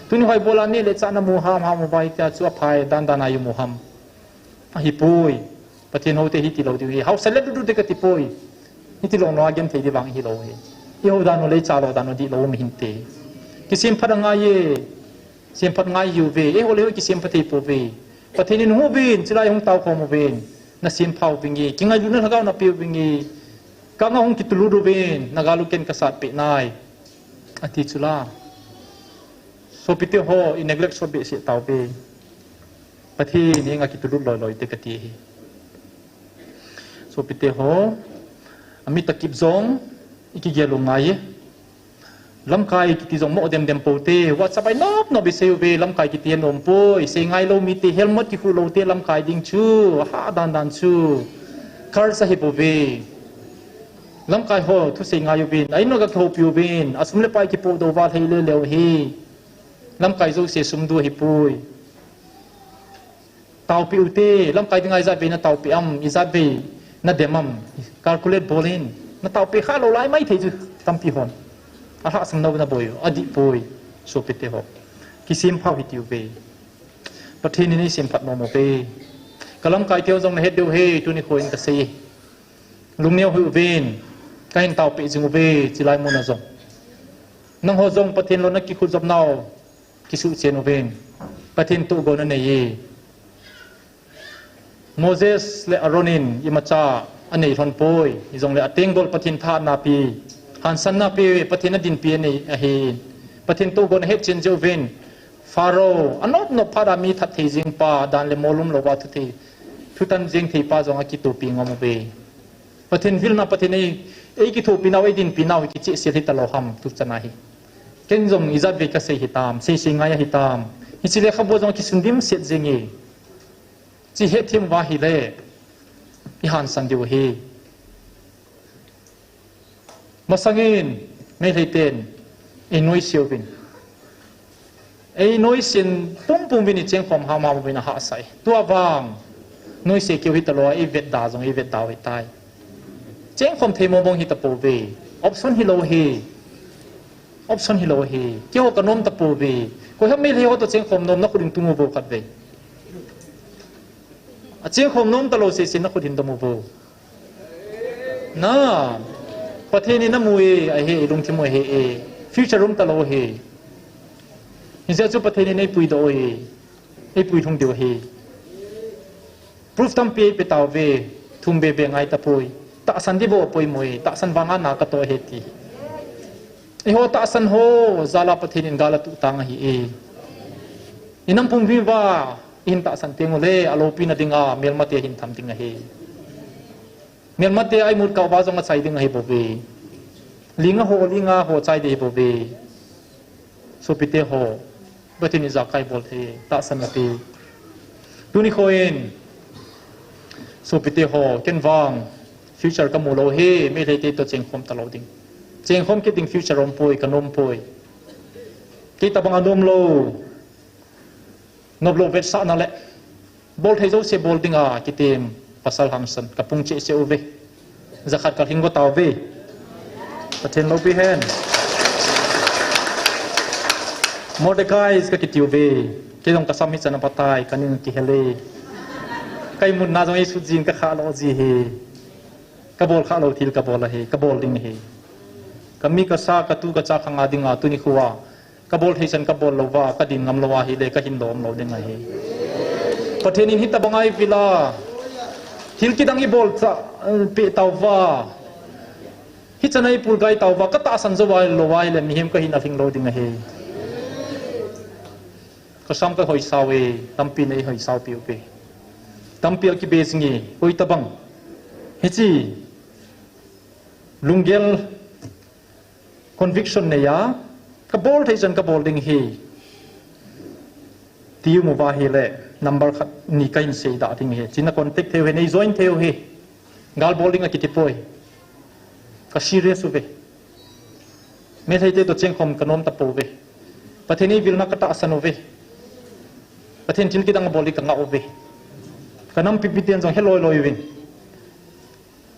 Tuni hoi bola neh le chah namu ham ham uva hitia chu aphai dandan a imu ham. Ahipoi. Pathen houte hitilou diu hi. Hausat le dudu te katipoi. Hitilou noa genthei di vang hilou hi. Ihou dan u le icha lou dan u dihlou um hinte. Kisemphat angai e. Semphat ngai hiuve. Eiho le eiho kisemphat thei pouve. Pathen in hung uvin, chulai hung taokhom uvin. Nasempha uvinge. Kingailutna lhagao napeh uvinge. Kanga hung kitulut uvin. Nagalu ken kasatpeh nai. Ati chula. Sopite ho, i neglect sot behseh tauve. Pathen henga kitulut loiloi te kati hi. Sopite ho, ami takip jong, ikigel u ngai e. Lamkai kiti jong mo demdem poute, WhatsApp a inop nop isei uve, lamkai kiti anom poi, sei ngailou mite, helmet kikhu loute, lamkai ding chu, aha dandan chu, curse ahi bouve. Lamkai ho, thusei ngai uvin, a in uva gakihoupi uvin, asum le pai kipodoh uva lhei leleu hi. Lamkai jouse sum du ahipoi. Taopeh ute, lamkai dinga ijat vei nataopeh am, ijat vei nadem am, calculate bol in, nataopeh khalou lai maithei chu, tampi hon. Alhahsam nau naboi u, adih poi, sopite ho. Kisempha u hitiuve. Pathen in eisemphat nom uve. Kalamkai teu jong nahet diu ahi, tuni khoin kasei. Lungneo hih uvin, kahin taopeh jing uve, chulai muna jong. Nangho jong Pathen lona kikhut jop nau, kisuhchen uvin. Pathen tohgon anei e. Moses le Aaron in imacha anei lhon poi, hijongle atenggol Pathen thahatna pi, hansanna pi, Pathen adinpi anei ahi. Pathen tohgon ahetchen jeh uvin, Pharaoh, anop nop phat a mi that thei jeng pa, dan le mol umlouva thu thei, thutan jeng thei pa jong akithopi ngam uve. Pathen vilna, Pathen ei, eikithopi nau, eidinpi nau hi kichehsel hitalou ham, tuchan a hi. Ken jong ijat vei kasei hitam, seisei ngai ahitam. Hiche lekhabu jong akisun dimset jenge. Hiche hetthem uva ahile, ihansan diu ahi. Masangin, Meitei ten, einoise uvin. Einoisen pumpum uvin, ichengkhom hamham uvin ahahsai. Tua vang, noise keu hitalou, eivetda jong eivetda u ahitai. Chengkhom thei mong mong hitapouve. Option hilou ahi. Option hilou ahi. Keiho kanom tapouve. Koiham Meitei ho toh chengkhom nom nakhut in tung uvo khatvei. Achengkhom nom talou sese nakhut hin dom uvo. Na, Pathen in amu e, ahe, ilungthim u ahe e. Future um talou ahi. Hijeh chun Pathen in eipuidoh u ahi. Eipuilhung diu ahi. Proof tampi eipe tauve, thum bebe ngai tapoi. Tahsan di bou apoimo e, tahsan vanga na katoh ahi ti. Eiho tahsan ho jal a Pathen in gal atuh tang ahi e. Inam pumpi uva ihin tahsan tengule, aloupina dinga melmate ahin tham ding ahi. Melmate a imut kah uva jong achai ding ahibouve. Ling a ho, ling a ho chai ding ahibouve. Sopite ho, Pathen in ijakai bol thei, tahsan ape. Tuni khoin, sopite ho, ken vang future kamu lou ahi, Meitei te toh chengkhom talou ding. Chengkhom kit ding future umpoi, kanom poi. Kei tabang anom lou. Noplou vetsahna le bolthei jouse bol dinga kitem pasal hangsan kapung cheh cheh uve. Jakhat kalhing go tauve. Pathen loupi hen. Mordecai kakitiuve. Kei jong kasam hichan aphatai, kaning kihel e. Ka imutna jong eisut jin kakhah lou ji ahi. Kabol khah lou thil kabol ahi, kabol ding ahi. Kami kasa, katu kacha khanga dinga tuni khoa kabol thei chan kabol louva, kadin ngam lou ahile, kahin lom lou ding ahi. Pathen in hitabang a eivil a, thil kidang ibol cha, eh, peh tauva. Hichan a eipul gai tauva, katahsan jou a lou a ahile mihem kahina lhing lou ding ahi. Kasam kahoisau e, tampi neihoisau piu ve. Tampi akibe jing e, hoitobang. Hiche, lunggel conviction nei a, kabol thei chan kabol ding ahi. Ti um uva ahile, number khat ni kahin seidoh ding ahi. Chuna contact thei u ahi, nei join thei u ahi. Gal bol ding akiti poi. Ka serious uve. Meitei te toh chengkhom kanom tapouve. Pathen eivilna katahsan uve. Pathen thil kidang abol ding kangah uve. Kanampi piten jong heloi loi uvin.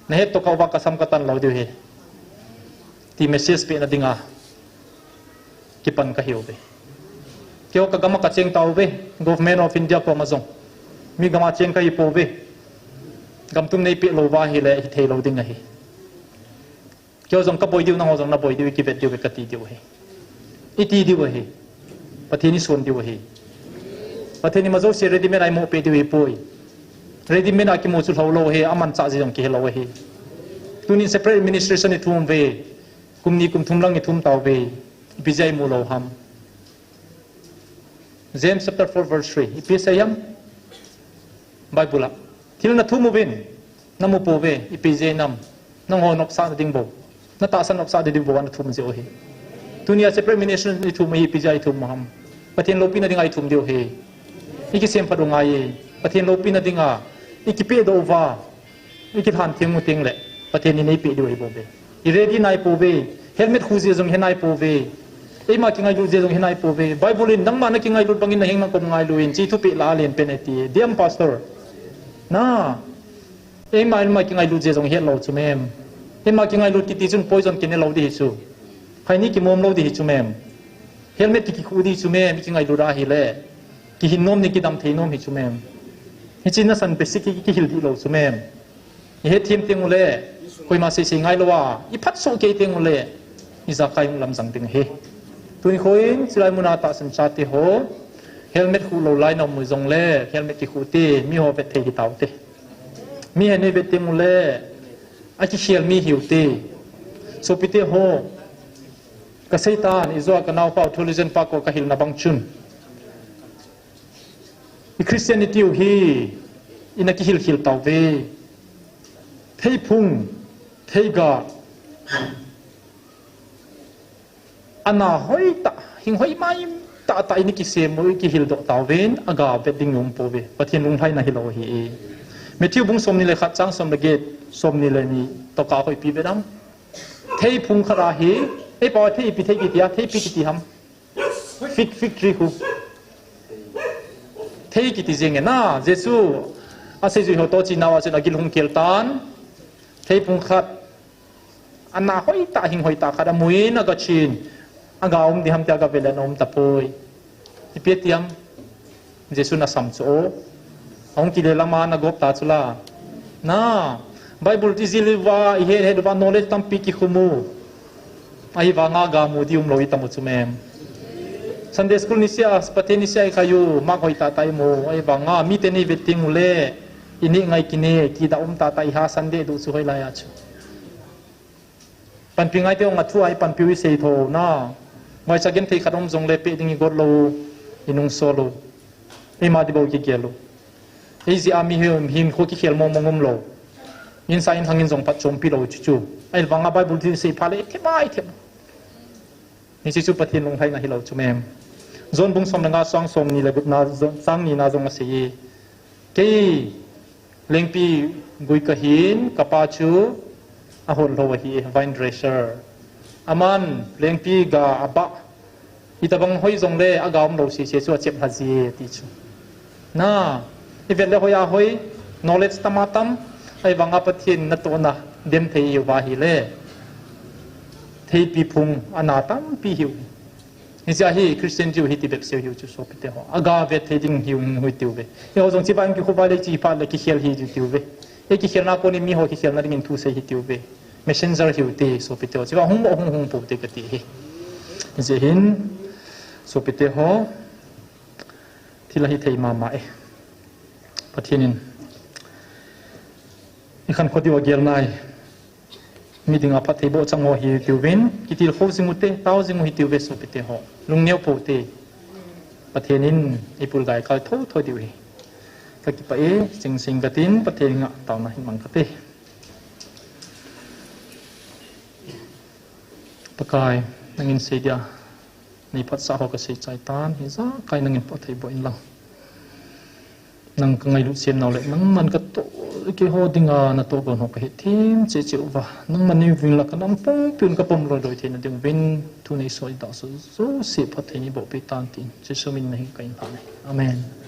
Nahet toh kauva kasam katan lou diu ahi. Ti message pehna dinga kipan kahiuve. Keiho kagam a kacheng tauve, Government of India koma jong. Mi gam a cheng kahipouve. Gamtum neipeh lou uva ahile hithei lou ding ahi. Keiho jong kaboi diu, nangho jong naboi diu, ikivet diu ve kati diu ahi. Iti diu ahi. Pathen ison diu ahi. Pathen in ima jouse ready made a eimoh peh diu ahipoi. Ready made a kimu chu lhou lou ahi, amanchah jeh jong kihe lou ahi. Tunin separate administration ithum uve. Kum ni kum thum lang ithum tauve. Ipi jeh a imu lou ham? James chapter four verse three. Ipi asei ham? Bible a. Thil nathum uvin, namu pouve, ipi jeh a nam? Nangho nopsahna ding bou, natahsan nopsahna ding bou a nathum jeh u ahi. Tunia separate ministry ithum ahi, ipi jeh a ithum u ham? Pathen loupina dinga ithum diu ahi. Ikisemphat u ngai e. Pathen loupina dinga ikipehdoh uva, ikilhan theng u tengle Pathen in eipeh diu ahi bouve. I ready naipouve. Helmet khu jeh jong he naipouve. Eima kingailut jeh jong he naipouve. Bible in nangma nakingailut bangin naheng nang kom ngailu in, hiche thupeh lah a len pen e ati. Diam pastor. Na. Eima, eima kingailut jeh jong hetlou chu mem. Eima kingailut kiti chun poison kine lou ding ahi chu. Khaini kimom lou ding ahi chu mem. Helmet ki, kikhu ding ahi chu mem, ikingailut ahile. Kihin nom ni kidam thei nom ahi chu mem. Hiche nasan basic hi kihil dih lou chu mem. Ihet them teng ule, koima seisei ngailou a, iphatsoh kei teng ule, ijakai hung lamjang ding ahi. Tuni khoin, chulai muna tahsan chate ho, helmet khu lou lai na um u jongle, helmet kikhu te, miho vet thei hitaute. Mihem neivet teng ule, akikhel mi hiute. Sopite ho, kaseitan, ijou a kanaopa u theologian pa koma kahilna bang chun, i Christianity u hi, ina kihil khel tauve. Theiphung, theiga, ana hoitah, hing hoi mai tahtah ina kisem u, ikihildoh tauvin, aga vet ding um pouve. Pathen lunglhaina hilou ahi. Matthew bung somni le khat chang som le get, somni le ni toh kahoipi vet am. Theiphung khat ahi, eipao thei ipi thei kiti a, theipi kiti ham? Fig, fig tree khu. Thei kiti jeng e na, Jesu aseijui ho toh chenau a chun agil hung kel tan. Theiphung khat, ana hoitah, hing hoitah khat amun, aga chen. Aga um ding ham tia aga vet le ana um tapoi. Ipi ati am? Jesun asam chu o. Ahung kile lama ana gop ta chu la. Na, Bible ijil uva, ihet het uva, knowledge tampi kikhum u. Ahivanga ga mu ding umlou itam u chu mem. Sunday school niseh a, Pathen niseh a ikhai u, mark hoitah tah imu. Ahivanga, miten neivet teng ule, ineh ngai kineh, kidah um tahtah iha Sunday duh chu hoilai a chu. Panpi ngaite hung a thu a ipanpiu isei tho na. Vaicha genthei khat um jongle peh ding igot lou, inung sol u. Eima ding bou kigel u. Eijeh a mihem hin kho kikhel mong mong umlou. Insa inlhang in jong phatchompi lou chuchu. Ahivanga Bible thil sei phat le them a ithem. Hiche chu Pathen lunglhaina hilou chu mem. John bung som le nga chang somni le gupna, chang nina jong asei e. Kei lengpi gui kahin, kapa chu ahol lhou ahi, vine dresser. Aman lengpi ga abah, itobang hoi jongle aga umlou sese chu achep lha ji e ti chu. Na, ivet le hoi a hoi, knowledge tam a tam, ahivanga Pathen natohna dem thei ihiuva ahile, theipi phung ana tampi hiu. Hiche a hi Christian tiu hiti bep seu hiu chu sopite ho. Aga vet thei ding hiu hung hui tiuve. Eiho jong chibai in kikhovah le chi phat le kikhel hi tiuve. Ei kikhelna kon in miho kikhelna dingin thusei hi tiuve. Messenger hiu te sopite ho. Chibai hung mo hung hung pou te kati hi. Hijeh hin sopite ho. Thil ahi thei mama e. Pathen in ikhankho diu agel nai. Mi dinga phatthei bohchang ho hi tiuvin, kitilkhou jing ute, tao jing u hi tiuve sopite ho. Lungneo pou te. Pathen in eipul gai kal thotho diu hi. Kakipah e, chingsing katin, Pathen henga taona hin mang kate. Pakai, nangin seidia neiphatsah ho kasei chai tan, hijakai nangin phatthei boh inlang. Nang kangailut semnau le nangman katoh, keiho dinga natohgon ho kahet them cheh cheh uva, nangman neivin la kanam pumpiun kapom loiloi theina dinguvin, thu neisol idalhah jouse phatthei neiboh peh tan tin, Jesu min in kahin lhah e. Amen.